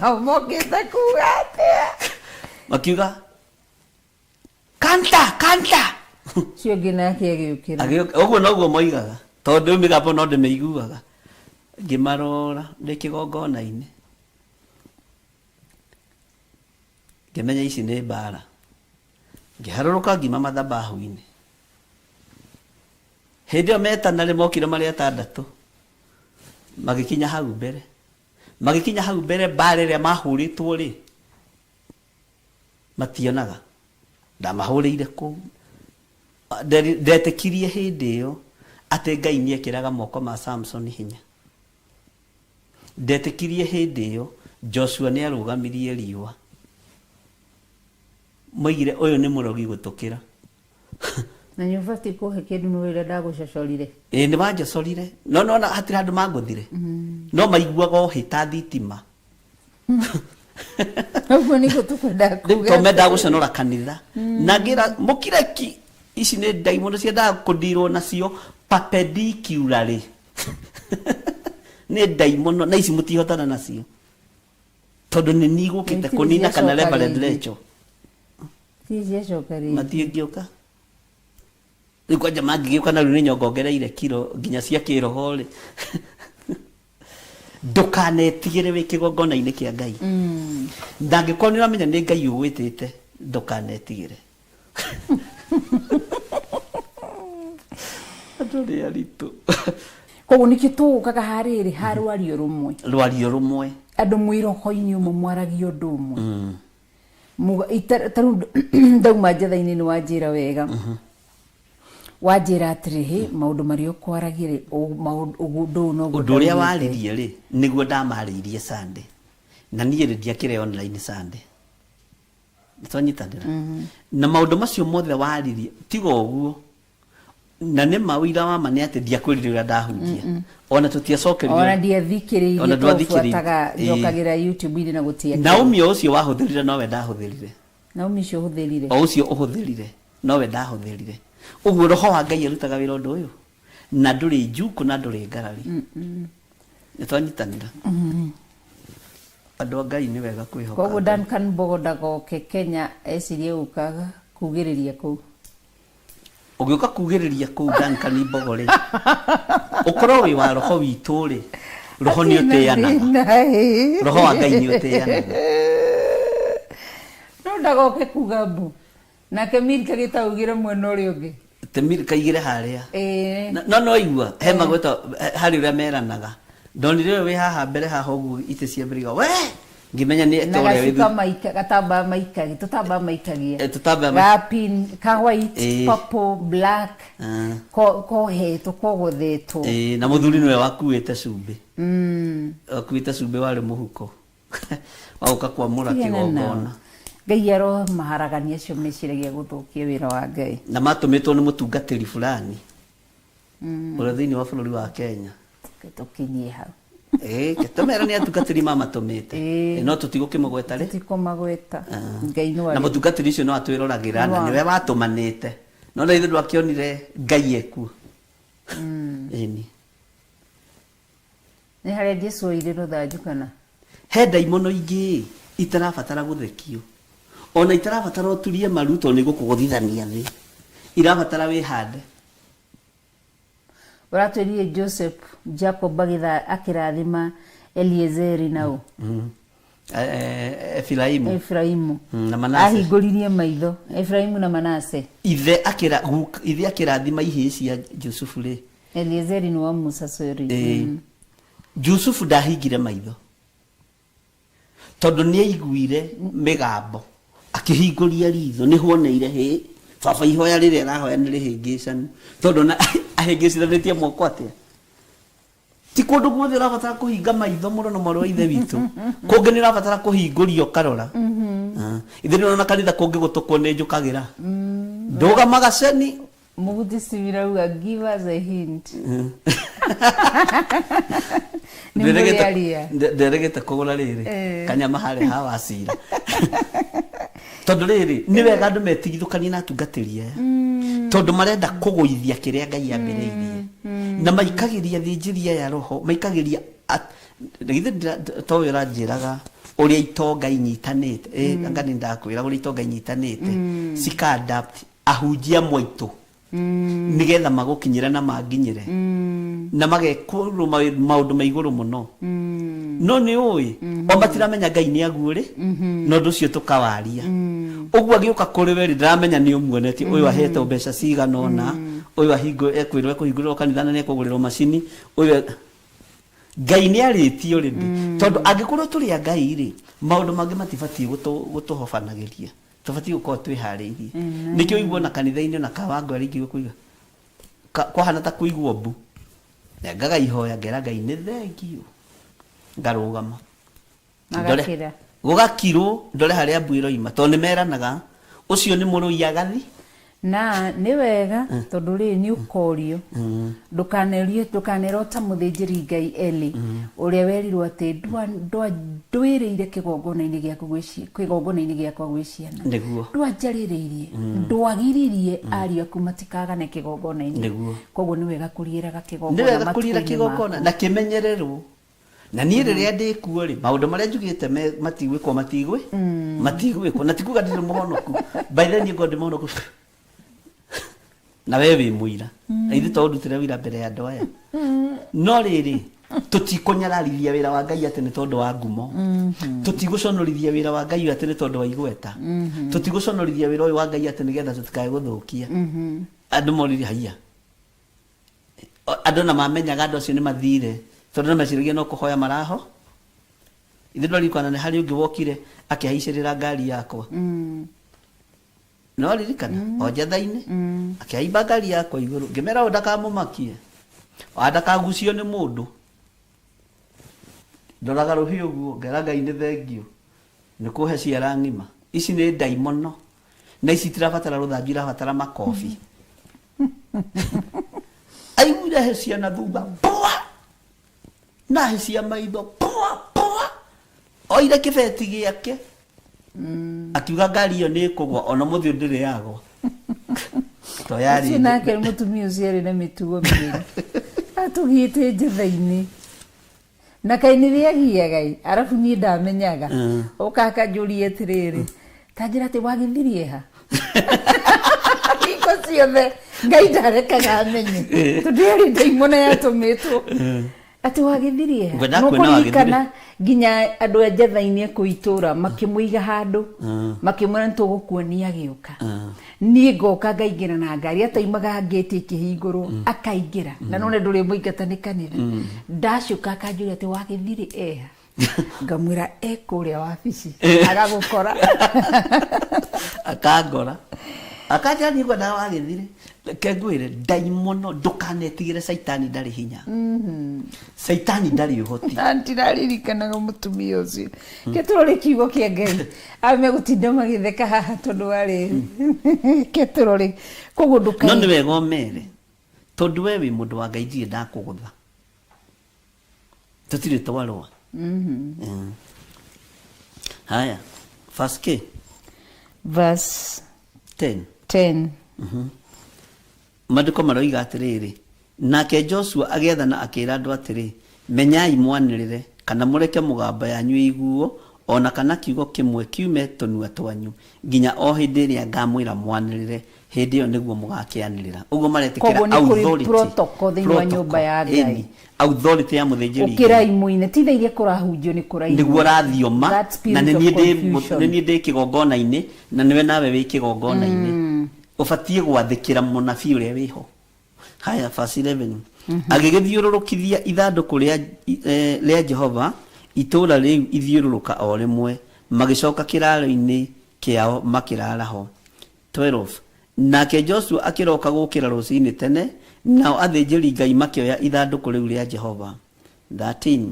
Nao mokĩte kuga atĩa? Makiuga kanta kanta. Ũcio ũngĩ nake agĩũkĩra. Agĩũka ũguo noguo moigaga tondũ mĩgambo no ndĩmĩiguaga. Ngĩmarora ndĩ kĩgongona-inĩ. Ngĩmenya ici nĩ mbara. Ngĩharũrũka ngiuma mathabahu-inĩ. Hĩndĩ ĩyo metana rĩ mokire marĩ atandatũ. Magĩkinya hau mbere. Magĩkinya hau mbere mbara ĩrĩa mahũrĩtwo rĩ, mationaga. Ndamahũrĩire kũu. Ndetĩkirie hĩndĩ ĩyo atĩ Ngai nĩ ekĩraga moko ma Samson hinya. Ndetĩkirie hĩndĩ ĩyo Joshua nĩ arũgamirie riũa. Moigire ũyũ nĩ mũrogi gũtũkĩra. Na nĩ ũbatiĩ kũhe kĩndũ nĩ ũrĩa ndagũcocorire. Ĩĩ nĩ wanjocorire. No nona hatirĩ handũ mangũthire. No maiguaga ũhĩ ta thitima. Ũguo nĩguo tũkwendaga kuga. To mendaga gũconora kanitha. Na ngĩra mũkire ki ici nĩ ndaimono ciendaga kũndirwo nacio perpendicularly. Nĩ ndaimono na ici mũtihotana nacio. Tondũ nĩ niĩ gũkĩte Itirĩ kũnina kana ciacoka Reverend rĩngĩ. Rachel. Itirĩ ciacoka rĩngĩ. Matiĩngĩũka. Rĩu kwanja mangĩgĩũka na rĩu nĩ nyongongereire kiro nginya cia kĩroho rĩ. Ndũkanetigĩre wĩ kĩgongona-inĩ kĩa Ngai. Na angĩkorwo nĩ ũramenya nĩ Ngai ũgwĩtĩte, ndũkanetigĩre. Andũ nĩ aritũ. Koguo nĩkĩo tũgũkaga harĩrĩ ha rwario rũmwe. Rwario rũmwe. Andũ mwĩ roho-inĩ ũmwe mwaragia ũndũ ũmwe. Ta rĩu ndauma njetha-inĩ nĩ wanjĩra wega. Wanjĩra atĩrĩ, hĩ, maũndũ marĩa ũkwaragia rĩ, ũndũ ũyũ noguo Ũndũ ũrĩa ndaugĩte. waririe rĩ, nĩguo ndamarĩirie Sunday. Na niĩ rĩ, ndiakĩrĩ online Sunday. Nĩtwanyitanĩra? Na maũndũ macio mothe waririe, tiga ũguo. Na nĩ ma ũira wa ma nĩ atĩ ndiakwĩrire ũrĩa ndahunjia. Ona tũtiacokerio. Ona ndiathikĩrĩirie Ona tondũ ndwathikĩrĩirie. buataga, njokagĩra YouTube-inĩ na gũtiakĩrĩ. Naomi o ũcio wahũthĩrire nowe ndahũthĩrire. Naomi ũcio ũhũthĩrire. O ũcio ũhũthĩrire nowe ndahũthĩrire. Ũguo roho wa Ngai arutaga wĩra ũndũ ũyũ. Na ndũrĩ njukũ na ndũrĩ ngarari. Nĩtwanyitanĩra? Andũ a Ngai nĩ wega kwĩhoka Koguo Ngai. Duncan Mbogo ndagoke Kenya ecirie gũka kugĩrĩria kũu. Ũgĩũka kugĩrĩria kũu Duncan Mbogo rĩ, ũkorwo wĩ wa roho witũ rĩ, roho nĩ ũtĩanaga. Roho wa Ngai nĩ ũtĩanaga. No ndagoke kuga mbu. Nake Milka gĩtaugire mwena ũrĩa ũngĩ. Te Milka igire harĩa. Ĩĩ. No no igua, he magweta, harĩ ũrĩa meranaga. Ndonire ũyũ wĩ haha mbere haha ũguo itĩ cia mbere iga, we ngĩmenya nĩ Na ta ũrĩa wĩ gacuka maika gatambaya maikagia tũtambaya maikagia. Eh, tũtambaya Ga pink, ka white, Eh. purple, black. Ah. Kohetwo kogothetwo. Ĩĩ, na mũthuri nĩwe wakuĩte cumbĩ. Wakuĩte cumbĩ warĩ mũhuko waũka kwamũra Tigana nao. kĩgongona. Ngai aromaharagania acio meciragia gũthũkia wĩra wa Ngai. Na matũmĩtwo nĩ mũtungatĩri fulani ũrĩa thĩinĩ wa bũrũri wa Kenya. Tũkinyie hau. Ĩĩ, tũmere nĩ atungatĩri mamatũmĩte. Ĩĩ. Ĩ, no tũtigũkĩmũgweta rĩ. Tũtikũmagweta. Ngai no Na arĩ. mũtungatĩri ũcio no atwĩroragĩra na No. nĩwe watũmanĩte, no na ithuĩ ndwakĩonire Ngai ekuo. Ĩni. Nĩ harĩa Jesu oire rũthanju kana? He ndaimono ingĩ itarabatara gũthekio, ona itarabatara ũturie maru tondũ nĩ gũkũgũthithania thĩ, irabatara wĩhande. Ũratwĩrire Joseph Jacob akĩrathima Eliezeri nau. Efiraimu. Efraimu. Na Manase. Ahingũririe maitho Efraimu na Manase. Ithe akĩra ithe akĩrathima ihĩĩ cia Jusufu rĩ. Eliezeri nĩ wa Musa, sorry. Ĩĩ. Jusufu ndahingire maitho tondũ nĩ aiguire mĩgambo, akĩhingũria ritho nĩ huoneire hĩ baba ihoya rĩrĩa arahoya nĩ rĩhĩngĩcanu, tondũ na ahĩngĩcithanĩtie moko atĩa. Ti kũndũ guothe ũrabatara kũhinga maitho mũno na mwarĩ wa ithe witũ, kũngĩ nĩ ũrabatara kũhingũria ũkarora. Ithe nĩ ũrona kanitha kũngĩ gũtũkwo nĩ njũkagĩra ndũgamaga ceni. Mũguti Simirauga, give us a hint. Nĩ mũrĩaria. Nderegete kũgũra rĩrĩ Eh. kanyama harĩa ha wacira, tondũ rĩrĩ nĩ wega andũ metigithũkanie na atungatĩri aya, tondũ marenda kũgũithia kĩrĩa Ngai ambĩrĩirie, na maikagĩria thĩnjĩri aya roho maikagĩria githĩ to we ũranjĩraga ũrĩa itonga inyitanĩte. Ĩ, anga nĩ ndakwĩra ũrĩa itonga inyitanĩte cika adapt ahunjia mwaitũ nĩgetha magũkinyĩre na manginyĩre na magekũrwo maũndũ ma igũrũ mũno, no nĩ ũĩ o matiramenya Ngai nĩ aguũrĩ, na ũndũ ũcio tũkawaria ũguo agĩũka kũrĩ we rĩ, ndaramenya nĩ ũmuonetie ũyũ ahetwo mbeca cigana ũna, ũyũ ekwĩrwo ekũhingũrĩrwo kanitha na nĩ ekũgũrĩrwo macini, ũyũ Ngai nĩ arĩtie already, tondũ angĩkorwo tũrĩ a Ngai rĩ, maũndũ mangĩ matibatiĩ gũtũhobanagĩria, tũbatiĩ gũkorwo twĩharĩirie. Nĩkĩo ũiguo na kanitha-inĩ ona kawango arĩa ingĩ kũiga kwahana ta kũigua mbu, na ngaga ihoya ngera Ngai nĩ thengio, ngarũgama. Magakira. Gũgakirwo ndore harĩa mbu ĩroima, tondũ nĩ meranaga ũcio nĩ mũrũi agathi. Na nĩ wega tondũ rĩ nĩ ũkorio, ndũkanerio ndũkanerwo ta mũthĩnjĩri Ngai Eli ũrĩa werirwo atĩ ndwĩrĩire kĩgongona-inĩ gĩaku kĩgongona-inĩ gĩakwa gwĩ ciana. Nĩguo. Ndwanjarĩrĩirie, ndwagiririe ariũ aku matikagane kĩgongona-inĩ. Nĩguo. Koguo nĩ wega kũriĩraga Nĩ kĩgongona wega kũriĩra matukũ-inĩ kĩgongona maku. Na kĩmenyererwo, na niĩ rĩrĩa ndĩkuo rĩ, maũndũ marĩa njugĩte matigwĩkwo, matigwĩ matigwĩkwo, na tikuga ndirĩ mũhonoku. By then niĩ ngorwo ndĩ mũhonoku na we wĩ mũira, na ithuĩ to ũndutĩre wĩra mbere ya andũ aya, no rĩrĩ tũtikũnyararithia wĩra wa Ngai atĩ nĩ tondũ wa ngumo, tũtigũconorithia wĩra wa Ngai atĩ nĩ tondũ wa igweta, tũtigũconorithia wĩra ũyũ wa Ngai atĩ nĩgetha tũtikae gũthũkia andũ moririe haiya. Andũ na mamenyaga andũ acio nĩ mathire, tondũ nĩ meciragia no kũhoya maraho. Ithuĩ ndwaririkana nĩ harĩ ũngĩ wokire akĩhaicĩrĩra ngari yakwa, no ririkana o njatha-inĩ akĩhaimba ngari yakwa igũrũ, ngĩmera ũyũ ndakamũmakie wa ndakagucio nĩ mũndũ. Ndoraga rũhiũ ũguo ngera Ngai nĩ thengio nĩ kũhe ciara ng'ima, ici nĩ ndaimono na ici itirabatara rũthanju, irabatara makobi. Aiguire he ciana thutha pua na he cia maitho pua pua, oire kĩbeti gĩake akiuga ngari ĩyo nĩ ĩkũgwa, ona mũthĩ ndĩrĩ yagwa to yarĩ Ũcio nake mũtumia ũcio arĩ na mĩtugo mĩũru, atũgiĩte njatha-inĩ na kaĩ nĩ rĩagiaga ĩ, arabu niĩ ndamenyaga ũka akanjũria atĩrĩrĩ, ta njĩra atĩ wagĩthirie ha hingo ciothe Ngai ndarekaga amenye tondũ yarĩ ndaimono yatũmĩtwo. Atĩ wagĩthirie ha? Ngwenda kuona Nĩũkũririkana nginya andũ a njatha-inĩ kũu itũra makĩmũiga handũ, makĩmwĩra nĩtũgũkuonia agĩũka. Niĩ ngoka ngaingĩra na ngari, ataimaga ngĩti ĩkĩhingũrwo, akaingĩra. Na none ndũrĩ mũingata nĩ kanitha. Ndacoka akanjũria atĩ wagĩthirĩ eha. Ngamwĩra e kũrĩa wabici. Agagũkora. Akangora, akanjĩra niĩ ngwendaga wagĩthire. Reke ngwĩre, ndaimono, ndũkanetigĩre caitani, ndarĩ hinya. Caitani ndarĩ ũhoti. Na ndiraririkanaga mũtumia ũcio. Ke tũrore kiugo kĩa Ngai. Aya megũtinda magĩtheka haha tondũ warĩ. Ke tũrore. Koguo ndũkae. No nĩ wega ũmere, tondũ we wĩ mũndũ wa Ngai, ndirĩ ndakũgũtha, tũtirĩ twarũa. Haya, verse K. Verse 10. 10. Maandĩko maroiga atĩrĩrĩ, nake Joshua agĩathana akĩĩra andũ atĩrĩ, menyai mwanĩrĩre kana mũreke mũgambo yanyu ĩiguo, o na kana kiugo kĩmwe kiume tũnua twanyu, nginya o hĩndĩ ĩrĩa ngamwĩra mwanĩrĩre, hĩndĩ ĩyo nĩguo mũgakĩanĩrĩra. Ũguo maretĩkĩra Koguo nĩ kũrĩ authority. protocol thĩinĩ wa nyũmba ya Ngai. Ĩni, authority ya mũthĩnjĩri Ngai. Ũkĩrai mũine, ti thaa iria kũrahunjio nĩ kũrainwo. Nĩguo ũrathioma. That spirit Na nĩ of niĩ ndĩ confusion. nĩ niĩ ndĩ kĩgongona-inĩ, na nĩwe nawe wĩ kĩgongona-inĩ, ũbatiĩ gwathĩkĩra mũnabii ũrĩa wĩho. Haya, verse 11. Agĩgĩthiũrũrũkithia ithandũkũ rĩa Jehova itũũra rĩu ithiũrũrũka o rĩmwe, magĩcoka kĩraaro-inĩ kĩao makĩrara ho. 12 nake Joshua akĩroka gũkĩra rũcinĩ tene, nao athĩnjĩri Ngai makĩoya ithandũkũ rĩu rĩa Jehova. 13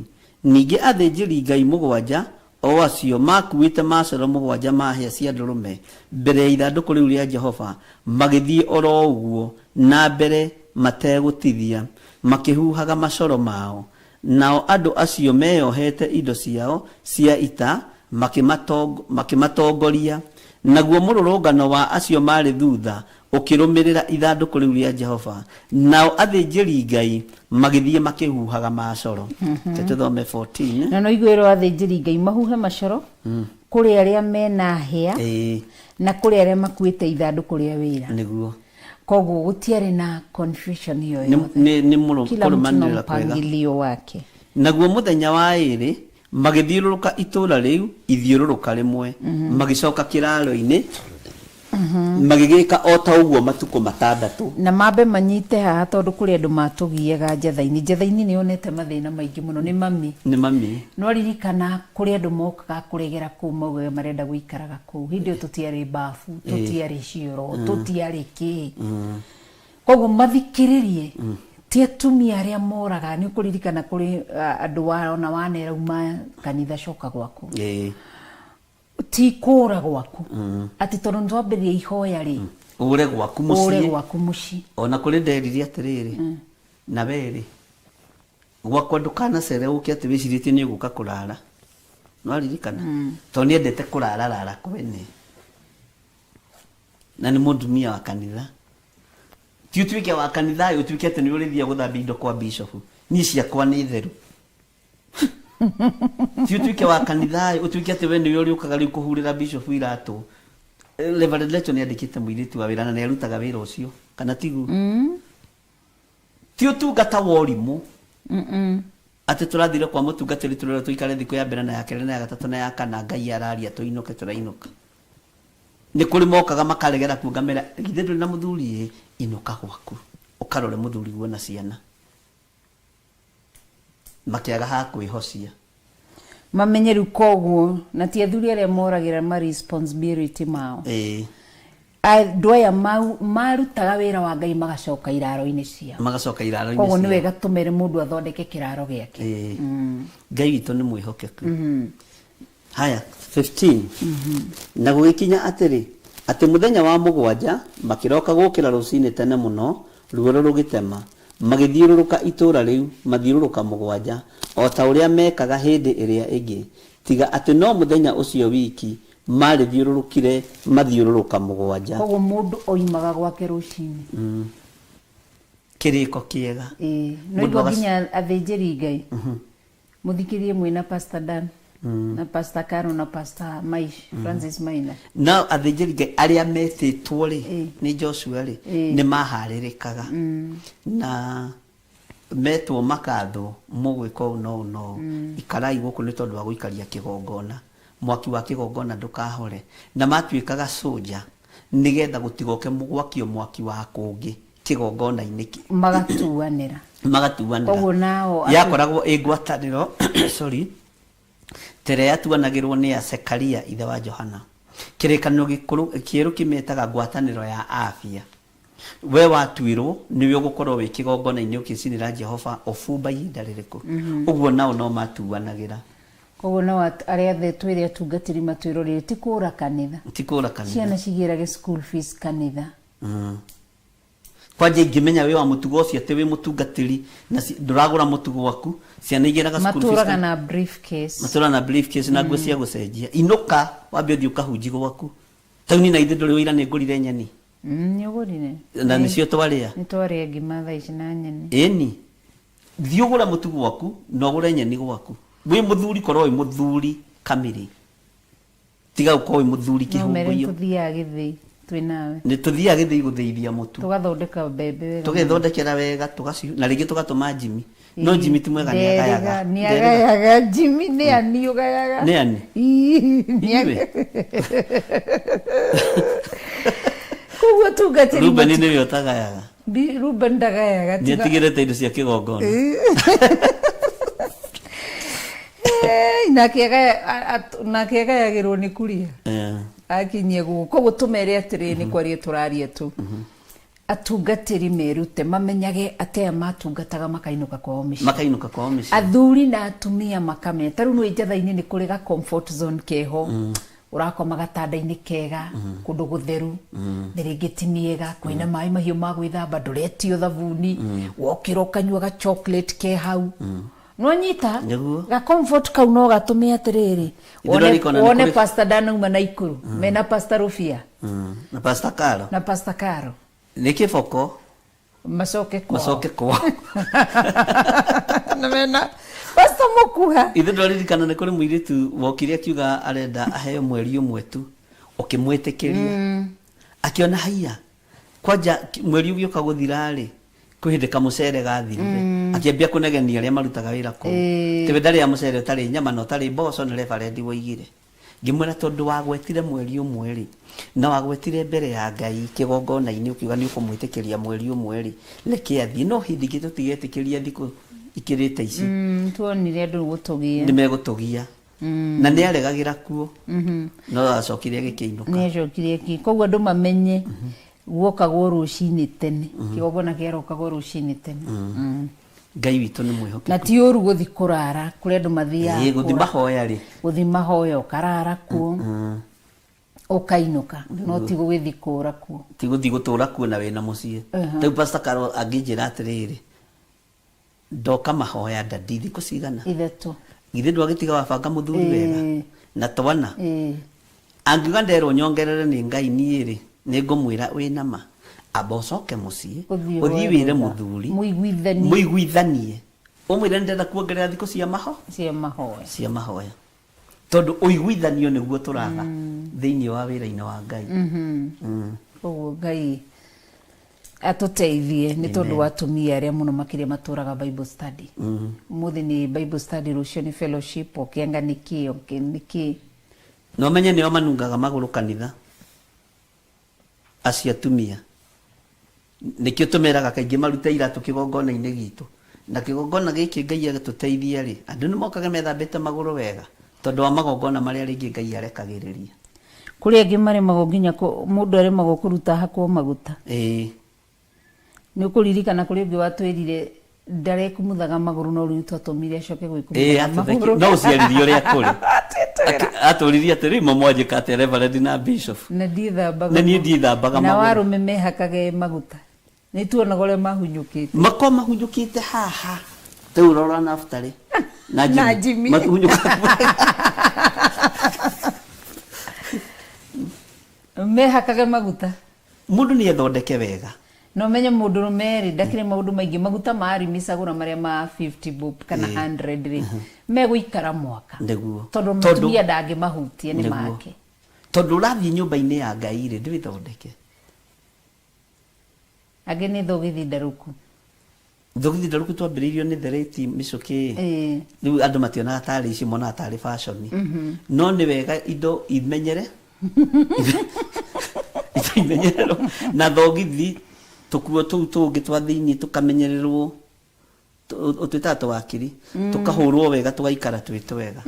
ningĩ athĩnjĩri Ngai mũgwanja, o acio makuĩte macoro mũgwanja ma hĩa cia ndũrũme mbere ya ithandũkũ rĩu rĩa Jehova, magĩthiĩ oro ũguo na mbere mategũtithia, makĩhuhaga macoro mao, nao andũ acio meyohete indo ciao cia ita makĩmatongoria. Naguo mũrũrũngano wa acio marĩ thutha ũkĩrũmĩrĩra ithandũkũ rĩu rĩa Jehova, nao athĩnjĩri Ngai magĩthiĩ makĩhuhaga macoro. Tũthome 14. Na no iguĩrwo athĩnjĩri Ngai mahuhe macoro kũrĩ arĩa mena hĩa na kũrĩ arĩa makuĩte ithandũkũ rĩa wĩra. Nĩguo. Koguo gũtiarĩ na confusion hiyo Nĩ yothe. nĩ mũrũ- Kila mtu na kũrũmanĩrĩra kwega. mpangilio wake. Naguo mũthenya wa ĩrĩ magĩthiũrũrũka itũũra rĩu ithiũrũrũka rĩmwe, magĩcoka kĩraaro-inĩ, magĩgĩka o ta ũguo matukũ matandatũ. Na mambe manyite haha, tondũ kũrĩ andũ matũgiaga njatha-inĩ. Njatha-inĩ nĩ yonete mathĩna maingĩ mũno, nĩ mami. Nĩ mami. No ririkana kũrĩ andũ mokaga kũregera kũu, maugaga marenda gũikaraga kũu. Hĩndĩ ĩyo tũtiarĩ bafu, tũtiarĩ cioro, tũtiarĩ kĩ. Koguo mathikĩrĩrie, ti atumia arĩa moraga. Nĩ ũkũririkana kũrĩ andũ wa ona wanerauma kanitha, coka gwaku. Ti kũra gwaku atĩ tondũ nĩ twambĩrĩria ihoya rĩ, ũre gwaku ũre mũciĩ. Gwaku mũciĩ. Ona kũrĩ nderire atĩrĩrĩ, na werĩ gwakwa ndũkanacere ũke atĩ wĩcirĩtie nĩ ũgũka kũrara. Nĩwaririkana, tondũ nĩendete kũrara rara kwene, na nĩ mũtumia wa kanitha. Ti ũtuĩke wa kanitha ĩ, ũtuĩke atĩ nĩ ũrĩthiĩ gũthambia indo kwa bishop. Niĩ ciakwa nĩ theru. Ti ũtuĩke wa kanitha ĩ, ũtuĩke atĩ we nĩwe ũrĩũkaga rĩu kũhurĩra bishop iratũ. Reverend Lecho nĩ andĩkĩte mũirĩtu wa wĩra na nĩ arutaga wĩra ũcio, kana tiguo? Ti ũtungata wa ũrimũ atĩ tũrathire kwa mũtungatĩri, tũrerwo tũikare thikũ ya mbere na ya kerĩ na ya gatatũ na ya kana, Ngai araria, tũinũke, tũrainũka. Nĩ kũrĩ mokaga makaregera kuo, ngamera, githĩ ndũrĩ na mũthuri? Ĩ, inũka gwaku ũkarore mũthuri guo na ciana, makĩaga ha kwĩhocia. Mamenye rĩu koguo na ti athuri arĩa moragĩra ma responsibility mao. Andũ aya marutaga wĩra wa Ngai magacoka iraro-inĩ ciao. Magacoka iraro-inĩ Koguo nĩ ciao. wega tũmere mũndũ athondeke kĩraro gĩake. Ngai witũ nĩ mwĩhokeku. Haya, 15. Na gũgĩkinya atĩrĩ, atĩ mũthenya wa mũgwanja makĩroka gũkĩra rũcinĩ tene mũno, ruoro rũgĩtema, magĩthiũrũrũka itũũra rĩu mathiũrũrũka mũgwanja, o ta ũrĩa mekaga hĩndĩ ĩrĩa ĩngĩ, tiga atĩ no mũthenya ũcio wiki marĩthiũrũrũkire mathiũrũrũka mũgwanja. Koguo mũndũ oimaga gwake rũcinĩ. Kĩrĩko kĩega. Ĩĩ, no Mũndũ igua nginya athĩnjĩri Ngai mũthikĩrie mwĩna Pastor Dan na Pastor Caro na Pastor Maish Francis Maina. Nao athĩnjĩri Ngai arĩa metĩtwo rĩ, nĩ Joshua rĩ, nĩ maharĩrĩkaga na Metwo makathwo mũgwĩka ũũ na ũũ na ũũ, ikarai gũkũ nĩ tondũ wa gũikaria kĩgongona, mwaki wa kĩgongona ndũkahore. Na matuĩkaga soldier nĩgetha gũtigoke gwakio mwaki wa kũngĩ kĩgongona-inĩ kĩ. Magatuanĩra. Magatuanĩra. Koguo nao andũ. Yakoragwo ĩ ngwatanĩro sorry, ta ĩrĩa yatuanagĩrwo nĩ ya Zekaria ithe wa Johana. Kĩrĩkanĩro gĩkũrũ kĩerũ kĩmĩtaga ngwatanĩro ya afia. We watuĩrwo nĩwe ũgũkorwo wĩ kĩgongona-inĩ ũkĩcinĩra Jehova ũbumba ihinda rĩrĩkũ. Ũguo nao no matuanagĩra. Koguo no arĩa othe twĩre atungatĩri matwĩrwo rĩrĩ ti kũra kanitha. Ti kũra kanitha. Ciana cigĩrage school fees kanitha. Kwanja ingĩmenya wĩ wa mũtugo ũcio atĩ wĩ mũtungatĩri na ndũragũra mũtu gwaku, ciana igĩraga school fees. Matũraga na briefcase. Matũraga na briefcase na nguo cia gũcenjia. Inũka wambe ũthiĩ ũkahunji gwaku. Tauni na ithe ndũrĩ ũira nĩ ngũrire nyeni. Nĩ ũgũrire. Na nĩcio twarĩa. Nĩ twarĩa ngima thaa ici na nyeni. Ĩni. Thiĩ ũgũre mũtu gwaku na ũgũre nyeni gwaku. Wĩ mũthuri korwo wĩ mũthuri kamiri. Tiga gũkorwo wĩ mũthuri No mere kĩhũngũyũ. tũthiaga gĩthĩi twĩ nawe. Nĩ tũthiaga gĩthĩi gũthĩithia mũtu. Tũgathondeka mbembe wega. Tũgethondekera wega tũgaci na rĩngĩ tũgatũma Jimmy. No Jimmy ti mwega nĩ agayaga. Nĩ agayaga Jimmy nĩ ani ũgayaga. Nĩ ani? Inyuĩ. Koguo tungatĩri Ruben nĩwe ũtagayaga. Ruben ndagayaga. Nĩ atigĩrĩte indo cia kĩgongona. Nake agayagĩrwo nĩ kuria. Akinyie gũkũ. Koguo tũmere atĩrĩrĩ nĩ kwaria tũraria tu. Atungatĩri merute mamenyage atĩ aya matungataga makainũka kwao mĩciĩ. Makainũka kwao mĩciĩ. Athuri na atumia makamenya. Ta rĩu nĩ njatha-inĩ nĩ kũrĩ ga comfort zone keho. Ũrakoma gatanda-inĩ kega, kũndũ gũtheru, mĩrĩngĩti ti mĩega, kwĩna maĩ mahiũ ma gwĩthamba, ndũretio thabuni, wokĩra ũkanyua ga chocolate ke hau. Nĩwanyita? Nĩguo. Ga comfort kau no gatũme atĩrĩrĩ, Ithuĩ ndarikona nĩ wone kũrĩ- pastor ndanauma Naikuru, mena pastor Rufia. Na pastor Karo. Na pastor Karo. Nĩ kĩboko. Macoke kwao. Macoke kwao. Na mena pastor Mũkuha. Ithuĩ twaririkana nĩ kũrĩ mũirĩtu wokire akiuga arenda aheo mweri ũmwe tu, ũkĩmwĩtĩkĩria. Akĩona haiya, kwanja mweri ũgĩũka gũthira rĩ, kwĩ hĩndĩ kamũcere gathirire. Akĩambia kũnegenia arĩa marutaga wĩra kũu. Tiwe ndarĩa mũcere ũtarĩ nyama na ũtarĩ mboco nĩ reverend woigire. Ngĩmwĩra tondũ wagwetire mweri ũmwe rĩ, na wagwetire mbere ya Ngai kĩgongona-inĩ ũkiuga nĩ ũkũmwĩtĩkĩria mweri ũmwe rĩ, reke athiĩ. No hĩndĩ ĩngĩ tũtigetĩkĩria thikũ ikĩrĩte ici. Tuonire andũ gũtũgia. Nĩ megũtũgia. Na nĩ aregagĩra kuo. No acokire agĩkĩinũka. Nĩ acokire akĩ-, koguo andũ mamenye guokagwo rũcinĩ tene. Kĩgongona kĩarokagwo rũcinĩ tene. Ngai witũ nĩ mwĩhokeku. Na ti ũru gũthi kũrara kũrĩa andũ mathiaga. Ĩĩ, gũthi mahoya rĩ. Gũthi mahoya ũkarara kuo. Ũkainũka. No ti gũgĩthi kũra kuo. Ti gũthi gũtũra kuo na wĩna mũciĩ. Rĩu Pastor Carol angĩnjĩra atĩrĩrĩ, ndoka mahoya ndadi thikũ cigana? Ithatũ. Githĩ ndwagĩtiga wabanga mũthuri wega? Na twana? Angiuga nderwo nyongerere nĩ Ngai niĩ rĩ, nĩ ngũmwĩra wĩna ma. Amba ũcoke mũciĩ, Ũthiĩ ũthiĩ ũhoe wĩre rũtha. mũthuri, Mũiguithanie. Mũiguithanie. Ũmwĩre nĩ ndĩrenda kuongerera thikũ cia maho? Cia mahoya. Cia mahoya. Tondũ ũiguithanio nĩguo tũraga thĩinĩ wa wĩra-inĩ wa Ngai. Koguo Ngai atũteithie nĩ tondũ wa atumia arĩa mũno makĩria matũraga Bible study. Ũmũthĩ nĩ Bible study, rũciũ nĩ fellowship, ũkĩanga nĩ kĩ, ũkĩ nĩ kĩ. Na ũmenye nĩo manungaga magũrũ kanitha. Acio atumia. Nĩkĩo tũmeraga kaingĩ marute iratũ kĩgongona-inĩ gitũ. Na kĩgongona gĩkĩ Ngai agĩtũteithia rĩ, andũ nĩ mokaga methambĩte magũrũ wega, tondũ wa magongona marĩa rĩngĩ Ngai arekagĩrĩria. Kũrĩ angĩ maremagwo nginya mũndũ aremagwo kũruta hakwo maguta. Nĩ ũkũririkana kũrĩ ũngĩ watwĩrire ndarekumuthaga magũrũ no rĩu twatũmire acoke gwĩkumuthaga magũrũ. No ũciaririe ũrĩa kũrĩ. Atũririe atĩrĩ, mamwanjĩka atĩa Reverend na Bishop? Na ndiĩthambaga Na niĩ ndiĩthambaga Na magũrũ. warũme mehakage maguta. Nĩ tuonaga ũrĩa mahunyũkĩte. Makorwo mahunyũkĩte haha. Rĩu ũrora nabutarĩ. Na Na Jimmy. Jimmy. Mahunyũkaga. Mehakage maguta. Mũndũ nĩ ethondeke wega. No menye mũndũ rũme rĩ, ndakĩrĩ maũndũ maingĩ. Maguta ma arimicagũra marĩa ma 50 bob kana 100 rĩ, megũikara mwaka. Nĩguo. Tondũ mũtumia ndangĩmahutia nĩ Nĩguo. make. Tondũ ũrathiĩ nyũmba-inĩ ya Ngai rĩ, ndwĩthondeke. Angĩ nĩ thogithi ndarũku. Thogithi ndarũku twambĩrĩirio nĩ thereti mĩcũkĩ. Rĩu andũ mationaga tarĩ icio, monaga tarĩ fashion. No nĩ wega indo imenyere, indo imenyererwo na thogithi, tũkuo tũu tũngĩ twa thĩinĩ tũkamenyererwo, ũtwĩtaga tũwakiri, tũkahũrwo wega, tũgaikara twĩ twega,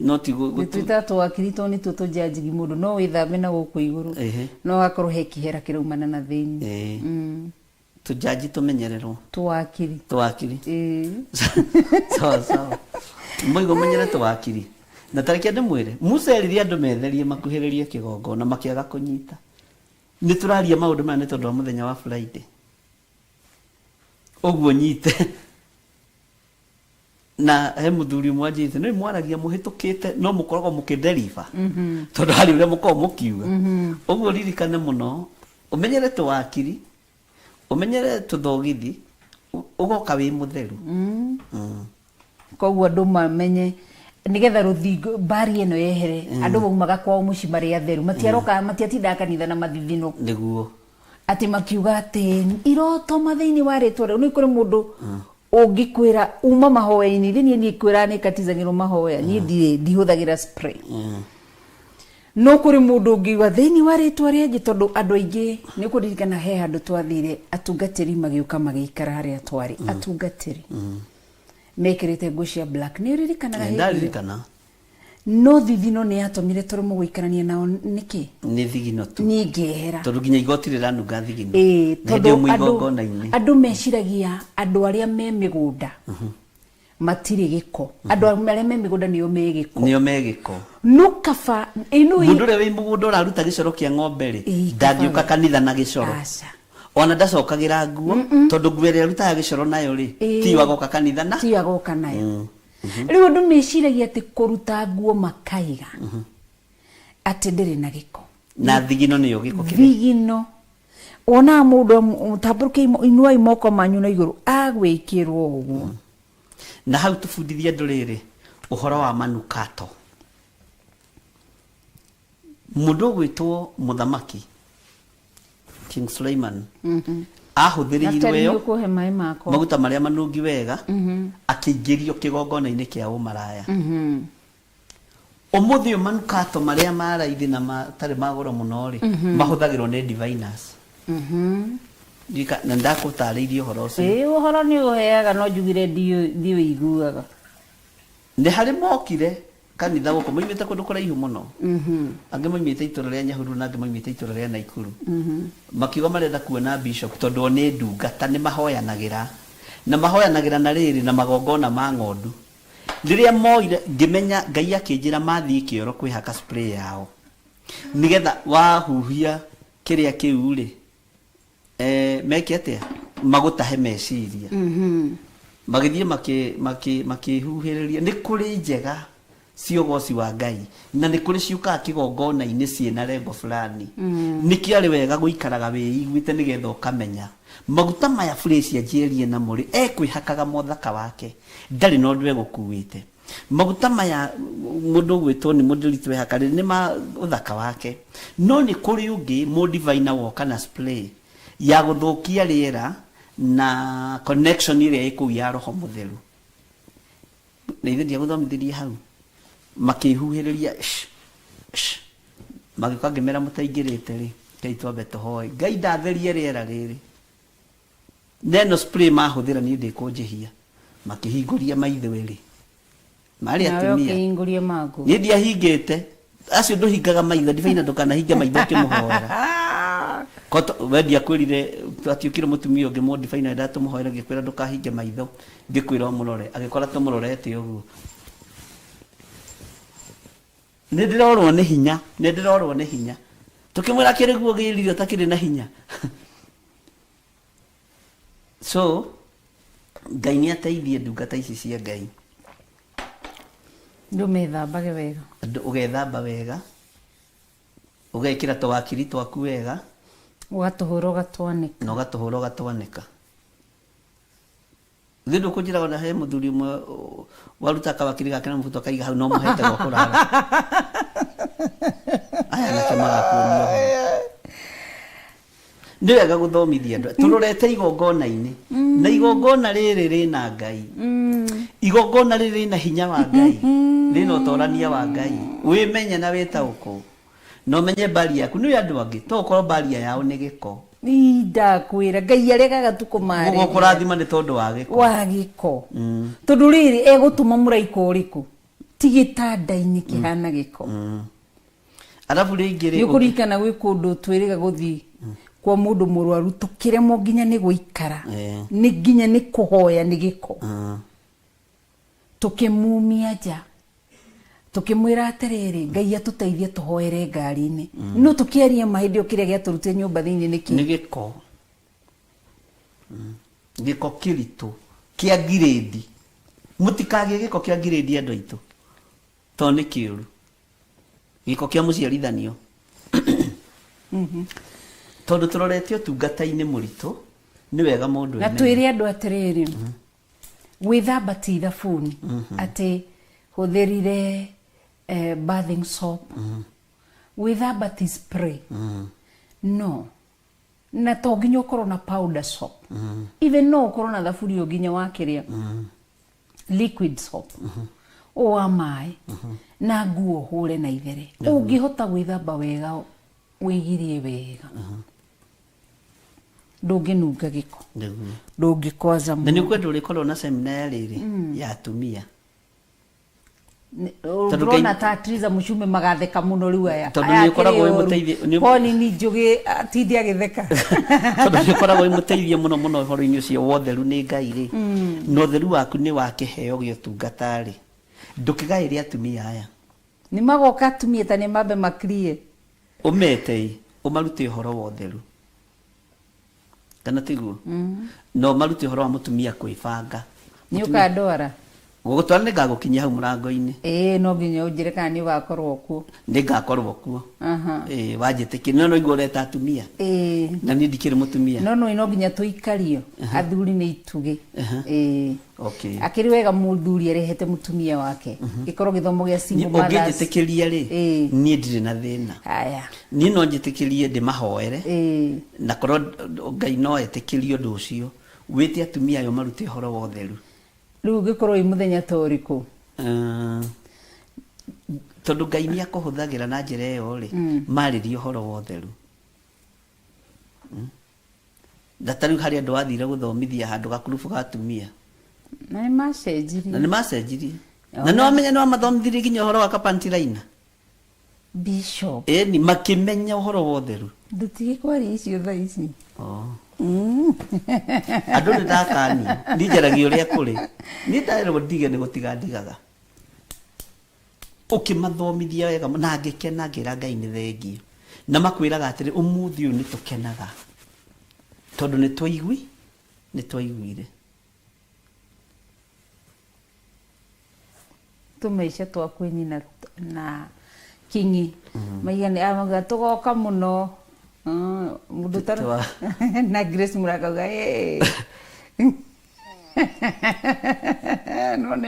no ti Twĩtaga tũwakiri tondũ nĩtuo tũnjanjigi mũndũ no wĩthambe na gũkũ igũrũ, no hakorwo he kĩhera kĩraumana na thĩinĩ. Tũnjanji tũmenyererwo. Tũwakiri. Tũwakiri. Sawa sawa, mũigo menyere tũwakiri. Na tareke ndĩmwĩre, Musa erire andũ metherie makuhĩrĩrie kĩgongona, makĩaga kũnyita. Nĩ tũraria maũndũ maya nĩ tondũ wa mũthenya wa Friday ũguo nyite. Na he mũthuri ũmwe anjĩrĩte, nĩ mwaragia mũhĩtũkĩte, no mũkoragwo mũkĩdeliver, tondũ harĩ ũrĩa mũkoragwo mũkiuga ũguo. Ririkane mũno, ũmenyere tũwakiri, ũmenyere tũthogithi, ũgoka wĩ mũtheru. Koguo andũ mamenye nigetha rũthingo mbari ĩno yehere, andũ maumaga kwao mũciĩ marĩ atheru, matiaroka, matiatindaga kanitha na mathithino. Atĩ makiuga atĩ iroto mathĩinĩ wa rĩtwa rĩu. Nĩ kũrĩ mũndũ ũngĩkwĩra uma mahoya-inĩ. Ithe niĩ kwĩra nĩ katizagĩrwo mahoya, niĩ ndirĩ ndihũthagĩra spray, no kũrĩ mũndũ ũngiuga thĩinĩ wa rĩtwa rĩa Jesũ, tondũ andũ aingĩ nĩ kũririkana he handũ twathire, atungatĩri magĩũka magĩikara harĩa twarĩ, atungatĩri mekĩrĩte nguo cia black, nĩ ũririkanaga hĩndĩ ĩyo? Ndaririkana. No thithino nĩ yatũmire tũremwo gũikarania nao nĩkĩ? Nĩ thigino tu. Niĩ ngĩehera. Tondũ nginya igoti rĩranunga thigino. Ĩĩ. Na hĩndĩ ĩyo Tondũ mwĩ andũ igongona-inĩ. Andũ meciragia andũ arĩa me mĩgũnda matirĩ gĩko, andũ arĩa me mĩgũnda nĩo me gĩko. Nĩo me gĩko. No kaba ĩno. Mũndũ ũrĩa wĩ mũgũnda ũraruta gĩcoro kĩa ng'ombe rĩ, Kaba ndangĩũka kanitha na gĩcoro. Aca. Ona ndacokagĩra nguo, tondũ nguo ĩrĩa arutaga gĩcoro nayo rĩ, tiyo agoka kanitha na. Tiyo agoka nayo. Rĩu andũ meciragia atĩ kũruta nguo makaiga atĩ ndĩrĩ na gĩko. Na thigino nĩyo gĩko kĩrĩa. Thigino wonaga mũndũ tambũrũke, inuai moko manyu na igũrũ, agwĩkĩrwo ũguo. Na hau tũbundithie andũ rĩrĩ ũhoro wa manukato. Mũndũ ũgwĩtwo mũthamaki King Suleiman ahũthĩrĩirwo Naftali, ĩyo nĩ ũkũhe maĩ makwa. Maguta marĩa manungi wega, akĩingĩrio kĩgongona-inĩ kĩa ũmaraya. Ũmũthĩ ũyũ manukato marĩa ma raithi na matarĩ ma goro mũno rĩ, mahũthagĩrwo nĩ diviners. Na ndakũtarĩirie ũhoro ũcio. Ĩĩ, ũhoro nĩ ũheaga, no njugire ndiũiguaga. Nĩ harĩ mokire kanitha gũkũ moimĩte kũndũ kũraihu mũno, angĩ moimĩte itũra rĩa Nyahururu na angĩ moimĩte itũra rĩa Naikuru, makiuga marenda kuona bishop tondũ o nĩ ndungata, nĩ mahoyanagĩra na mahoyanagĩra na rĩrĩ na magongona ma ng'ondu. Rĩrĩa moire, ngĩmenya Ngai akĩnjĩra mathiĩ kĩoro kwĩhaka spray yao, nĩgetha wahuhia kĩrĩa kĩu rĩ, meke atĩa, magũtahe meciria. Magĩthiĩ makĩhuhĩrĩria. Nĩ kũrĩ njega cia ũgoci wa Ngai, na nĩ kũrĩ ciũkaga kĩgongona-inĩ ciĩna lengo fulani. Nĩkĩo arĩ wega gũikaraga wĩiguĩte, nĩgetha ũkamenya maguta maya Furacia njierie namo rĩ, ekwĩhakaga mothaka wake, ndarĩ na ũndũ egũkuĩte. Maguta maya mũndũ ũgwĩtwo nĩ mũndĩri twehaka rĩ, nĩ ma ũthaka wake. No nĩ kũrĩ ũngĩ mũdivaina woka na spray ya gũthũkia rĩera na connection ĩrĩa ĩ kũu ya roho mũtheru. Na ithe ndiagũthomithirie hau, makĩhuhĩrĩria sh, sh. Magĩũka, ngĩmera mũtaingĩrĩte rĩ, Ngai twambe tũhoe Ngai ndatherie rĩera rĩrĩ neno spray mahũthĩra, niĩ ndĩkũnjĩhia. Makĩhingũria maitho ĩrĩ marĩ Nawe atumia. ũkĩhingũria maku. Niĩ ndiahingĩte acio. Ndũhingaga maitho, ndibaina, ndũkanahinge maitho ũkĩmũhoera. We ndiakwĩrire atiũkire mũtumia ũngĩ mũndibaina ndatũmũhoera, ngĩkwĩra ndũkahinge maitho, ngĩkwĩra ũmũrore, agĩkora tũmũrorete ũguo. Nĩ ndĩrorwo nĩ hinya, nĩ ndĩrorwo nĩ hinya. Tũkĩmwĩra kĩrĩguo gĩrire ũtakĩrĩ na hinya. So Ngai nĩ ateithie ndungata ici cia Ngai. Andũ methambage wega. Andũ ũgethamba wega, ũgekĩra tũwakiri twaku wega. Ũgatũhũra, ũgatwanĩka. Na ũgatũhũra, ũgatwanĩka. Thĩ ndũkũnjĩra ona he mũthuri ũmwe waruta kawakiri gake na mũbuto akaiga hau, no mũhete gwa kũrara. Aya nake magakuonia ũhoro. Nĩ wega gũthomithia andũ. Tũrorete igongona-inĩ. Na igongona rĩrĩ rĩna Ngai. Igongona rĩrĩ rĩna hinya wa Ngai. Rĩna ũtorania wa Ngai. Wĩmenye na wĩtaũkwo. Na ũmenye mbaria yaku. Nĩ andũ angĩ to ũkorwo mbaria yao nĩ gĩko. Ndakwĩra Ngai aregaga tu kũmarĩria. Gũkũrathima nĩ tondũ wa gĩko. Wa gĩko. Tondũ rĩrĩ egũtũma mũraika ũrĩkũ? Ti gĩtanda-inĩ kĩhana gĩko. Arabu rĩngĩ rĩ Nĩ ũkũririkana gwĩ kũndũ twĩrĩga gũthiĩ kwa mũndũ mũrwaru tũkĩremwo nginya nĩ gũikara. Nĩ nginya nĩ kũhoya nĩ gĩko. Tũkĩmumia nja. Tũkĩmwĩra atĩrĩrĩ, Ngai atũteithie tũhoere ngari-inĩ. No tũkĩaria ma hĩndĩ ĩyo kĩrĩa gĩatũrutire nyũmba thĩinĩ nĩ kĩ? Nĩ gĩko. Gĩko kĩritũ kĩa ngirĩndi. Mũtikagĩe gĩko kĩa ngirĩndi andũ aitũ. Tondũ nĩ kĩũru. Gĩko kĩa mũciarithanio. Tondũ tũrorete ũtungata-inĩ mũritũ, nĩ wega mũndũ Na emenye. twĩre andũ atĩrĩrĩ, gwĩthamba ti thabuni, atĩ hũthĩrire bathing soap. Gwĩthamba ti spray. No. Na to nginya ũkorwo na powder soap. Even no ũkorwo na thaburi o nginya wa kĩrĩa. Liquid soap. O wa maĩ. Na nguo ũhũre na ithere. Ũngĩhota gwĩthamba wega, wĩgirie wega. Ndũngĩnunga gĩko. Ndũngĩkwaza Na nĩ ũkwenda ũrĩkorwo na semina ya rĩrĩ ya atumia. Ũrona ta Triza Mũcume magatheka mũno rĩu aya. Tondũ nĩ ũkoragwo wĩ mũteithio. Pauline Njũgĩ atinde agĩtheka. Tondũ nĩ ũkoragwo wĩ mũteithio mũno mũno ũhoro-inĩ ũcio wa ũtheru nĩ Ngai rĩ. Na ũtheru waku nĩ wa kĩheo gĩa ũtungata rĩ. Ndũkĩgaĩre atumia aya. Nĩ magoka atumia ta nĩ mambe makirie. Ũmete ũmarute ũhoro wa ũtheru. Kana tiguo? Na ũmarute ũhoro wa mũtumia kwĩbanga. Nĩ ũkandwara? Gũgũtwara nĩ ngagũkinyia hau mũrango-inĩ. Ĩĩ no nginya ũnjĩre kana nĩ ũgakorwo kuo. Nĩ ngakorwo kuo. Ĩĩ wanjĩtĩkĩria. No no igua ũreta atumia. Ĩĩ. Na niĩ ndikĩrĩ mũtumia. No no no nginya tũikario. Athuri nĩ itugĩ. Ĩĩ. Okay. Akĩrĩ wega mũthuri arehete mũtumia wake. Gĩkorwo gĩthomo gĩa single mothers. Ũngĩnjĩtĩkĩria rĩ, niĩ ndirĩ na thĩna. Haya. Niĩ no njĩtĩkĩrie ndĩmahoere. Ĩĩ. Na korwo Ngai no etĩkĩrie ũndũ ũcio, wĩte atumia ayo marute ũhoro wa ũtheru. Rĩu ũngĩkorwo wĩ mũthenya ta ũrĩkũ? Tondũ Ngai nĩ akũhũthagĩra na njĩra ĩyo rĩ, marĩrie ũhoro wa ũtheru. Na ta rĩu harĩ andũ wathire gũthomithia handũ gakurubu ga atumia. Na nĩ macenjirie. Na nĩ macenjirie. Na nĩ wamenya nĩ wamathomithirie nginya ũhoro wa kapanti-raina. Bishop. Ĩni makĩmenya ũhoro wa ũtheru. Ndũtige kwaria icio thaa ici. Andũ nĩ ndakani, niĩ njaragia ũrĩa kũrĩ. Niĩ ndarerwo ndige nĩ gũtiga ndigaga. Ũkĩmathomithia wega na ngĩkena ngĩra Ngai nĩ thengiũ. Na makwĩraga atĩrĩ ũmũthĩ ũyũ nĩ tũkenaga. Tondũ nĩ twaigui, nĩ twaiguire. Tũmaica twa kwĩnyina na kingi. Maigana amauga tũgoka mũno. Mũndũ tara na Grace Mũrakauga ĩĩ.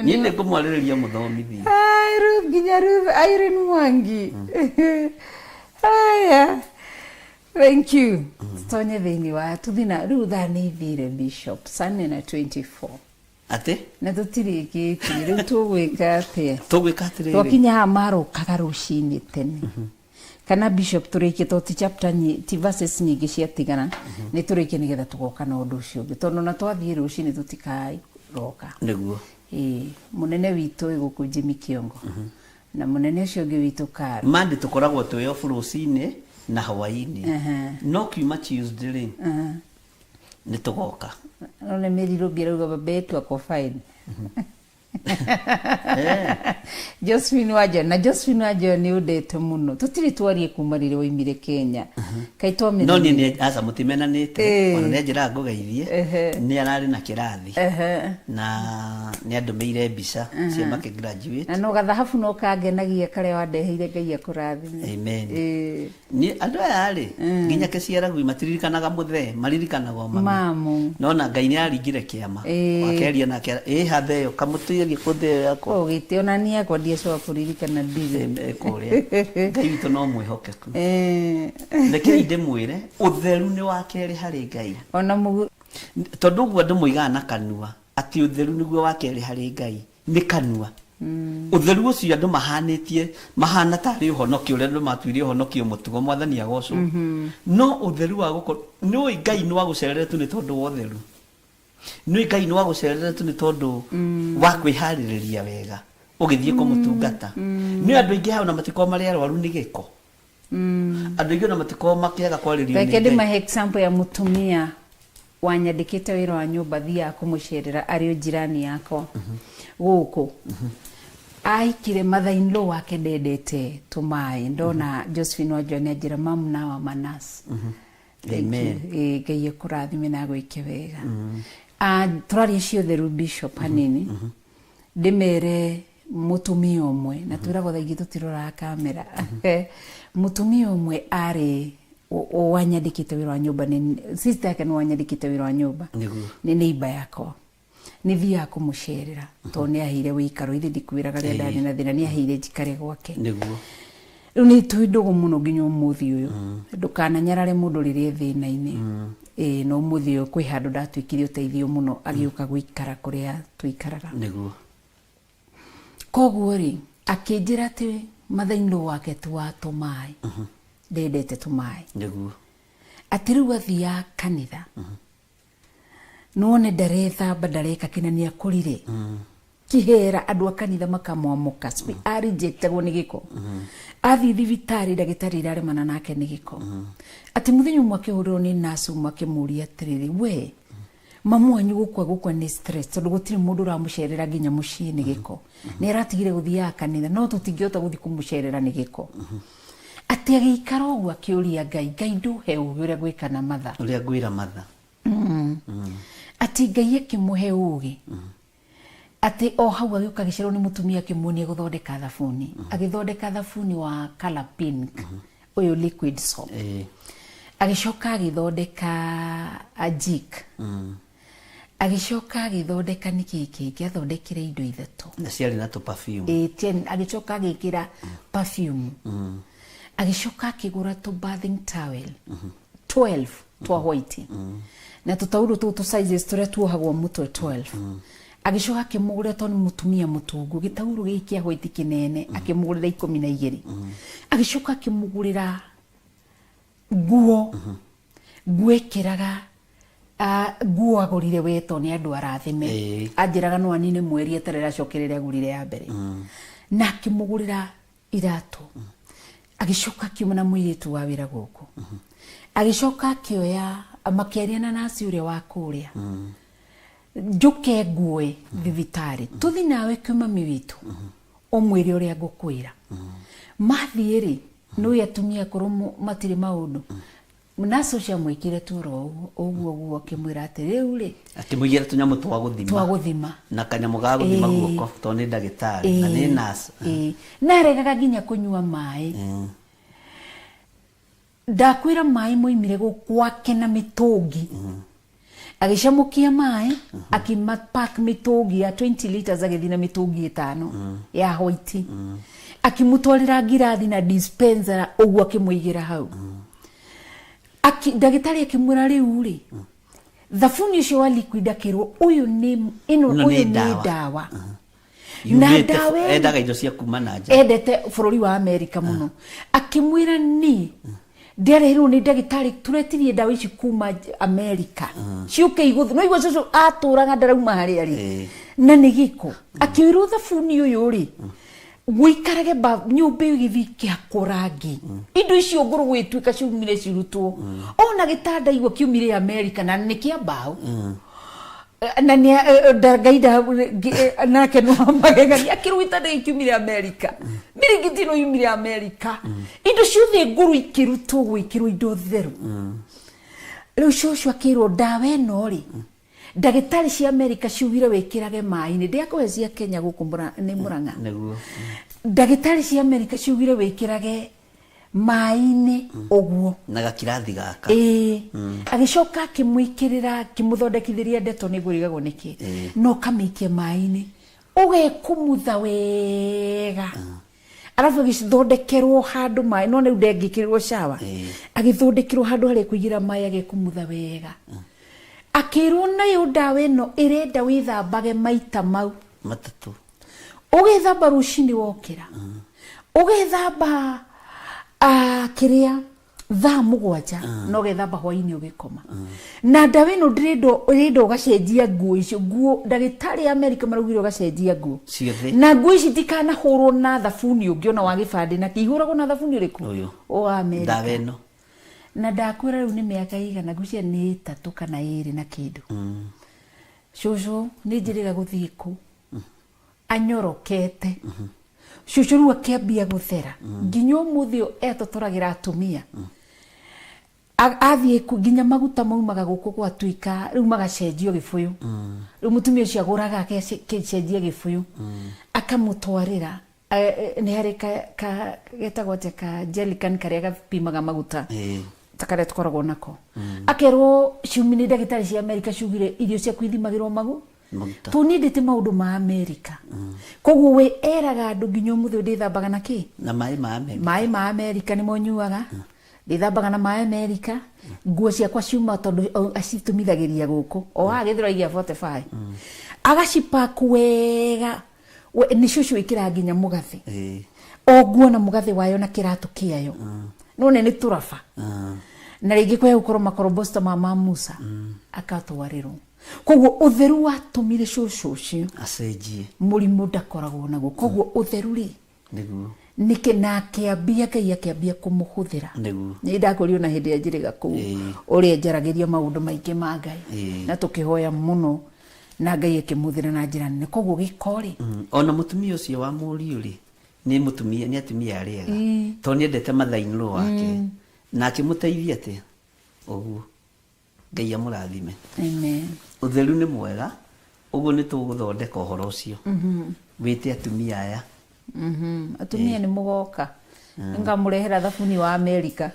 Niĩ nĩ ngũmwarĩrĩria mũthomithie. Ai Ruth nginya Ruth Irene Mwangi. Haya. Thank you. Tutonye thĩinĩ wa tũthiĩ na rĩu thaa nĩ ithire Bishop saa 4:24. Atĩ? Na tũtirĩkĩtie rĩu tũgwĩka atĩa? Tũgwĩka atĩrĩrĩ. Twakinya haha marokaga rũcinĩ tene. Kana Bishop tũrĩkie to ti chapter ti verses nyingĩ ciatigara. Nĩ tũrĩkie nĩgetha tũgoka na ũndũ ũcio ũngĩ. Tondũ ona twathiĩ rũcinĩ tũtikaroka. Nĩguo. Ĩĩ, mũnene witũ wĩ gũkũ Jimmy Kiongo. Na mũnene ũcio ũngĩ witũ Karo. Monday tũkoragwo twĩ off rũcinĩ na hwaĩ-inĩ. No kiuma Tuesday rĩ, nĩ tũgoka. No nĩ Mary Rũbi arauga baba yetu ako fine. Josephine Wanjoya na Josephine Wanjoya nĩ ũndete mũno. Tũtirĩ twarie kuma rĩrĩa waimire Kenya. Kaĩ twamenyanire? No niĩ nĩ aca mũtimenanĩte, ona nĩ anjĩraga ngũgeithie, nĩ ararĩ na kĩrathi. Na nĩ andũmĩire mbica cia makĩ graduate. Na no gathahabu no kangenagia karĩa wandeheire Ngai akũrathime. Amen. Niĩ andũ aya rĩ, nginya kĩciaragwi matiririkanaga mũthee, maririkanaga o mami. Mamu. Nona Ngai nĩ aringire kĩama. Akeria nake, ĩ hatheo, kamũtĩ Ũngĩthiĩ kũ thĩ ĩyo yakwa? Ũgĩte ona niĩ yakwa ndiacoka kũririkana ndirĩ. Kũrĩa Ngai witũ no mwĩhokeku. Rekei ndĩmwĩre, ũtheru nĩ wa kerĩ harĩ Ngai. Ona mũgu Tondũ ũguo andũ moigaga na kanua atĩ ũtheru nĩguo wa kerĩ harĩ Ngai, nĩ kanua. Ũtheru ũcio andũ mahanĩtie, mahana tarĩ ũhonokio ũrĩa andũ matuire ũhonokio mũtugo, Mwathani agocwo. No ũtheru wa gũkorwo, nĩũĩ Ngai nĩ wagũcerere tu nĩ tondũ wa ũtheru. Nĩũĩ Ngai nĩ wagũcerere tu nĩ tondũ wa kwĩharĩrĩria wega ũgĩthiĩ kũmũtungata. Nĩũĩ andũ aingĩ haha ona matikoragwo marĩ arwaru nĩ gĩko. Andũ aingĩ ona matikoragwo makĩaga kwarĩrio nĩ Reke Ngai. ndĩmahe example ya mũtumia wanyandĩkĩte wĩra wa nyũmba, thiaga kũmũcerera arĩ o jirani yakwa gũkũ. Ahikire mother in law wake ndendete tũmaĩ. Ndona Josephine Wanjũa nĩ anjĩra mamu nawa manas. Thank Amen. you. Ngai akũrathime na agwĩke wega. Tũraria ciothe Bishop hanini. Ndĩmere mũtumia ũmwe na twĩragwo thaa ingĩ tũtiroraga kamera. Mũtumia ũmwe arĩ wanyandĩkĩte wĩra wa nyũmba, nĩ sister yake nĩ wanyandĩkĩte wĩra wa nyũmba. Nĩguo. Nĩ neighbor yakwa. Nĩ thiaga kũmũcerera tondũ nĩ aheire wĩikaro, ithe ndikwĩraga rĩrĩa ndarĩ na thĩna, nĩ aheire njikare gwake. Nĩguo. Rĩu nĩ twĩ ndũgũ mũno nginya ũmũthĩ ũyũ. Ndũkananyarare mũndũ rĩrĩa e thĩna-inĩ. Ĩĩ, na ũmũthĩ ũyũ kwĩ handũ ndatuĩkire ũteithio mũno agĩũka gũikara kũrĩa tũikaraga. Nĩguo. Koguo rĩ, akĩnjĩra atĩ mother in law wake ti wa tũmaĩ. Ndendete tũmaĩ. Nĩguo. Atĩ rĩu athiaga kanitha. Nĩwone ndarethamba, ndareka kĩna, nĩ akũrire. Kĩhera andũ a kanitha makamwamũka. Arejectagwo nĩ gĩko. Athiĩ thibitarĩ, ndagĩtarĩ iraremana nake nĩ gĩko. Atĩ mũthenya ũmwe akĩhũrĩrwo nĩ nurse ũmwe akĩmũria atĩrĩrĩ, we mamu wanyu gũkua gũkua nĩ stress tondũ gũtirĩ mũndũ ũramũcerera nginya mũciĩ nĩ gĩko. Nĩ aratigire gũthiaga kanitha no tũtingĩhota gũthiĩ kũmũcerera nĩ gĩko. Atĩ agĩikara ũguo akĩũria Ngai, Ngai ndũhe ũgĩ ũrĩa gwĩka na matha. Ũrĩa ngwĩra matha. Atĩ Ngai akĩmũhe ũgĩ. Atĩ o hau agĩũka agĩcerwo nĩ mũtumia akĩmuonia gũthondeka thabuni. Agĩthondeka thabuni wa color pink, ũyũ liquid soap. Agĩcoka agĩthondeka Jik. Agĩcoka agĩthondeka nĩkĩ kĩngĩ, athondekire indo ithatũ. Na ciarĩ na tũ perfume. Agĩcoka agĩkĩra perfume. Agĩcoka akĩgũra tũ bathing towel 12 twa white. Na tũtaurũ tũu tũ sizes tũrĩa tuohagwo mũtwe 12. Agĩcoka akĩmũgũrĩra tondũ nĩ mũtumia mũtungu, gĩtaurũ gĩkĩ kĩa white kĩnene, akĩmũgũrĩra 12. Agĩcoka akĩmũgũrĩra nguo. Nguo ĩkĩraga, nguo agũrire we tondũ nĩ andũ arathime. Anjĩraga no anine mweri eterere acokerere agũrire ya mbere. Na akĩmũgũrĩra iratũ. Agĩcoka akiuma na mũirĩtu wa wĩra gũkũ. Agĩcoka akĩoya, makĩaria na nasi ũrĩa wa kũrĩa. Njũke nguoe thibitarĩ. Tũthi nawe kwĩ mami witũ. Ũmwĩre ũrĩa ngũkwĩra. Mathiĩ rĩ, nĩũĩ atumia akũrũ matirĩ maũndũ. Nasi ũcio amwĩkire tu oro ũguo, ũguo ũguo akĩmwĩra atĩ rĩu rĩ, Akĩmũigĩra tũnyamũ twa gũthima. Twa gũthima. Na kanyamũ ga gũthima guoko tondũ nĩ ndagĩtarĩ na nĩ nurse. Na aregaga nginya kũnyua maĩ. Ndakwĩra maĩ moimire gwake na mĩtũngi. Agĩcamũkia maĩ, akĩmapack mĩtũngi ya 20 liters, agĩthiĩ na mĩtũngi 5 ya white. Akĩmũtwarĩra ngirathi na dispenser ũguo akĩmũigĩra hau. Ndagĩtarĩ akĩmwĩra rĩu rĩ, thabuni ũcio wa liquid akĩrwo ũyũ nĩ ĩno, Ĩno nĩ ũyũ nĩ ndawa. ndawa. Na Yumĩte ndawa ĩno endaga indo cia kuma na nja. Endete bũrũri wa Amerika mũno. Akĩmwĩra ni ndiarehirwo nĩ ndagĩtarĩ, tũretirie ndawa ici kuma Amerika. Ciũke igũthĩ. No igua cũcũ atũraga ndarauma harĩa rĩ. Na nĩ gĩko. Akĩwĩrwo thabuni ũyũ rĩ, gũikarage nyũmba ĩyo ĩgĩthiĩ ĩkĩhakwo rangi. Indo icio ngũrũ gũgĩtuĩka ciumire cirutwo. Ona gĩtanda igua kiumire Amerika na nĩ kĩa mbaũ. Na nĩ, Ngai nake no magegania. Akĩrwo gĩtanda gĩkĩ kiumire Amerika. Mĩrĩngĩti ĩno yumire Amerika. Indo ciothe ngũrũ ikĩrutwo gwĩkĩrwo indo theru. Rĩu cũcũ akĩrwo ndawa ĩno rĩ, ndagĩtarĩ cia Amerika ciugire wĩkĩrage maĩ-inĩ. Ndĩakũhe cia Kenya gũkũ nĩ Mũrang'a. Nĩguo. Ndagĩtarĩ cia Amerika ciugire wĩkĩrage maĩ-inĩ ũguo. Na gakirathi gaka. Agĩcoka akĩmwĩkĩrĩra, akĩmũthondekithĩria ndeto nĩ ngũrigagwo nĩkĩ. No kamĩikia maĩ-inĩ. Ũgekumutha wega, arabu agĩthondekerwo handũ maĩ, no rĩu ndengĩkĩrĩrwo shower. Agĩthondekerwo handũ harĩa kũigĩra maĩ, agekumutha wega. Akĩrwo nayo ndawa ĩno ĩrenda wĩthambage maita mau 3. Ũgethamba rũcinĩ wokĩra, ũgethamba kĩrĩa thaa 7, na ũgethamba hwainĩ ũgĩkoma. Na ndawa ĩno ndĩrenda, ĩrenda ũgacenjia nguo icio. Nguo, ndagĩtarĩ a Amerika maraugire ũgacenjia nguo ciothe, na nguo ici itikanahũrwo na thabuni ũngĩ ona wa gĩbandĩ. Na kĩihũragwo na thabuni ũrĩkũ? Ũyũ. O Amerika. Ndawa ĩno. Na ndakwĩra rĩu nĩ mĩaka igana, ngwĩciria nĩ 3 kana 2 na kĩndũ, cũcũ nĩ njĩrĩga gũthiĩ kũ anyorokete. Cũcũ rĩu akĩambia gũthera, nginya ũmũthĩ ũyũ etotoragĩra atumia. Athiĩ nginya maguta maumaga gũkũ gwatuĩka rĩu magacenjio gĩbũyũ. Rĩu mũtumia ũcio agũraga agacenjia gĩbũyũ, akamũtwarĩra. Nĩ harĩ ka getagwo atĩa, ka jerrycan karĩa gapimaga maguta, ta karĩa tũkoragwo nako. Akerwo ciumi nĩ ndagĩtarĩ cia Amerika ciugire irio ciaku ithimagĩrwo magu Maguta. To niĩ ndĩte maũndũ ma Amerika, koguo we eraga andũ nginya ũmũthĩ ũyũ ndĩthambaga na kĩ? Na maĩ ma Amerika. Maĩ ma Amerika nĩmo nyuaga, ndĩthambaga na maĩ Amerika. Nguo ciakwa ciuma tondũ acitumithagĩria gũkũ o haha Gĩthũrai gĩa 45, agacipack wega. Nĩ cũcũ ĩkĩraga nginya mũgathĩ, o nguo na mũgathĩ wayo na kĩratũ kĩayo. None nĩ tũraba na rĩngĩ kwaya gũkorwo makorombosta ma Musa akatwarĩrwo. Koguo ũtheru watũmire cũcũ ũcio acenjie, mũrimũ ndakoragwo naguo. Koguo ũtheru rĩ, nĩkĩ na akĩambia, Ngai akĩambia kũmũhũthĩra. Nĩ ndakũrio na hĩndĩ ĩrĩa njĩrĩga kũu, ũrĩa njaragĩria maũndũ maingĩ ma Ngai, na tũkĩhoya mũno na Ngai akĩmũhũthĩra na njĩra nene. Koguo gĩko rĩ, Ona mũtumia ũcio wa mũriũ rĩ, nĩ mũtumia, nĩ atumia arĩa ega, tondũ nĩ endete mother-in-law wake na akĩmũteithia atĩa ũguo. Ngai amũrathime. Amen. Ũtheru nĩ mwega. Ũguo nĩ tũgũthondeka ũhoro ũcio, wĩte atumia aya. Atumia nĩ mũgoka, ngamũrehera thabuni wa Amerika.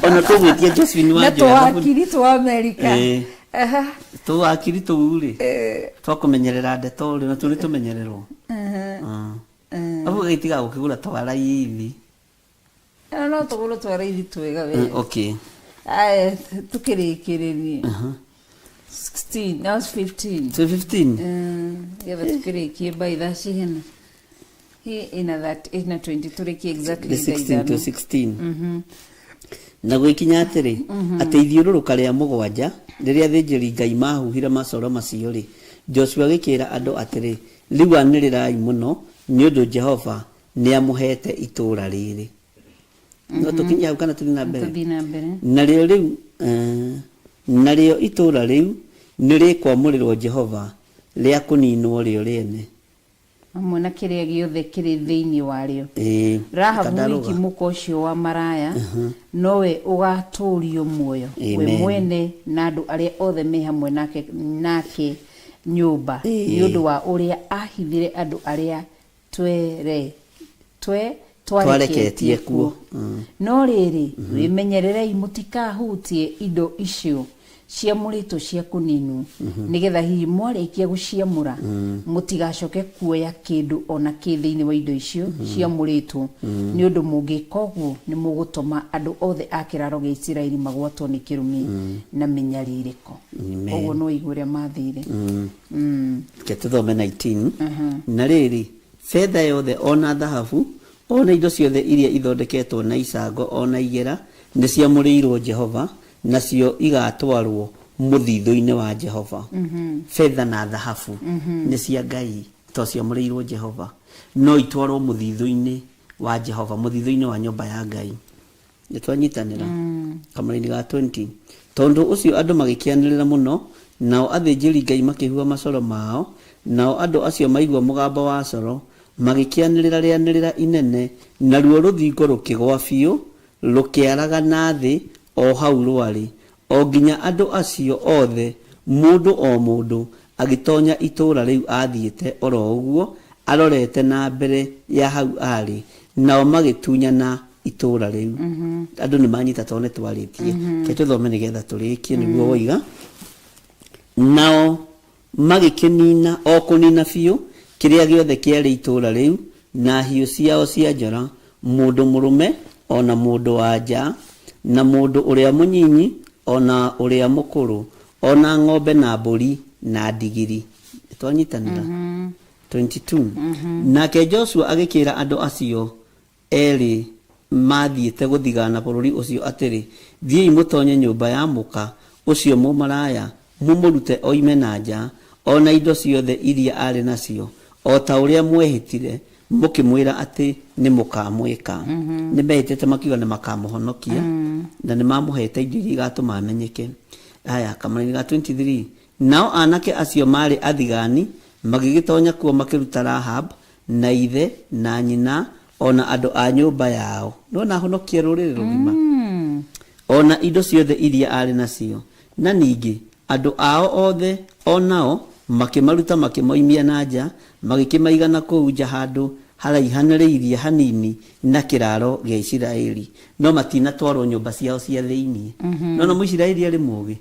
Ona tũgwĩtia Josephine na wa Njoya thabuni. Tũwakiri twa Amerika. Tũwakiri tũu rĩ, twakũmenyerera ndeto rĩ, natuo nĩ tũmenyererwo abu gĩtiga gũkĩgũra twa raithi. Na no tũgũrũ twa raithi twega we. Okay. Aya, tukĩrĩkĩrĩrie 16, that was 15. So 15. Getha tukĩrĩkie by thaa cigana? Hi ina that ina 20, tũrĩkie exactly the thaa 16 to 5. 16. Na gwĩkinya atĩrĩ, atĩ ithiũrũrũka rĩa mũgwanja, rĩrĩa athĩnjĩri Ngai mahuhire macoro macio rĩ, Joshua agĩkĩra andũ atĩrĩ, "Rĩu anĩrĩrai mũno, nĩ ũndũ Jehova nĩ amũheete itũũra rĩrĩ." No tũkinye hau kana tũthiĩ na mbere? Tũthiĩ na mbere. Narĩo rĩu narĩo itũũra rĩu nĩ rĩkwamũrĩrwo Jehova rĩa kũninwo rĩo rĩene, hamwe na kĩrĩa gĩothe kĩrĩ thĩinĩ warĩo. Rahabu Kandarũga. wiki mũka ũcio wa maraya nowe ũgatũũrio muoyo, we Amen. mwene na andũ arĩa othe me hamwe nake nyũmba, nĩ ũndũ wa ũrĩa ahithire andũ arĩa twere twe twareketie kuo. No rĩrĩ, wĩmenyererei mũtikahutie indo icio ciamũrĩtwo cia kũninwo, nĩgetha hihi mwarĩkia gũciamũra mũtigacoke kuoya kĩndũ ona kĩ thĩinĩ wa indo icio ciamũrĩtwo, nĩ ũndũ mũngĩka ũguo nĩ mũgũtũma andũ othe a kĩraro gĩa Isiraeli magwatwo nĩ kĩrumi na mĩnyarirĩko. Amen. Ũguo no igu ũrĩa mathire. Reke tũthome 19. Na rĩrĩ, betha yothe ona thahabu ona indo ciothe iria ithondeketwo na icango ona igera nĩ ciamũrĩirwo Jehova, nacio igatwarwo mũthithũ-inĩ wa Jehova. Betha na thahabu nĩ cia Ngai, to ciamũrĩirwo Jehova, no itwarwo mũthithũ-inĩ wa Jehova, mũthithũ-inĩ wa nyũmba ya Ngai. Nĩ twanyitanĩra kamũraini ga 20. Tondũ ũcio andũ magĩkĩanĩrĩra mũno, nao athĩnjĩri Ngai makĩhuha macoro mao, nao andũ acio maigua mũgambo wa coro magĩkĩanĩrĩra rĩanĩrĩra inene, naruo rũthingo rũkĩgwa biũ, rũkĩaragana thĩ o hau rwarĩ, o nginya andũ acio othe, mũndũ o mũndũ, agĩtonya itũũra rĩu athiĩte oro ũguo arorete na mbere ya hau arĩ, nao magĩtunyana itũũra rĩu. Andũ nĩ manyita tondũ nĩ twarĩtie. Reke tũthome nĩgetha tũrĩkie nĩguo woiga. Nao Magĩkĩniina o kũniina biũ kĩrĩa gĩothe kĩarĩ itũũra rĩu na hiũ ciao cia njora, mũndũ mũrũme o na mũndũ-wa-nja, na mũndũ ũrĩa mũnyinyi o na ũrĩa mũkũrũ, o na ng'ombe na mbũri na ndigiri. Nĩtwanyitanĩra? 22 Nake Joshua agĩkĩĩra andũ acio eerĩ maathiĩte gũthigaana bũrũri ũcio atĩrĩ, Thiĩi mũtoonye nyũmba ya mũka ũcio mũmaraya, mũmũrute oime na nja, o na indo ciothe iria arĩ nacio, o ta ũrĩa mwehĩtire mũkĩmwĩra atĩ nĩmũkamwĩka. Nĩmehĩtĩte makiuga nĩmakamũhonokia, na nĩmamũheete indo iria igatũma amenyeke. Haya, kamũraini ga 23, Nao aanake acio maarĩ athigaani magĩgĩtoonya kuo makĩruta Rahabu na ithe, na nyina, o na andũ a nyũmba yao. Nĩwona ahonokia rũrĩrĩ rũgima? O na indo ciothe iria aarĩ nacio. Na ningĩ andũ ao othe o nao makĩmaruta makĩmoimia na nja, magĩkĩmaiga na kũu nja handũ haraihanĩrĩirie hanini na kĩraaro gĩa Isiraeli, no matinatwarũo nyũmba ciao cia thĩinĩ. Nĩwona Mũisiraeli arĩ mũũgĩ?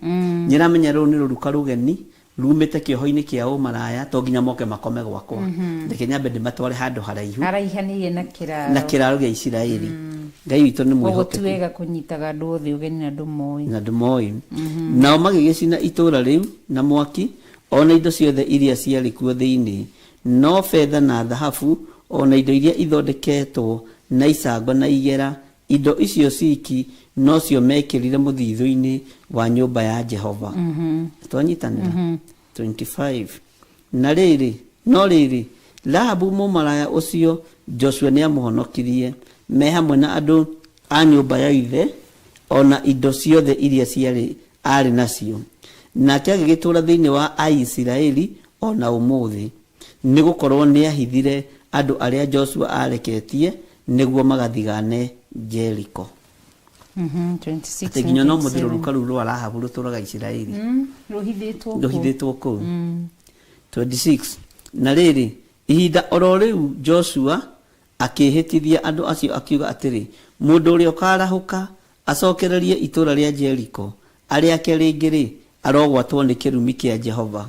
Nĩaramenya rũrũ nĩ rũruka rũgeni Rumĩte kĩoho-inĩ kĩa ũmaraya, to nginya moke makome gwakwa. Reke nyambe ndĩmatware handũ haraihu. Haraihanĩirie na kĩraaro. Na kĩraaro gĩa Isiraeli. Ngai witũ nĩ Koguo mwĩhokeku. ti wega kũnyitaga andũ othe ũgeni na ndũmoĩ. Na ndũmoĩ. Nao magĩgĩcina itũũra rĩu na mwaki, o na indo ciothe iria ciarĩ kuo thĩinĩ, no betha na thahabu, o na indo iria ithondeketwo na icango na igera, Indo icio ciiki nocio meekĩrire mũthithũ-inĩ wa nyũmba ya Jehova. Nĩtwanyitanĩra? 25 Na rĩrĩ, no rĩrĩ, Rahabu mũmaraya ũcio Joshua nĩamũhonokirie, me hamwe na andũ a nyũmba ya ithe, o na indo ciothe iria ciarĩ aarĩ nacio. Nake agĩgĩtũũra thĩinĩ wa Aisiraeli o na ũmũthĩ, nĩ gũkorũo nĩaahithire andũ arĩa Joshua aareketie nĩguo magathigane Jeriko. 26 Atĩ nginya na no mũthĩ 27. rũruka rũu rwa Rahabu rũtũraga Isiraeli. Rũhithĩtwo kũu. Rũhithĩtwo kũu. 26 Na rĩrĩ, ihinda o ro rĩu Joshua akĩĩhĩtithia andũ acio akiuga atĩrĩ, Mũndũ ũrĩa ũkaarahũka acokererie itũũra rĩa Jeriko arĩake rĩngĩ-rĩ, arogwatwo nĩ kĩrumi kĩa Jehova.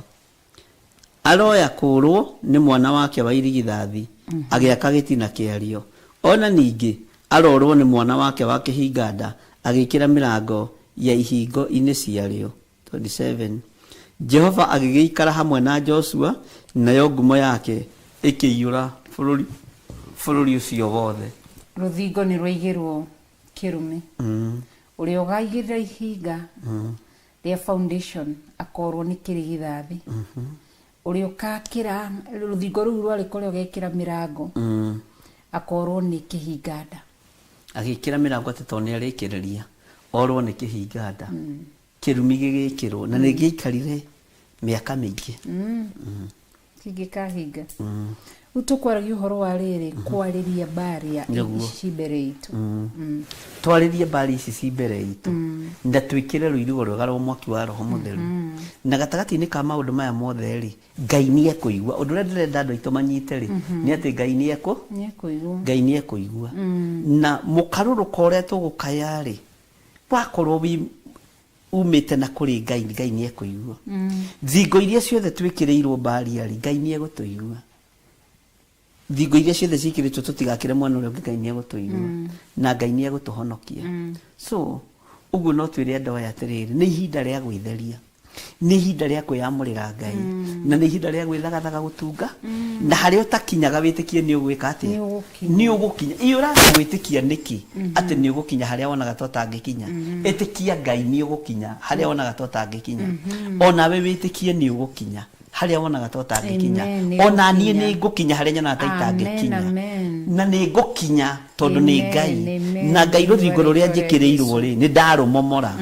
Aroya kũũrũo nĩ mwana wake wa irigithathi agĩaka gĩtina kĩario, o na ningĩ aroorũo nĩ mwana wake wa kĩhinga-nda agĩĩkĩra mĩrango ya ihingo-inĩ ciarĩo. 27 Jehova agĩgĩikara hamwe na Joshua, nayo ngumo yake ĩkĩiyũra bũrũri ũcio wothe. Rũthingo nĩ rwaigĩrũo kĩrumi. Ũrĩa ũgaigĩrĩra ihinga rĩa foundation akorwo nĩ kĩrigithathi. Ũrĩa ũkakĩra rũthingo rũu rwarĩka ũrĩa ũgekĩra mĩrango akorwo nĩ kĩhinga nda. Agĩkĩra mĩrango atĩ tondũ nĩ arĩkĩrĩria orwo nĩ kĩhinga nda. Kĩrumi gĩgĩkĩrwo na nĩ gĩaikarire mĩaka mĩingĩ. Kĩngĩkahinga. Rĩu tũkwaragia ũhoro wa rĩrĩ, kwarĩria mbaria Nĩguo. ici ci mbere itũ. Twarĩrie mbari ici ci mbere itũ na twĩkĩre rũirigo rwega rwa mwaki wa Roho Mũtheru. Na gatagatĩ-inĩ ka maũndũ maya mothe rĩ, Ngai nĩ ekũigua. Ũndũ ũrĩa ndĩrenda andũ aitũ manyite rĩ, nĩ atĩ Ngai nĩ ekũ Nĩ ekũigua. Ngai nĩ ekũigua. Na mũkarũrũko ũrĩa tũgũkaya rĩ, wakorwo wĩ umĩte na kũrĩ Ngai, Ngai nĩ ekũigua. Thingo iria ciothe twĩkĩrĩirwo mbaria rĩ, Ngai nĩ egũtũigua. Thingo iria ciothe ciĩkĩrĩtwo tũtigakĩre mwena ũrĩa ũngĩ, Ngai nĩ egũtũigua. Na Ngai nĩ egũtũhonokia. So, ũguo no twĩre andũ aya atĩrĩrĩ, nĩ ihinda rĩa gwĩtheria. Nĩ ihinda rĩa kwĩyamũrĩra Ngai. Na nĩ ihinda rĩa gwĩthagathaga gũtunga. Na harĩa ũtakinyaga wĩtĩkie nĩ ũgwĩka atĩa? Nĩ ũgũkinya. Nĩ ũgũkinya. Ĩ ũraga gwĩtĩkia nĩkĩ atĩ nĩ ũgũkinya harĩa wonaga ta ũtangĩkinya? Ĩtĩkia Ngai nĩ ũgũkinya harĩa wonaga ta ũtangĩkinya. Onawe wĩtĩkie nĩ ũgũkinya harĩa wonaga ta ũtangĩkinya. Amen, nĩ Ona niĩ ngũkinya. nĩ ngũkinya harĩa nyonaga ta Amen, itangĩkinya. amen. Na nĩ ngũkinya tondũ nĩ Amen, Ngai. amen. Na Ngai rũthingo rũrĩa Rĩtwa rĩa njĩkĩrĩirwo Jesu. rĩ, nĩ ndarũmomora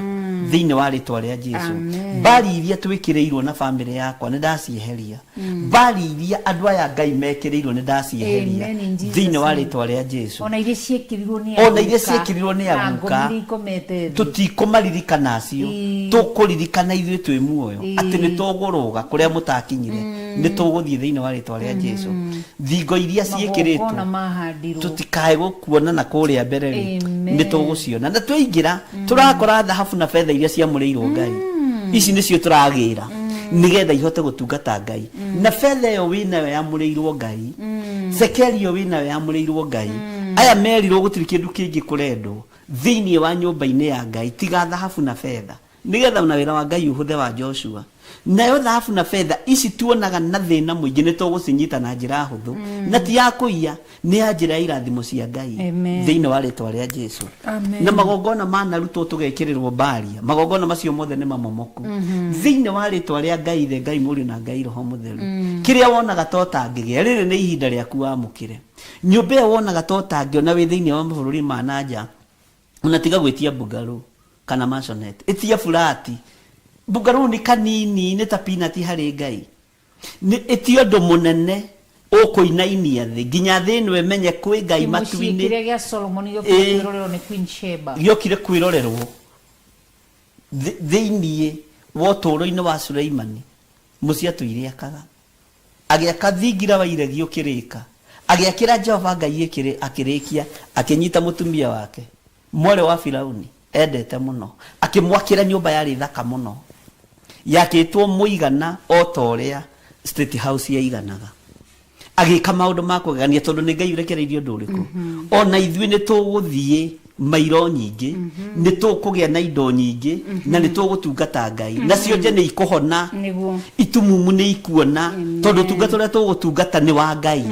thĩinĩ wa rĩtwa rĩa Jesu. Amen. Mbari iria twĩkĩrĩirwo na bamĩrĩ yakwa nĩ ndacieheria. Mbari iria andũ aya Ngai mekĩrĩirwo nĩ ndacieheria Amen, in Jesus thĩinĩ wa name. rĩtwa rĩa Jesu. Ona iria ciĩkĩrirwo nĩ Ona iria aguka ciĩkĩrirwo nĩ na aguka, ngomi iria ikomete thĩ. Tũtikũmaririkana acio. Ĩĩ. Tũkũririkana ithuĩ twĩ muoyo Ĩĩ. atĩ nĩ tũgũrũga kũrĩa mũtakinyire. Nĩ tũgũthiĩ thĩinĩ wa rĩtwa rĩa Jesu. Thingo iria ciĩkĩrĩtwo Magongona mahandirwo. tũtikae gũkuona na kũrĩa mbere rĩ, Amen. nĩ tũgũciona. Na twaingĩra tũrakora thahabu na betha iria ciamũrĩirwo Ngai. Ici nĩcio tũragĩra. Nĩgetha ihote gũtungata Ngai. Na betha ĩyo wĩnayo yamũrĩirwo Ngai, cekeri ĩyo wĩnayo yamũrĩirwo Ngai. Aya merirwo gũtirĩ kĩndũ kĩngĩ kũrendwo thĩinĩ wa nyũmba-inĩ ya Ngai tiga thahabu na betha, nĩgetha ona wĩra wa Ngai ũhũthe wa Joshua. Nayo thahabu na betha ici tuonaga na thĩna mũingĩ nĩ tũgũcinyita na njĩra hũthũ, na ti ya kũiya, nĩ ya njĩra ya irathimo cia Ngai. Amen. Thĩinĩ wa rĩtwa rĩa Jesu. Amen. Na magongona manarutwo tũgekĩrĩrwo mbaria, magongona macio mothe nĩ mamomoku thĩinĩ wa rĩtwa rĩa Ngai Ithe, Ngai Mũriũ na Ngai Roho Mũtheru. Kĩrĩa wonaga ta ũtangĩgĩa, rĩrĩ nĩ ihinda rĩaku wamũkĩre. Nyũmba ĩyo wonaga ta ũtangĩona wĩ thĩinĩ wa mabũrũri ma na nja, ona tiga gwĩtia bungalow kana maisonette, ĩtia burati. Bungalow nĩ kanini, nĩ ta peanut harĩ Ngai. Nĩ ĩtia ũndũ mũnene ũkũinainia thĩ, nginya thĩ ĩno ĩmenye kwĩ Ngai Kĩmũciĩ matu-inĩ. kĩrĩa gĩa Solomoni gĩokire kwĩrorerwo nĩ Queen Sheba. Gĩokire kwĩrorerwo thĩinĩ wa ũtũũro-inĩ wa Suleimani, mũciĩ atũire akaga. Agĩaka thingira wa iregi ũkĩrĩka, agĩakĩra Jehova Ngai ĩkĩrĩ, akĩrĩkia, akĩnyita mũtumia wake, mwarĩ wa Firauni, endete mũno, akĩmwakĩra nyũmba yarĩ thaka mũno, yakĩtwo mũigana o ta ũrĩa State House yaiganaga. Agĩka maũndũ ma kũgegania tondũ nĩ Ngai ũrekereirie ũndũ ũrĩkũ. Ona ithuĩ nĩ tũgũthiĩ mairo nyingĩ, nĩ tũkũgĩa na indo nyingĩ, na nĩ tũgũtungata Ngai. Na cionje nĩ ikũhona, itumumu nĩ ikuona, tondũ ũtungata ũrĩa tũgũtungata nĩ wa Ngai.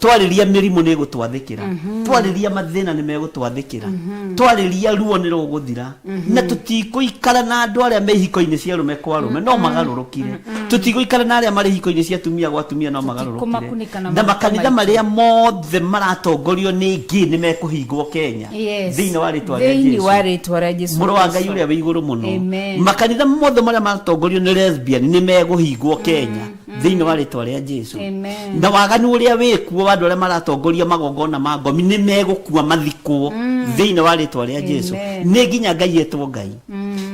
Twarĩria mĩrimũ nĩ ĩgũtwathĩkĩra, twarĩria mathĩna nĩ megũtwathĩkĩra, twarĩria ruo nĩ rũgũthira, na tũtikũikara na andũ arĩa me ihiko-inĩ cia arũme kwa arũme no magarũrũkire, tũtigũikara na arĩa marĩ ihiko-inĩ cia atumia gwa atumia no magarũrũkire, Tũtikũmakunĩka na na maguta makanitha maitũ. marĩa mothe maratongorio nĩ ngĩ nĩ mekũhingwo Kenya. Thĩinĩ wa rĩtwa rĩa Thĩinĩ Jesu. wa rĩtwa rĩa Jesu Mũrũ wa Ngai Kristo. ũrĩa wĩ igũrũ mũno. Amen. Makanitha mothe marĩa maratongorio nĩ lesbian nĩ megũhingwo Kenya thĩinĩ wa rĩtwa rĩa Jesu. Amen. Na waganu ũrĩa wĩkuo wa andũ arĩa maratongoria magongona ma ngomi nĩ megũkua mathikwo thĩinĩ wa rĩtwa rĩa Jesu. Amen. Nĩ nginya Ngai etwo Ngai,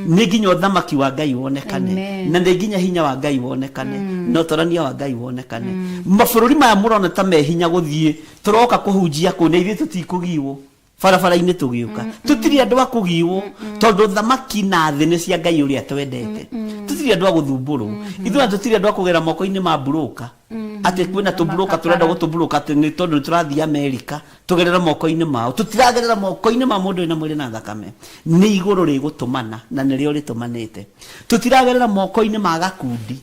nĩ nginya ũthamaki wa Ngai wonekane, Amen. na nĩ nginya hinya wa Ngai wonekane, na ũtorania wa Ngai wonekane. Mabũrũri maya mũrona ta me hinya gũthiĩ, tũroka kũhunjia kũu na ithuĩ tũtikũgiwo barabara-inĩ tũgĩũka. Tũtirĩ andũ a kũgiwo, tondũ thamaki na thĩ nĩ cia Ngai ũrĩa twendete. Tũtirĩ andũ a gũthumbũrwo ithuĩ, na tũtirĩ andũ a kũgera moko-inĩ ma mburũka, atĩ kwĩna tũmburũka tũrenda gũtũmburũka, atĩ nĩ tondũ nĩ tũrathiĩ Amerika tũgerere moko-inĩ mao. Tũtiragerera moko-inĩ ma mũndũ wĩna mwĩrĩ na thakame, nĩ igũrũ rĩgũtũmana na nĩrĩo rĩtũmanĩte. Tũtiragerera moko-inĩ ma gakundi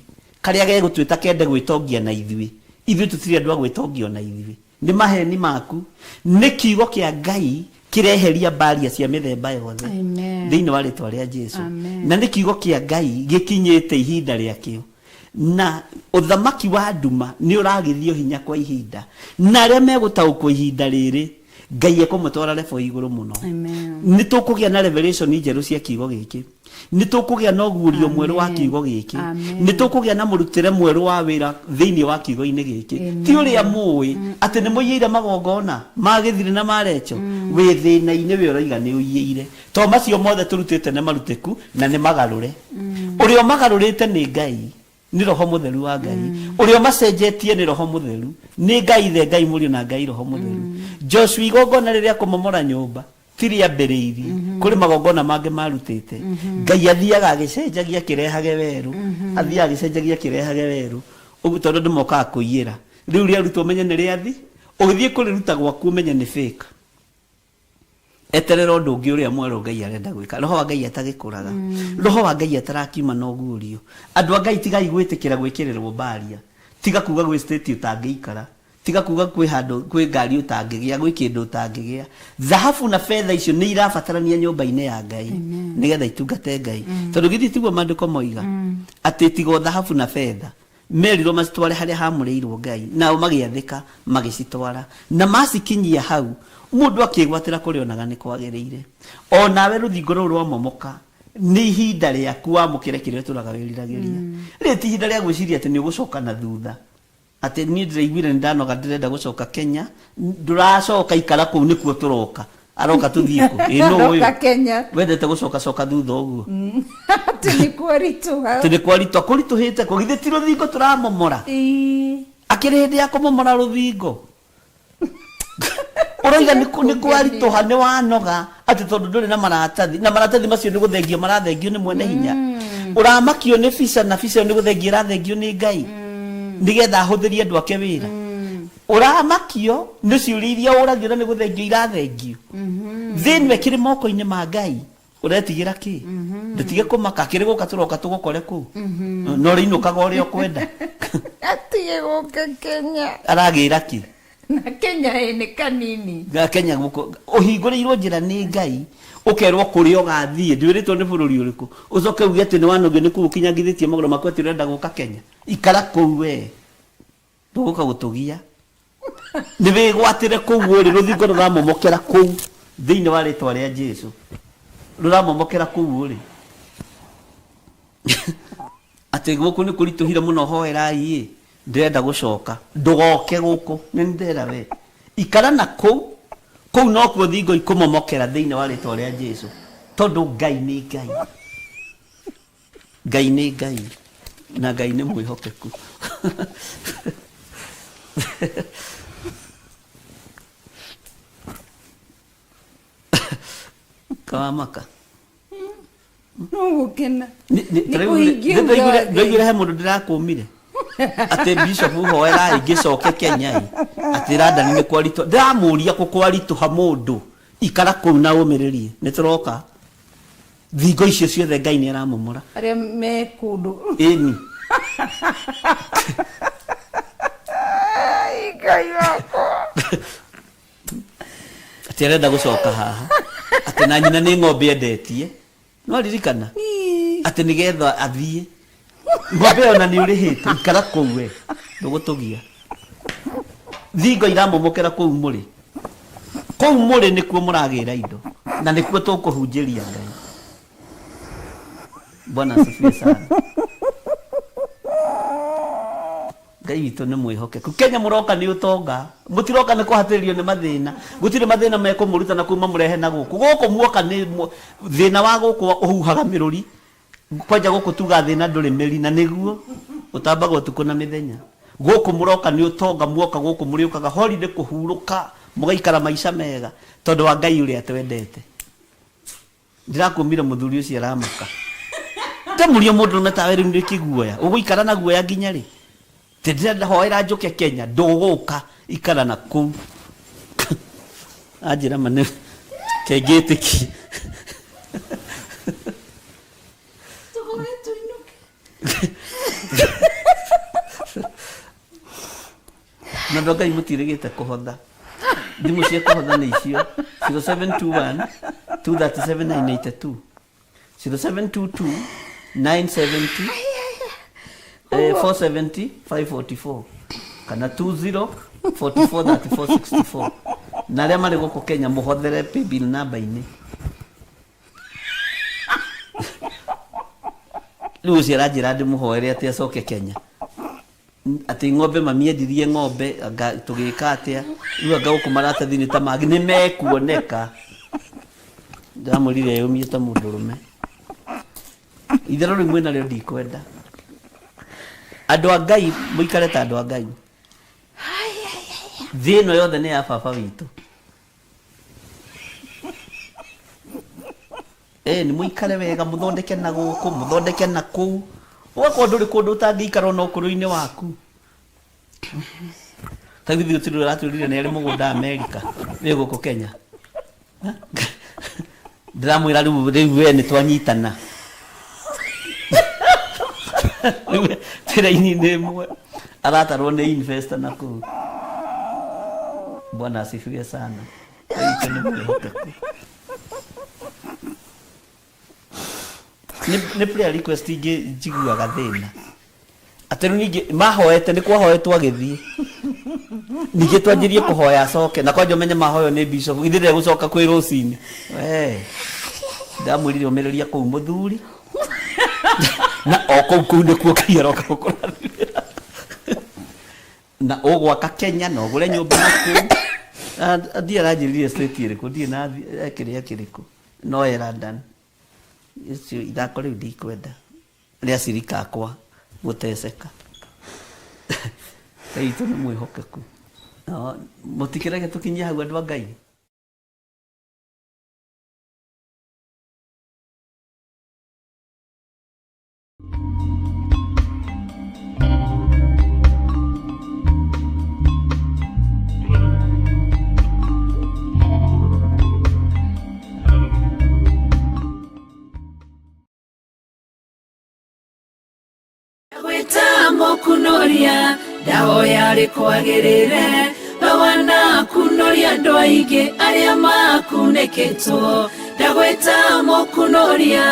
karĩa gegũtuĩta kende gwĩtongia na ithuĩ. Ithuĩ tũtirĩ andũ a gwĩtongio na ithuĩ. Nĩ maheni maku. Nĩ kiugo kĩa Ngai kĩreheria mbaria cia mĩthemba yothe. Amen. Thĩinĩ wa rĩtwa rĩa Jesu. Amen. Na nĩ kiugo kĩa Ngai gĩkinyĩte ihinda rĩakĩo, na ũthamaki wa nduma nĩ ũragithio hinya kwa ihinda, na arĩa megũtaũkwo ihinda rĩrĩ, Ngai ekũmũtwara level igũrũ mũno. Amen. Nĩ tũkũgĩa na revelation njerũ cia kiugo gĩkĩ, nĩ tũkũgĩa na ũguũrio mwerũ wa kiugo gĩkĩ, Amen. nĩ tũkũgĩa na mũrutĩre mwerũ wa wĩra thĩinĩ wa kiugo-inĩ gĩkĩ. Amen. Ti ũrĩa mũĩ atĩ nĩ mũiyĩire magongona ma gĩthirĩ na marecho, wĩ thĩna-inĩ wĩ ũroiga nĩ ũiyĩire, to macio mothe tũrutĩte nĩ marutĩku na nĩ magarũre. Ũrĩa ũmagarũrĩte nĩ Ngai, nĩ Roho Mũtheru wa Ngai. Ũrĩa ũmacenjetie nĩ Roho Mũtheru, nĩ Ngai Ithe, Ngai Mũriũ na Ngai Roho Mũtheru. Joshua igongona rĩrĩa kũmomora nyũmba ti rĩambĩrĩirie, kũrĩ magongona mangĩ marutĩte. Ngai athiaga agĩcenjagia akĩrehage werũ, athiaga agĩcenjagia akĩrehage werũ ũguo, tondũ andũ mokaga kũiyĩra. Rĩu rĩarutwo ũmenye nĩ rĩathi, ũgĩthiĩ kũrĩruta gwaku ũmenye nĩ fake. Eterera ũndũ ũngĩ ũrĩa mwerũ Ngai arenda gwĩka. Roho wa Ngai atagĩkũraga, Roho wa Ngai atarakiuma na ũguũrio. Andũ a Ngai, tigai gwĩtĩkĩra gwĩkĩrĩrwo mbaria. Tiga kuga gwĩ state ũtangĩikara, tiga kuga kwĩ handũ kwĩ ngari ũtangĩgĩa, gwĩ kĩndũ ũtangĩgĩa. Thahabu na betha icio nĩ irabatarania nyũmba-inĩ ya Ngai nĩgetha itungate Ngai, tondũ githĩ tiguo maandĩko moiga atĩ tiga o thahabu na betha merirwo macitware harĩa hamũrĩirwo Ngai, nao magĩathĩka magĩcitwara, na macikinyia hau mũndũ akĩgwatĩra kũrĩa onaga nĩ kwagĩrĩire. O nawe rũthingo rũu rwamomoka, nĩ ihinda rĩaku wamũkĩre kĩrĩa ũtũraga wĩriragĩria. Rĩrĩ ti ihinda rĩa gwĩciria atĩ nĩ ũgũcoka na thutha, atĩ niĩ ndĩraiguire nĩ ndanoga, ndĩrenda gũcoka Kenya. Ndũracoka, ikara kũu, nĩkuo tũroka. Aroka tũthiĩ kũ? Ĩ nũ ũyũ Aroka Kenya. Wendete gũcoka coka thutha ũguo? Atĩ nĩ kwaritũha. Atĩ nĩ kwaritũha. Kũritũhĩte kũ? Githĩ ti rũthingo tũramomora? Ĩĩ. Akĩrĩ hĩndĩ ya kũmomora rũthingo ũroiga nĩ kwaritũha, nĩ wanoga. Atĩ tondũ ndũrĩ na maratathi, na maratathi macio nĩ gũthengio marathengio nĩ mwene hinya. Ũramakio nĩ visa, na visa ĩyo nĩ gũthengio ĩrathengio nĩ Ngai nĩgetha ahũthĩrie andũ ake wĩra. Ũramakio nĩ ciũria iria ũragio na nĩ gũthengio irathengio. Thĩ ĩno ĩkĩrĩ moko-inĩ ma Ngai, ũretigĩra kĩ? Ndũtige kũmaka, kĩrĩ gũka tũroka tũgũkore kũu, no ũrĩinũkaga ũrĩa ũkwenda. Atige gũka Kenya. Aragĩra kĩ? Na Kenya ĩ nĩ kanini. Ga Kenya gũkũ ũhingũrĩirwo njĩra nĩ Ngai, ũkerwo kũrĩa ũgathiĩ, ndwĩrĩtwo nĩ bũrũri ũrĩkũ, ũcoke uge atĩ nĩ wanogio nĩ kũu ũkinyangithĩtie magũrũ maku atĩ ũrenda gũka Kenya. Ikara kũu we, ndũgũka gũtũgia. Nĩ wĩgwatĩre kũu ũrĩ, rũthingo rũramomokera kũu thĩinĩ wa rĩtwa rĩa Jesu, rũramomokera kũu ũrĩ. Atĩ gũkũ nĩ kũritũhire mũno, hoerai ĩ, ndĩrenda gũcoka. Ndũgoke gũkũ, nĩ ndĩrera we, ikara na kũu. Kũu nokuo thingo ikũmomokera thĩinĩ wa rĩtwa rĩa Jesu, tondũ Ngai nĩ Ngai, Ngai nĩ Ngai, na Ngai nĩ mwĩhokeku. Kawamaka. No gũkena. Nĩ kũhingia uga wa Ngai. Ndaiguire he mũndũ ndĩrakũmire atĩ bishop hoerai ngĩcoke Kenya ĩ, atĩ London nĩ kwaritũ. Ndĩramũria kũ kwaritũha mũndũ, ikara kũu na ũmĩrĩrie, nĩ tũroka. Thingo icio ciothe Ngai nĩ aramomora. Arĩa me kũndũ. Ĩni. Ai, Ngai wakwa. Atĩ arenda gũcoka haha, atĩ na nyina nĩ ng'ombe endetie, no ririkana atĩ nĩgetha athiĩ ng'ombe ĩyo na nĩ ũrĩhĩte. Ikara kũu we, ndũgũtũgia. Thingo iramomokera kũu mũrĩ, kũu mũrĩ nĩkuo mũragĩra indo, na nĩkuo tũkũhunjĩria Ngai. Bwana asifiwe sana. Ngai witũ nĩ mwĩhokeku. Kenya mũroka nĩ ũtonga, mũtiroka nĩ kũhatĩrĩrio nĩ mathĩna. Gũtirĩ mathĩna mekũmũruta na kuma mũrehe na gũkũ. Gũkũ muoka nĩ thĩna wa gũkũ ũhuhaga mĩrũri. Kwanja gũkũ tuga thĩna ndũrĩ mĩri, na nĩguo ũtambaga ũtukũ na mĩthenya. Gũkũ mũroka nĩ ũtonga, muoka gũkũ mũrĩũkaga holiday kũhurũka, mũgaikara maica mega tondũ wa Ngai ũrĩa twendete. Ndĩrakũmire mũthuri ũcio aramaka. Ndamũria mũndũ ũrũme tawe rĩu nĩ kĩguoya, ũgũikara na guoya nginya rĩ? Tĩ ndĩrenda hoera njũke Kenya, ndũgũka, ikara na kũu. Anjĩra ma nĩ kengĩtĩkie. Tũhoe tũinũke. Na andũ a Ngai mũtirĩgĩte kũhotha. Thimũ cia kũhotha nĩ icio 0721 237 982, 0722 970 470 544 kana 20 44 34 64. Na arĩa marĩ gũkũ Kenya mũhothere paybill namba-inĩ. Rĩu ũcio aranjĩra ndĩmũhoere atĩ acoke Kenya, atĩ ng'ombe mamiendirie ng'ombe, anga tũgĩka atĩa rĩu, anga gũkũ maratathi nĩ ta mangĩ nĩ mekuoneka. Ndamwĩrire eyũmie ta mũndũrũme. Itherũ rĩu mwĩnarĩo ndikwenda. Andũ a Ngai mũikare ta andũ a Ngai. Thĩ ĩno yothe nĩ ya baba witũ. Nĩ mũikare wega, mũthondeke na gũkũ, mũthondeke na kũu, ũgakorwo ndũrĩ kũndũ ũtangĩikara ona ũkũrũ-inĩ waku. Ta githĩ gũtirĩ ũratwĩrire nĩ arĩ mũgũnda Amerika wĩ gũkũ Kenya? Ndĩramwĩra rĩu, rĩu we nĩ twanyitana, rĩu twĩ raini-inĩ ĩmwe. Aratarwo nĩ investor na kũu. Bwana asifiwe sana. Ngai witũ nĩ mwĩhokeku. Nĩ prayer request ingĩ njiguaga thĩna atĩ rĩu ningĩ mahoete nĩ kwahoetwo agĩthiĩ, ningĩ twanjĩrie kũhoya acoke, na kwanja ũmenye mahoyo nĩ bishop githĩ ndegũcoka kwĩ rũcinĩ. We ndamwĩrire ũmĩrĩria kũu mũthuri, na o kũu kũu nĩkuo Ngai aroka gũkũrathimĩra na ũgwaka Kenya na ũgũre nyũmba na kũu. Ndiĩ aranjĩrire state ĩrĩkũ, ndiĩ na kĩrĩa kĩrĩkũ, no e London. Icio ithako rĩu ndikwenda rĩa cirika akwa gũteceka. Ngai witũ nĩ mwĩhokeku. Mũtikĩreke tũkinyie hau, andũ a Ngai. Mũkunoria, ndahoya rĩkwagĩrĩre. We wanakunoria andũ aingĩ arĩa makunĩkĩtwo. Ndagwĩta Mũkunoria,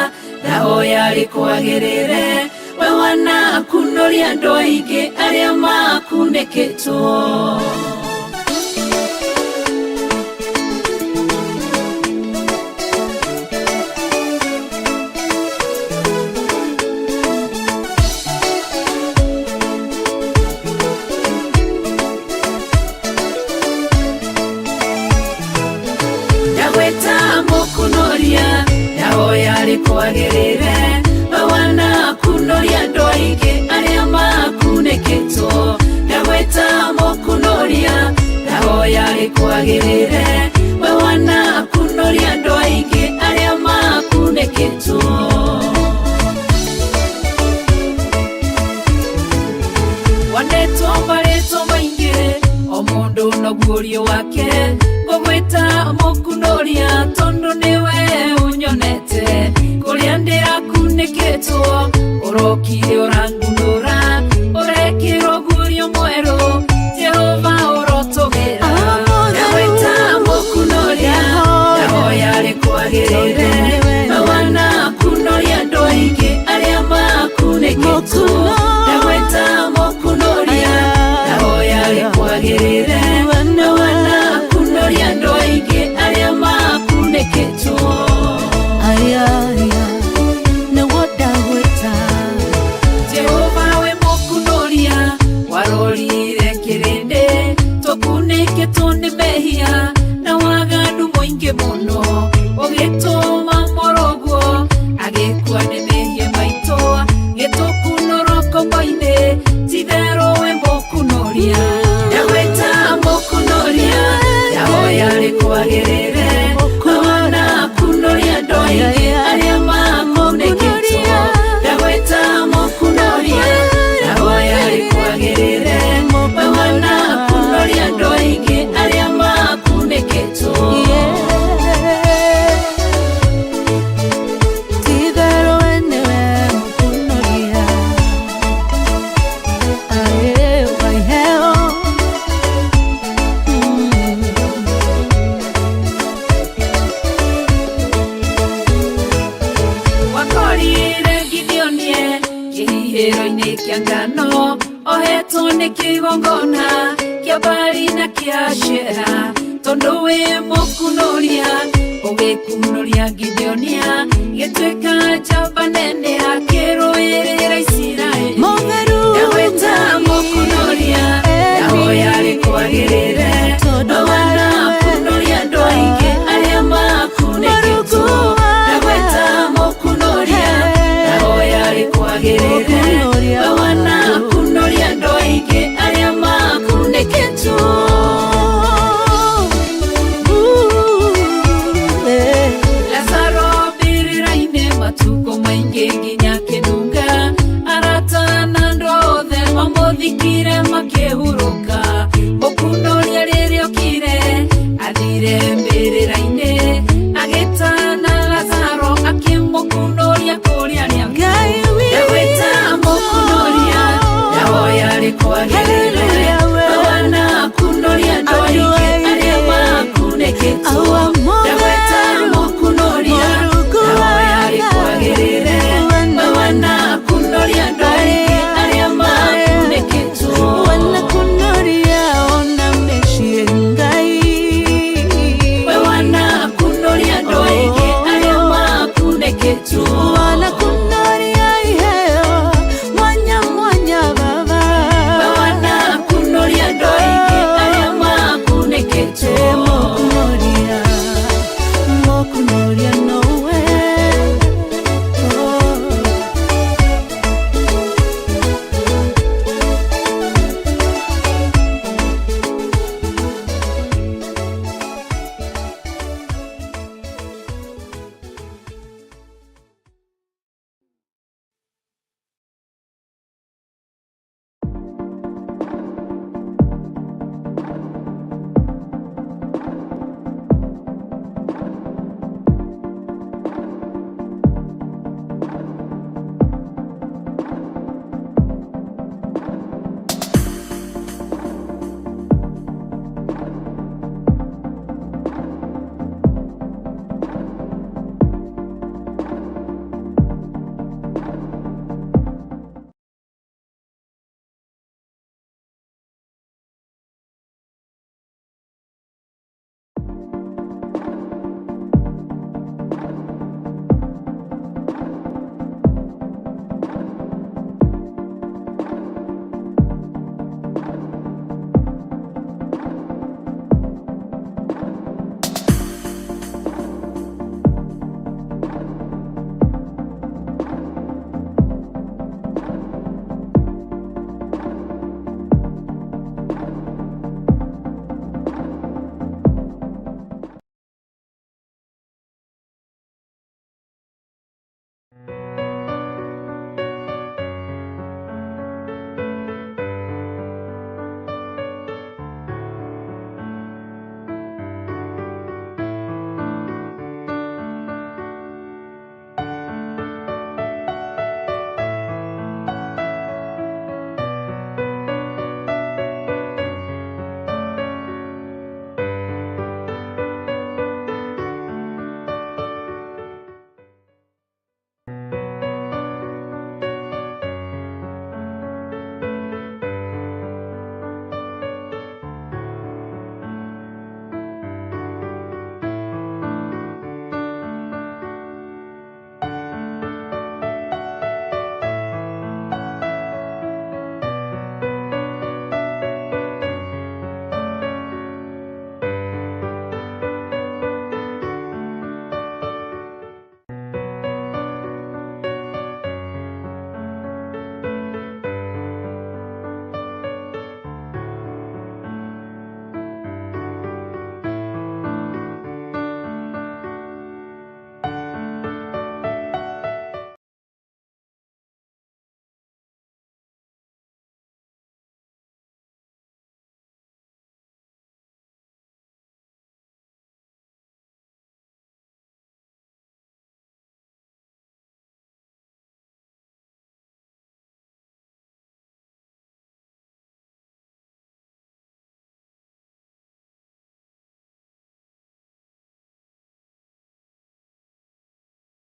ndahoya rĩkwagĩrĩre. We wanakunoria andũ aingĩ arĩa makunĩkĩtwo. Ndagwĩta Mũkunoria, ndahoya rĩkwagĩrĩre. We wanakunoria andũ aingĩ arĩa makunĩkĩtwo. Ndagwĩta Mũkunoria, ndahoya rĩkwagĩrĩre. We wanakunoria andũ aingĩ arĩa makunĩkĩtwo. Wanetwo marĩtwa maingĩ, o mũndũ na guorio wake. Ngũgwĩta Mũkunoria tondũ nĩwe ũnyonete. Kũrĩa ndĩrakunĩkĩtwo, ũrokire ũrangunũra. Ũrekĩrwo guorio mwerũ, Jehova ũrotũgĩra. Ndagwĩta Mũkunoria, ndahoya rĩkwagĩrĩre. We wanakunoria andũ aingĩ arĩa makunĩkĩtwo. Ndagwĩta Mũkunoria, ndahoya rĩkwagĩrĩre. We wanakunoria andũ aingĩ arĩa makunĩkĩtwo. Jehova we Mũkunoria, warorire kĩrĩndĩ, tũkunĩkĩtwo nĩ mehia na waganu mũingĩ mũno. Ũgĩtũma mũrũguo agĩkua nĩ mehia maitũ, gĩtũkunũra ngombo-inĩ, ti-itherũ we Mũkunoria. Ndagwĩta Mũkunoria, ndahoya rĩkwagĩrĩre. We wanakunoria andũ aingĩ arĩa makunĩkĩtwo. Ndagwĩta Mũkunoria, ndahoya rĩkwagĩrĩre. We wanakunoria andũ aingĩ arĩa makunĩkĩtwo. Wakorire Gideonie kĩhihĩro-inĩ kĩa ngano, ohetwo nĩ kĩgongona kĩa Baali na kĩa Ashera. Tondũ wĩ Mũkunoria, ũgĩkunoria Gideonia, gĩtuĩka njamba nene akĩrũĩrĩra Isiraeli. Ndagwĩta Mũkunoria, ndahoya rĩkwagĩrĩre. We wanakunoria andũ aingĩ arĩa makunĩkĩtwo. Ndagwĩta Mũkunoria, ndahoya rĩkwagĩrĩre. We wanakunoria andũ aingĩ arĩa makunĩkĩtwo. Lazaro mbĩrĩra-inĩ matukũ maingĩ nginya akĩnunga. Arata na andũ othe mamũthikire makĩhurũka.